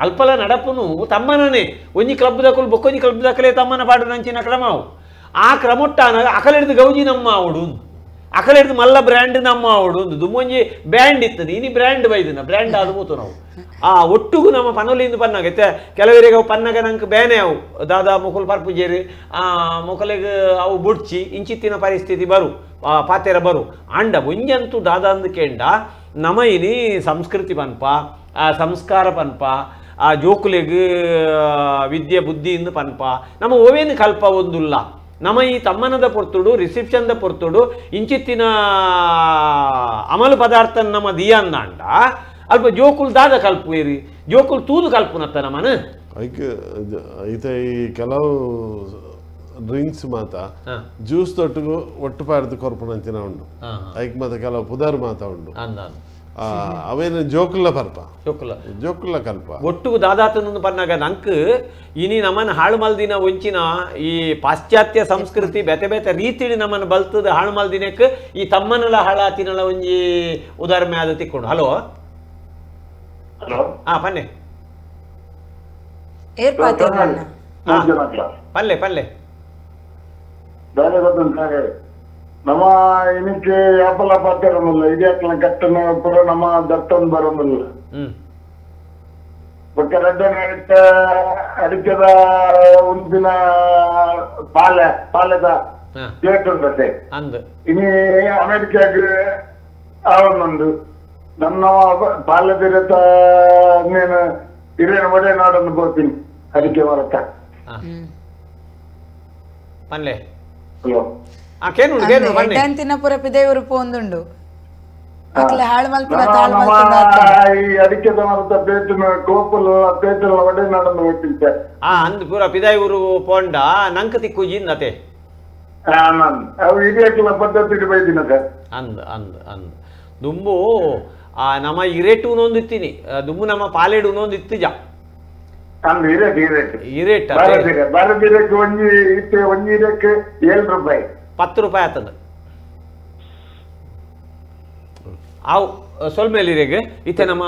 Speaker 1: ಅಲ್ಪಲ ನಡಪುನು ತಮ್ಮನನೇ ಒಂಜಿ ಕ್ಲಬ್ ದಕುಲು ಬೊಕ್ಕೊಂಜಿ ಕ್ಲಬ್ ದಕಲೇ ತಮ್ಮನ ಪಾಡು ನಂಚಿನ ಕ್ರಮ ಅವು ಆ ಕ್ರಮೊಟ್ಟಾನ ಅಕಲಿಡ್ದು ಗೌಜಿ ನಮ್ಮ ಅವಡು ಅಕಲಿಡ್ದು ಮಲ್ಲ ಬ್ರ್ಯಾಂಡ್ ನಮ್ಮ ಅವಡು ಒಂದು ದುಮ್ಮೊಂಜಿ ಬ್ರ್ಯಾಂಡ್ ಇತ್ತದ ಇನಿ ಬ್ರ್ಯಾಂಡ್ ಬೈದನ ಬ್ರ್ಯಾಂಡ್ ಆದ ಮೂತು ನಾವು ಆ ಒಟ್ಟುಗು ನಮ್ಮ ಪನೊಲಿಂದ ಪನ್ನಾಗ ಇತ್ತೆ ಕೆಲವರಿಗೆ ಅವು ಪನ್ನಾಗ ನಂಗೆ ಬೇನೆ ಅವು ದಾದಾ ಮುಕುಲ್ ಪರ್ಪುಜೇರಿ ಆ ಮುಕಲಿಗೆ ಅವು ಬುಡ್ಚಿ ಇಂಚಿತ್ತಿನ ಪರಿಸ್ಥಿತಿ ಬರು ಪಾತೆರ ಬರು ಅಂಡ ಒಂಜಂತೂ ದಾದಾ ಅಂದ್ ಕೇಂಡ ನಮ ಇನಿ ಸಂಸ್ಕೃತಿ ಪನ್ಪ ಆ ಸಂಸ್ಕಾರ ಪನ್ಪ ಆ ಜೋಕುಲೆಗ್ ವಿದ್ಯೆ ಬುದ್ಧಿಯಿಂದ ಪನ್ಪ ನಮ್ಮ ಓವೇನು ಕಲ್ಪ ಒಂದುಲ್ಲ ನಮ್ಮ ಈ ತಮ್ಮನದ ಪೊರ್ತುಡು ರಿಸೆಪ್ಷನ್ದ ಪೊರ್ತುಡು ಇಂಚಿತ್ತಿನ ಅಮಲು ಪದಾರ್ಥ ನಮ್ಮ ದಿಯಂದಾಂಡ ಅಲ್ಪ ಜೋಕುಲ್ ದಾದ ಕಲ್ಪುವೇರಿ ಜೋಕುಲ್ ತೂದು ಕಲ್ಪುನತ್ತ ನಮ್ಮನ
Speaker 2: ಐಕ್ ಐತ ಈ ಕೆಲವು ಡ್ರಿಂಕ್ಸ್ ಮಾತ ಜ್ಯೂಸ್ ತೊಟ್ಟಿಗೂ ಒಟ್ಟು ಪಾಡ್ದು ಕೊರ್ಪುನಂಚಿನ ಉಂಡು ಐಕ್ ಮಾತ ಕೆಲವು ಪುದರ್ ಮಾತ ಉಂಡು ಅವೇನು ಜೋಕುಲ್ಲ ಪರ್ಪ ಜೋಕುಲ್ಲ ಜೋಕುಲ್ಲ ಕಲ್ಪ
Speaker 1: ಒಟ್ಟುಗು ದಾದಾತನೊಂದು ಪನ್ನಾಗ ನಂಕ್ ಇನಿ ನಮ್ಮನ್ನ ಹಾಳು ಮಲ್ದಿನ ಒಂಚಿನ ಈ ಪಾಶ್ಚಾತ್ಯ ಸಂಸ್ಕೃತಿ ಬೇತೆ ಬೇತೆ ರೀತಿಡಿ ನಮ್ಮನ್ನು ಬಲ್ತದ ಹಾಳು ಮಲ್ದಿನಕ್ಕೆ ಈ ತಮ್ಮನಲ ಹಾಳಾತಿನಲ ಒಂಜಿ ಉದಾಹರಣೆ ಆದ ತಿಕ್ಕೊಂಡು. ಹಲೋ, ಹಾ ಪನ್ನೆ.
Speaker 3: ಏರ್ ಪಾತೆರ್ನ
Speaker 1: ಪಲ್ಲೆ ಪಲ್ಲೆ
Speaker 9: ದಾನೆ ಗೊತ್ತುಂಟು ನಮ್ಮ ಇನಿಕ್ಕೆ ಯಾಪಲ ಪಾತೆರೊಂದಿಲ್ಲ ಇದ್ಯಾಕ್ಲ ಕಟ್ಟನ ಪೂರ ನಮ್ಮ ದತ್ತೊಂದು ಬರೋದಿಲ್ಲ ಬೊಕ್ಕ ರಡ್ಡನೆ ಅಡಿಕೆದ ಉಂಪಿನ ಪಾಲೆ ಪಾಲೆದ ಪ್ಲೇಟ್ ಉಂಟತೆ ಇನಿ ಅಮೆರಿಕಾಗ್ ಆವೊಂದುಂಡು ನನ್ನ ಪಾಲೆದಿರತ ನೀನು ಹಿರಿಯನ ಒಡೆ ನಾಡನ್ನು ಪೋತೀನಿ ಅಡಿಕೆ ಮರತ
Speaker 1: ಪನ್ಲೆ
Speaker 9: ಹಲೋ
Speaker 3: ಎಡ್ಡಂತಿನ ಪೂರ ಪಿದೆಯೂರು ಪೋಂದುಂಡು ಅಕ್ಲೆ ಹಾಳು ಮಲ್ಪುನ ತಾಳು ಮಲ್ಪುನ
Speaker 9: ಈ ಅಡಿಕೆದ ಮರತ ಪೇಟನ ಕೋಪುಲ ಪೇಟಲ ಒಡೆ ನಾಡನ್ನು ಹೋಗ್ತಿದ್ದೆ
Speaker 1: ಆ ಅಂದ್ ಪೂರ ಪಿದೆಯೂರು ಪೋಂಡ ನಂಕ ತಿಕ್ಕುಜಿಂದತೆ
Speaker 9: ಅವು ಹಿರಿಯಕ್ಲ ಪದ್ಧತಿ ಬೈದಿನ ಸರ್
Speaker 1: ಅಂದ್ ಅಂದ್ ಅಂದ್ ದುಂಬು ಆ ನಮ್ಮ ಇರೇಟು ಉನೊಂದಿತ್ತೀನಿ ದುಂಬು ನಮ್ಮ ಪಾಲೆಡು ಉನೊಂದಿತ್ತಿಜ
Speaker 9: ಅಂದ್ ಇರೇಟ್ ಇರೇಟ್
Speaker 1: ಇರೇಟ್
Speaker 9: ಭಾರತೀಯಕ್ಕೆ ಒಂಜಿ ಇತ್ತೆ ಒಂಜಿ ಇರೇಕ್ 7 ರೂಪಾಯಿ
Speaker 1: 10 ರೂಪಾಯಿ ಆತದ ಅವು ಸೊಲ್ಮೇಲಿರೆಗೆ ಇತ್ತೆ ನಮ್ಮ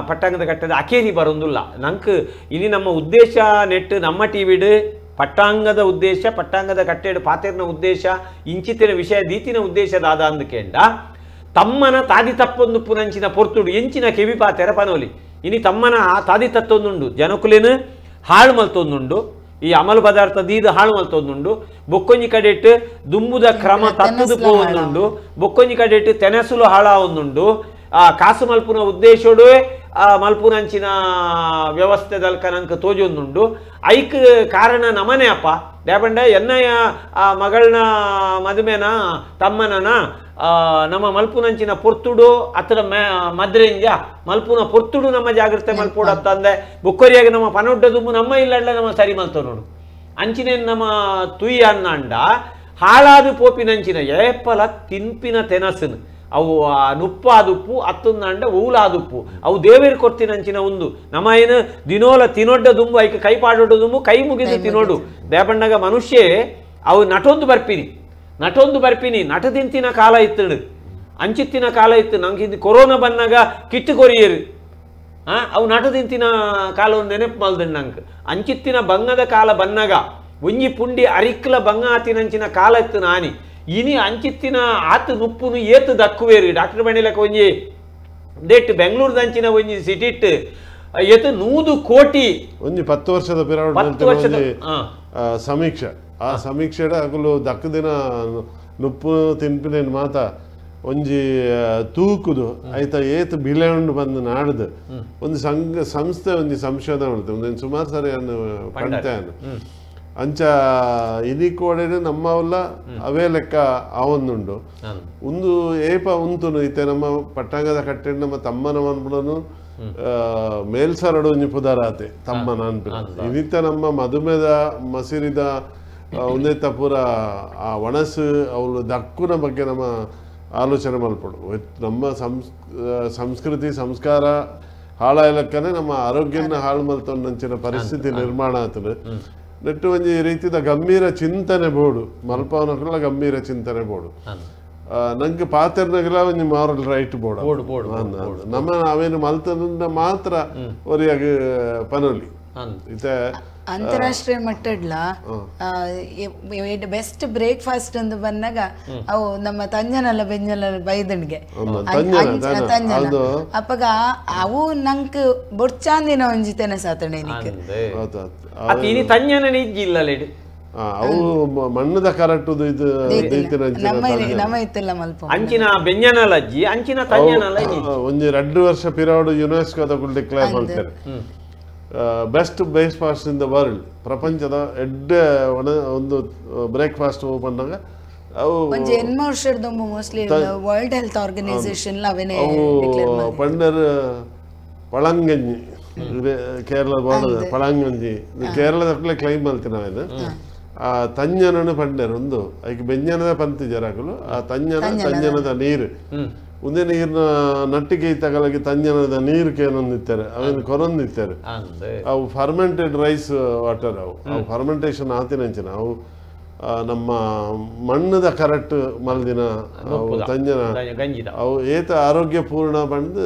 Speaker 1: ಪಟ್ಟಾಂಗದ ಕಟ್ಟದ ಅಕೇರಿ ಬರೋದಿಲ್ಲ ನಂಗೆ ಇನಿ ನಮ್ಮ ಉದ್ದೇಶ ನೆಟ್ ನಮ್ಮ ಟಿವಿಡು ಪಟ್ಟಾಂಗದ ಉದ್ದೇಶ ಪಟ್ಟಾಂಗದ ಕಟ್ಟೆಡು ಪಾತೆರ್ನ ಉದ್ದೇಶ ಇಂಚಿತಿನ ವಿಷಯ ದೀತಿನ ಉದ್ದೇಶ ದಾದ ಅಂದಕೇಂಡ ತಮ್ಮನ ತಾದಿ ತಪ್ಪೊಂದು ಪುನಂಚಿನ ಪೊರ್ತುಡು ಎಂಚಿನ ಕೆವಿ ಪಾತೆರ ಪನೋಲಿ ಇನಿ ತಮ್ಮನ ಆ ತಾದಿ ತತ್ತೊಂದುಂಡು ಜನಕುಲೇನು ಹಾಳು ಮಲ್ತೊಂದುಂಡು ಈ ಅಮಲು ಪದಾರ್ಥ ದೀದ ಹಾಳು ಮಲ್ತೊಂದುಂಡು ಬೊಕ್ಕೊಂಜಿ ಕಡೆಟ್ ದುಂಬುದ ಕ್ರಮ ತತ್ತದು ಪೋವೊಂದುಂಡು ಬೊಕ್ಕೊಂಜಿ ಕಡೆಟ್ ತೆನಸುಲು ಹಾಳಾವೊಂದುಂಡು ಆ ಕಾಸು ಮಲ್ಪುನ ಉದ್ದೇಶೋಡು ಆ ಮಲ್ಪುನಂಚಿನ ವ್ಯವಸ್ಥೆ ದಲ್ಕ ನಂಗೆ ತೋಜೊಂದುಂಡು ಐಕ್ ಕಾರಣ ನಮನೆ ಅಪ್ಪ ದ್ಯಾಪಂಡ ಎನ್ನಯ ಆ ಮಗಳನ್ನ ಮದುಮೆನ ತಮ್ಮನನ ನಮ್ಮ ಮಲ್ಪುನಂಚಿನ ಪೊರ್ತುಡು ಅತ್ರ ಮದ್ರೆಂಜ ಮಲ್ಪುನ ಪೊರ್ತುಡು ನಮ್ಮ ಜಾಗ್ರತೆ ಮಲ್ಪೋಡು ಅಂತಂದೆ ಬೊಕ್ಕೊರಿಯಾಗಿ ನಮ್ಮ ಪನೊಡ್ಡ ದುಂಬು ನಮ್ಮ ಇಲ್ಲಡ್ಲ ನಮ್ಮ ಸರಿ ಮಲ್ತೋ ನೋಡು ಅಂಚಿನ ನಮ್ಮ ತುಯಿ ಅನ್ನಂಡ ಹಾಳಾದ ಪೋಪಿನಂಚಿನ ಏಪಲ ತಿನ್ಪಿನ ತೆನಸನು ಅವು ನುಪ್ಪಾದುಪ್ಪು ಅತ್ತೊಂದಂಡ ಊಲಾದುಪ್ಪು ಅವು ದೇವೇರು ಕೊಡ್ತಿನಂಚಿನ ಒಂದು ನಮ್ಮ ಏನು ದಿನೋಲ ತಿನೊಡ್ಡ ದುಂಬು ಐಕ ಕೈ ಪಾಡೊಡ್ಡ ದುಂಬು ಕೈ ಮುಗಿದು ತಿನೋಡು ದೇಪಣ್ಣಗ ಮನುಷ್ಯೇ ಅವು ನಟೊಂದು ಬರ್ಪಿನಿ ನಟೊಂದು ಬರ್ಪಿನಿ ನಟ ತಿಂತಿನ ಕಾಲ ಇತ್ತಡು ಅಂಚಿತ್ತಿನ ಕಾಲ ಇತ್ತು ನಂಗೆ ಇದು ಕೊರೋನಾ ಬಂದಾಗ ಕಿಟ್ಟು ಕೊರಿಯರು ಅವು ನಟ ತಿಂತಿನ ಕಾಲವನ್ನು ನೆನಪು ಮಲ್ದಂಡು ನಂಗೆ ಅಂಚಿತ್ತಿನ ಬಂಗದ ಕಾಲ ಬನ್ನಾಗ ಒಂಜಿ ಪುಂಡಿ ಅರಿಕ್ಲ ಬಂಗ ಆತಿನಂಚಿನ ಕಾಲ ಇತ್ತು ನಾನಿ ಇನಿ ಅಂಚಿತ್ತಿನ ಆತು ನುಪ್ಪುನು ಏತು ದಕ್ಕುವೇರು ಡಾಕ್ಟರ್ ಬಣಿಲಕ್ಕ ಒಂಜಿ ಡೇಟ್ ಬೆಂಗಳೂರುದಂಚಿನ ಒಂಜಿ ಸಿಟಿಟ್ ಏತು 100 ಕೋಟಿ
Speaker 2: ಒಂಜಿ 10 ವರ್ಷದ
Speaker 1: 10 ವರ್ಷದ
Speaker 2: ಸಮೀಕ್ಷೆ ಆ ಸಮೀಕ್ಷೆಡ ಅಗುಲು ದಕ್ಕದಿನ ನುಪ್ಪು ತಿನ್ಪಿನೇನು ಮಾತ ಒಂಜಿ ತೂಕುದು ಐತ ಏತು ಬಿಲೆ ಉಂಡು ಬಂದು ನಾಡ್ದು ಒಂದು ಸಂಘ ಸಂಸ್ಥೆ ಒಂಜಿ ಸಂಶೋಧನೆ ಮಾಡ್ತೇವೆ ಒಂದು ಸುಮಾರು ಸರಿ ಅನ್ನು ಪಂತೆ ಅಂಚ ಇನಿ ಕೋಡೆಡು ನಮ್ಮವಲ್ಲ ಅವೇ ಲೆಕ್ಕ ಆವೊಂದುಂಡು ಒಂದು ಏಪ ಉಂತುನು ಇತ್ತೆ ನಮ್ಮ ಪಟ್ಟಾಂಗದ ಕಟ್ಟೆಡ್ ನಮ್ಮ ತಮ್ಮನ ಮನ್ಪುಡನು ಮೇಲ್ಸರಡು ಒಂಜಿ ಪುದರಾತೆ ತಮ್ಮನ ಅನ್ಪಿನ ಇನಿತ ನಮ್ಮ ಮಧುಮೇದ ಮಸಿರಿದ ಒಂದೇತ ಪೂರ ಆ ಒಣಸು ಅವಳು ದಕ್ಕುನ ಬಗ್ಗೆ ನಮ್ಮ ಆಲೋಚನೆ ಮಲ್ಪಡು ನಮ್ಮ ಸಂಸ್ಕೃತಿ ಸಂಸ್ಕಾರ ಹಾಳಾಯ್ಲಕ್ಕನೆ ನಮ್ಮ ಆರೋಗ್ಯನ ಹಾಳು ಮಲ್ತೊಂದಂಚಿನ ಪರಿಸ್ಥಿತಿ ನಿರ್ಮಾಣ ಆತದೆ ನೆಟ್ಟು ಒಂಜಿ ರೀತಿದ ಗಂಭೀರ ಚಿಂತನೆ ಬೋಡು ಮಲ್ಪವನಕ್ಕೆಲ್ಲ ಗಂಭೀರ ಚಿಂತನೆ ಬೋಡು ನಂಗೆ ಪಾತೆರ್ನಗೆಲ್ಲ ಒಂಜಿ ಮಾರಲ್ ರೈಟ್ ಬೋಡು ನಮ್ಮ ಅವೇನು ಮಲ್ತನ ಮಾತ್ರ ಒರಿಯಾಗ ಪನೊಲಿ ಇತ್ತೆ
Speaker 3: ಅಂತಾರಾಷ್ಟ್ರೀಯ ಮಟ್ಟಡ್ಲ ಬೆಸ್ಟ್ ಬ್ರೇಕ್ಫಾಸ್ಟ್ ಅಂತ ಬಂದಾಗ ಅವು ನಮ್ಮ ತಂಜನಲ್ಲ ಬೆಂಜನಲ್ಲ ಬೈದಣ್ಗೆ ತಂಜನ ಅಪ್ಪಗ ಅವು ನಂಕ್ ಬೊಡ್ಚಾಂದಿನ ಒಂಜಿ ತೆನಸಾತಣೆ
Speaker 1: ತಂಜನ ಇಜ್ಜಿಲ್ಲ
Speaker 2: ಅವು ಮಣ್ಣದ ಕರಟುದು ಇದು
Speaker 3: ನಮ್ಮ ಇತ್ತಲ್ಲ ಮಲ್ಪ
Speaker 1: ಅಂಚಿನ ಬೆಂಜನಲಜ್ಜಿ ಅಂಚಿನ ತಂಜನಲ
Speaker 2: ಒಂಜಿ 2 ವರ್ಷ ಪಿರಾಡು ಯುನೆಸ್ಕೋದ ಡಿಕ್ಲೇರ್ ಮಾಡ್ತಾರೆ best breakfast in the world ಪ್ರಪಂಚದ ಎಡ್ಡೆ ಒಂದು ಬ್ರೇಕ್ಫಾಸ್ಟ್ ಬಂದಾಗ ಅವು
Speaker 3: ಒಂಜಿ ಎನ್ಮ ವರ್ಷದ ಮೋಸ್ಟ್ಲಿ ವರ್ಲ್ಡ್ ಹೆಲ್ತ್ ಆರ್ಗನೈಸೇಷನ್ ಅವೇನೆ
Speaker 2: ಅವು ಪಂಡರ್ ಪಳಂಗಂಜಿ ಕೇರಳ ಬಾರ್ಡರ್ ಪಳಂಗಂಜಿ ಕೇರಳದಕ್ಕಲೇ ಕ್ಲೈಮ್ ಮಲ್ತಿನ ಅವೇನು ಆ ತಂಜನನು ಪಂಡರ್ ಒಂದು ಐಕ್ ಬೆಂಜನದ ಪಂತಿ ಜರಾಕಲು ಆ ತಂಜನ ತಂಜನದ ನೀರು ಒಂದೇ ನೀರಿನ ನಟ್ಟಿಗೆ ತಗಲಗಿ ತಂಜನದ ನೀರು ಕೇನೊಂದಿತ್ತಾರೆ ಅವೇನು ಕೊರೊಂದಿತ್ತಾರೆ ಅವು ಫರ್ಮೆಂಟೆಡ್ ರೈಸ್ ವಾಟರ್ ಅವು ಅವು ಫರ್ಮೆಂಟೇಷನ್ ಆತಿನಂಚಿನ ಅವು ನಮ್ಮ ಮಣ್ಣದ ಕರೆಕ್ಟ್ ಮಲ್ದಿನ ಅವು ತಂಜನ ಅವು ಏತ ಆರೋಗ್ಯಪೂರ್ಣ ಬಂದು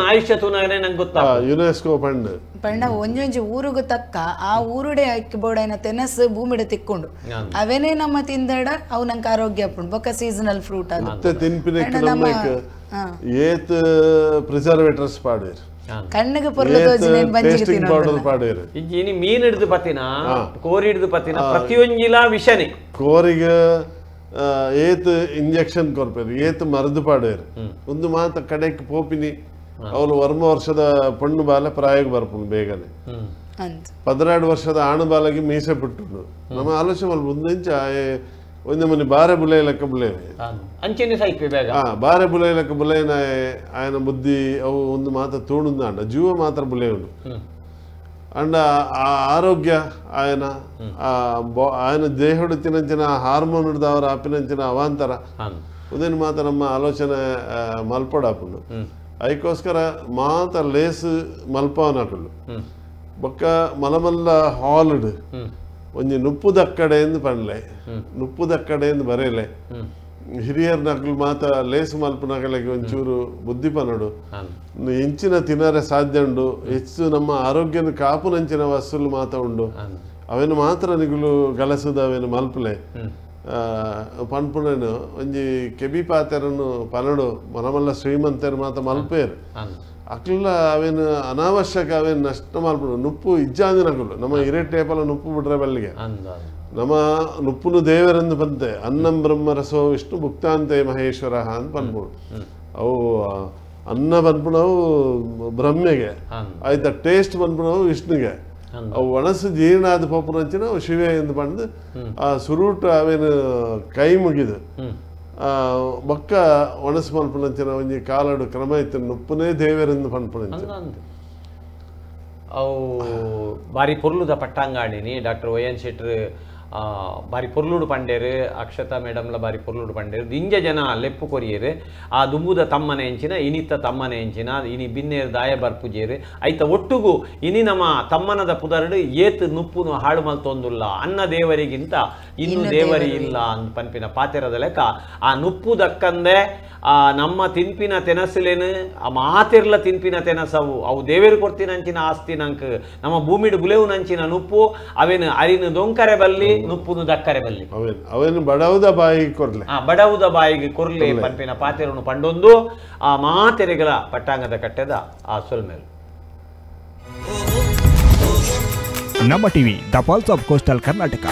Speaker 1: ಆಯುಷ್ಯ ತೂನಗನೇ ನಂಗೆ ಗೊತ್ತಾ
Speaker 2: ಯುನೆಸ್ಕೋ ಪಂಡ್
Speaker 3: ಪಂಡ ಒಂಜೊಂಜಿ ಊರುಗು ತಕ್ಕ ಆ ಊರುಡೆ ಅಕ್ಕಿ ಬೋಡೈನ ತೆನಸ್ ಭೂಮಿಡ ತಿಕ್ಕೊಂಡು ಅವೇನೇ ನಮ್ಮ ತಿಂದಡ ಅವು ನಂಗೆ ಆರೋಗ್ಯ ಆಪುಂಡು ಬೊಕ್ಕ ಸೀಸನಲ್ ಫ್ರೂಟ್ ಅದು
Speaker 2: ತಿನ್ಪಿನಕ್ಕೆ ನಮ್ಮ ಏತ್ ಪ್ರಿಸರ್ವೇಟರ್ಸ್ ಪಾಡೇರು
Speaker 3: ಕಣ್ಣಿಗೆ ಪೊರ್ಲು ತೋಜಿನ ಬಂಜಿಗೆ
Speaker 2: ಪೌಡರ್ ಪಾಡೇರು
Speaker 1: ಇನಿ ಮೀನ್ ಹಿಡಿದು ಪತಿನ ಕೋರಿ ಹಿಡಿದು ಪತಿನ ಪ್ರತಿಯೊಂಜಿಲ ವಿಷನೆ
Speaker 2: ಕೋರಿಗೆ ಏತ್ ಇಂಜೆಕ್ಷನ್ ಕೊರ್ಪೇರು ಏತ್ ಮರದು ಪಾಡೇರು ಒಂದು ಮಾತ ಕಡೆಗೆ ಪೋಪಿನಿ ಅವಳು ವರ್ಮ ವರ್ಷದ ಪಣ್ಣು ಬಾಲ ಪ್ರಾಯಕ್ಕೆ ಬರ್ಪುಂಡು ಬೇಗನೆ 12 ವರ್ಷದ ಆಣು ಬಾಲಗೆ ಮೀಸೆ ಬಿಟ್ಟು ನಮ್ಮ ಆಲೋಚನೆ ಮುಂದಿಂಚ ಒಂದೇ ಮನೆ ಬಾರೆ ಬುಲೆ ಲೆಕ್ಕ ಬುಲೆ
Speaker 1: ಅಂಚೆನೆ ಸೈಪೆ ಬೇಗ
Speaker 2: ಬಾರೆ ಬುಲೆ ಲೆಕ್ಕ ಬುಲೇನ ఆయన ಬುದ್ಧಿ ಅವು ಒಂದು ಮಾತ್ರ ತೋಣುಂದ ಅಂಡ ಜೀವ ಮಾತ್ರ ಬುಲೆ ಉಂಡು ಅಂಡ ಆ ಆರೋಗ್ಯ ఆయన ఆయన ದೇಹಡು ತಿನಂಚಿನ ಹಾರ್ಮೋನ್ ಅವರ ಆಪಿನಂಚಿನ ಅವಾಂತರ ಉದೇನು ಮಾತ್ರ ನಮ್ಮ ಆಲೋಚನೆ ಮಲ್ಪಡಾಪುಂಡು ಅದಕ್ಕೋಸ್ಕರ ಮಾತ ಲೇಸ್ ಮಲ್ಪವನಕುಲು ಬೊಕ್ಕ ಮಲಮಲ್ಲ ಹಾಲ್ಡ್ ಒಂಜಿ ನುಪ್ಪುದಕ್ಕಡೆಂದು ಪನ್ಲೆ ನುಪ್ಪುದಕ್ಕಡೆಂದು ಬರೆಯಲೆ ಹಿರಿಯರ್ ನಕಲು ಮಾತ ಲೇಸು ಮಲ್ಪುನಕಲೆಗೆ ಒಂಚೂರು ಬುದ್ಧಿ ಪನಡು ಎಂಚಿನ ತಿನ್ನರೆ ಸಾಧ್ಯ ಉಂಡು ಹೆಚ್ಚು ನಮ್ಮ ಆರೋಗ್ಯನ ಕಾಪುನಂಚಿನ ವಸ್ತುಲು ಮಾತ ಉಂಡು ಅವೇನು ಮಾತ್ರ ನಿಗುಲು ಗಲಸುದ ಅವೇನು ಮಲ್ಪಲೆ ಪನ್ಪುನನು ಒಂಜಿ ಕೆಬಿ ಪಾತೆರನ್ನು ಪನಡು ಮಲಮಲ್ಲ ಶ್ರೀಮಂತರು ಮಾತ ಮಲ್ಪೇರು ಅಕ್ಲ ಅವೇನು ಅನಾವಶ್ಯಕ ಅವೇನು ನಷ್ಟ ಮಲ್ಪಡು ನುಪ್ಪು ಇಜ್ಜಾಂದಿನಕುಲು ನಮ್ಮ ಇರೆಟೇಪಲ ನುಪ್ಪು ಬಿಡ್ರೆ ಬಲ್ಲಿಗೆ ನಮ್ಮ ನುಪ್ಪುನು ದೇವರೆಂದು ಬಂತೆ ಅನ್ನಂ ಬ್ರಹ್ಮ ರಸೋ ವಿಷ್ಣು ಭುಕ್ತಾಂತೆ ಮಹೇಶ್ವರ ಅಂತ ಪನ್ಪುಡು ಅವು ಅನ್ನ ಬಂದ್ಬಿಡವು ಬ್ರಹ್ಮೆಗೆ ಆಯ್ತಾ ಟೇಸ್ಟ್ ಬಂದ್ಬಿಡವು ವಿಷ್ಣುಗೆ ಅವು ಒಣಸು ಜೀರ್ಣ ಆದ ಪೋಪುನಂಚಿನ ಅವು ಶಿವೆ ಎಂದು ಬಂದು ಆ ಸುರೂಟ ಅವೇನು ಕೈ ಮುಗಿದು ಬೊಕ್ಕ ಒಣಸು ಮಲ್ಪುನಂಚಿನ ಒಂಜಿ ಕಾಲಡು ಕ್ರಮ ಇತ್ತು ನುಪ್ಪುನೇ ದೇವರೆಂದು ಪನ್ಪುನಂಚಿನ
Speaker 1: ಅವು ಬಾರಿ ಪೊರ್ಲುದ ಪಟ್ಟಾಂಗಾಣಿನಿ ಡಾಕ್ಟರ್ ವೈ ಎನ್ ಶೆಟ್ರು ಬಾರಿ ಪೊರ್ಲುಡು ಪಂಡೇರು ಅಕ್ಷತಾ ಮೇಡಮ್ಲ ಬಾರಿ ಪೊರ್ಲುಡು ಪಂಡೇರು ದಿಂಜ ಜನ ಲೆಪ್ಪು ಕೊರಿಯರು ಆ ದುಂಬುದ ತಮ್ಮನೆ ಎಂಚಿನ ಇನಿತ್ತ ತಮ್ಮನೆ ಎಂಚಿನ ಇನಿ ಬಿನ್ನೇರು ದಾಯ ಬರ್ಪುಜೇರು ಐತ ಒಟ್ಟುಗು ಇನಿ ನಮ್ಮ ತಮ್ಮನದ ಪುದರಡು ಏತ್ ನುಪ್ಪುನು ಹಾಳು ಮಲ್ತೊಂದುಲ್ಲ ಅನ್ನ ದೇವರಿಗಿಂತ ಇನ್ನು ದೇವರಿ ಇಲ್ಲ ಅಂತ ಪನ್ಪಿನ ಪಾತೆರದ ಲೆಕ್ಕ ಆ ನುಪ್ಪು ದಕ್ಕಂದೆ ಆ ನಮ್ಮ ತಿನ್ಪಿನ ತೆನಸುಲೇನು ಆ ಮಾತಿರ್ಲ ತಿನ್ಪಿನ ತೆನಸವು ಅವು ದೇವೇರು ಕೊಡ್ತಿನಂಚಿನ ಆಸ್ತಿ ನಂಕ್ ನಮ್ಮ ಭೂಮಿಡು ಬುಲೆವು ನಂಚಿನ ನುಪ್ಪು ಅವೇನು ಅರಿನು ದೊಂಕರೆ ಬಲ್ಲಿ ನುಪ್ಪುನು ದಕ್ಕರೆ ಬಲ್ಲಿ
Speaker 2: ಅವೇನು ಬಡವುದ ಬಾಯಿಗೆ ಕೊರ್ಲೆ
Speaker 1: ಆ ಬಡವುದ ಬಾಯಿಗೆ ಕೊರ್ಲೆ ಪನ್ಪಿನ ಪಾತೆರನ್ನು ಪಂಡೊಂದು ಆ ಮಾತೆರೆಗಳ ಪಟ್ಟಾಂಗದ ಕಟ್ಟೆದ ಆ ಸೊಲ್ಮೇಲು.
Speaker 10: ನಮ್ಮ TV, the pulse of coastal Karnataka.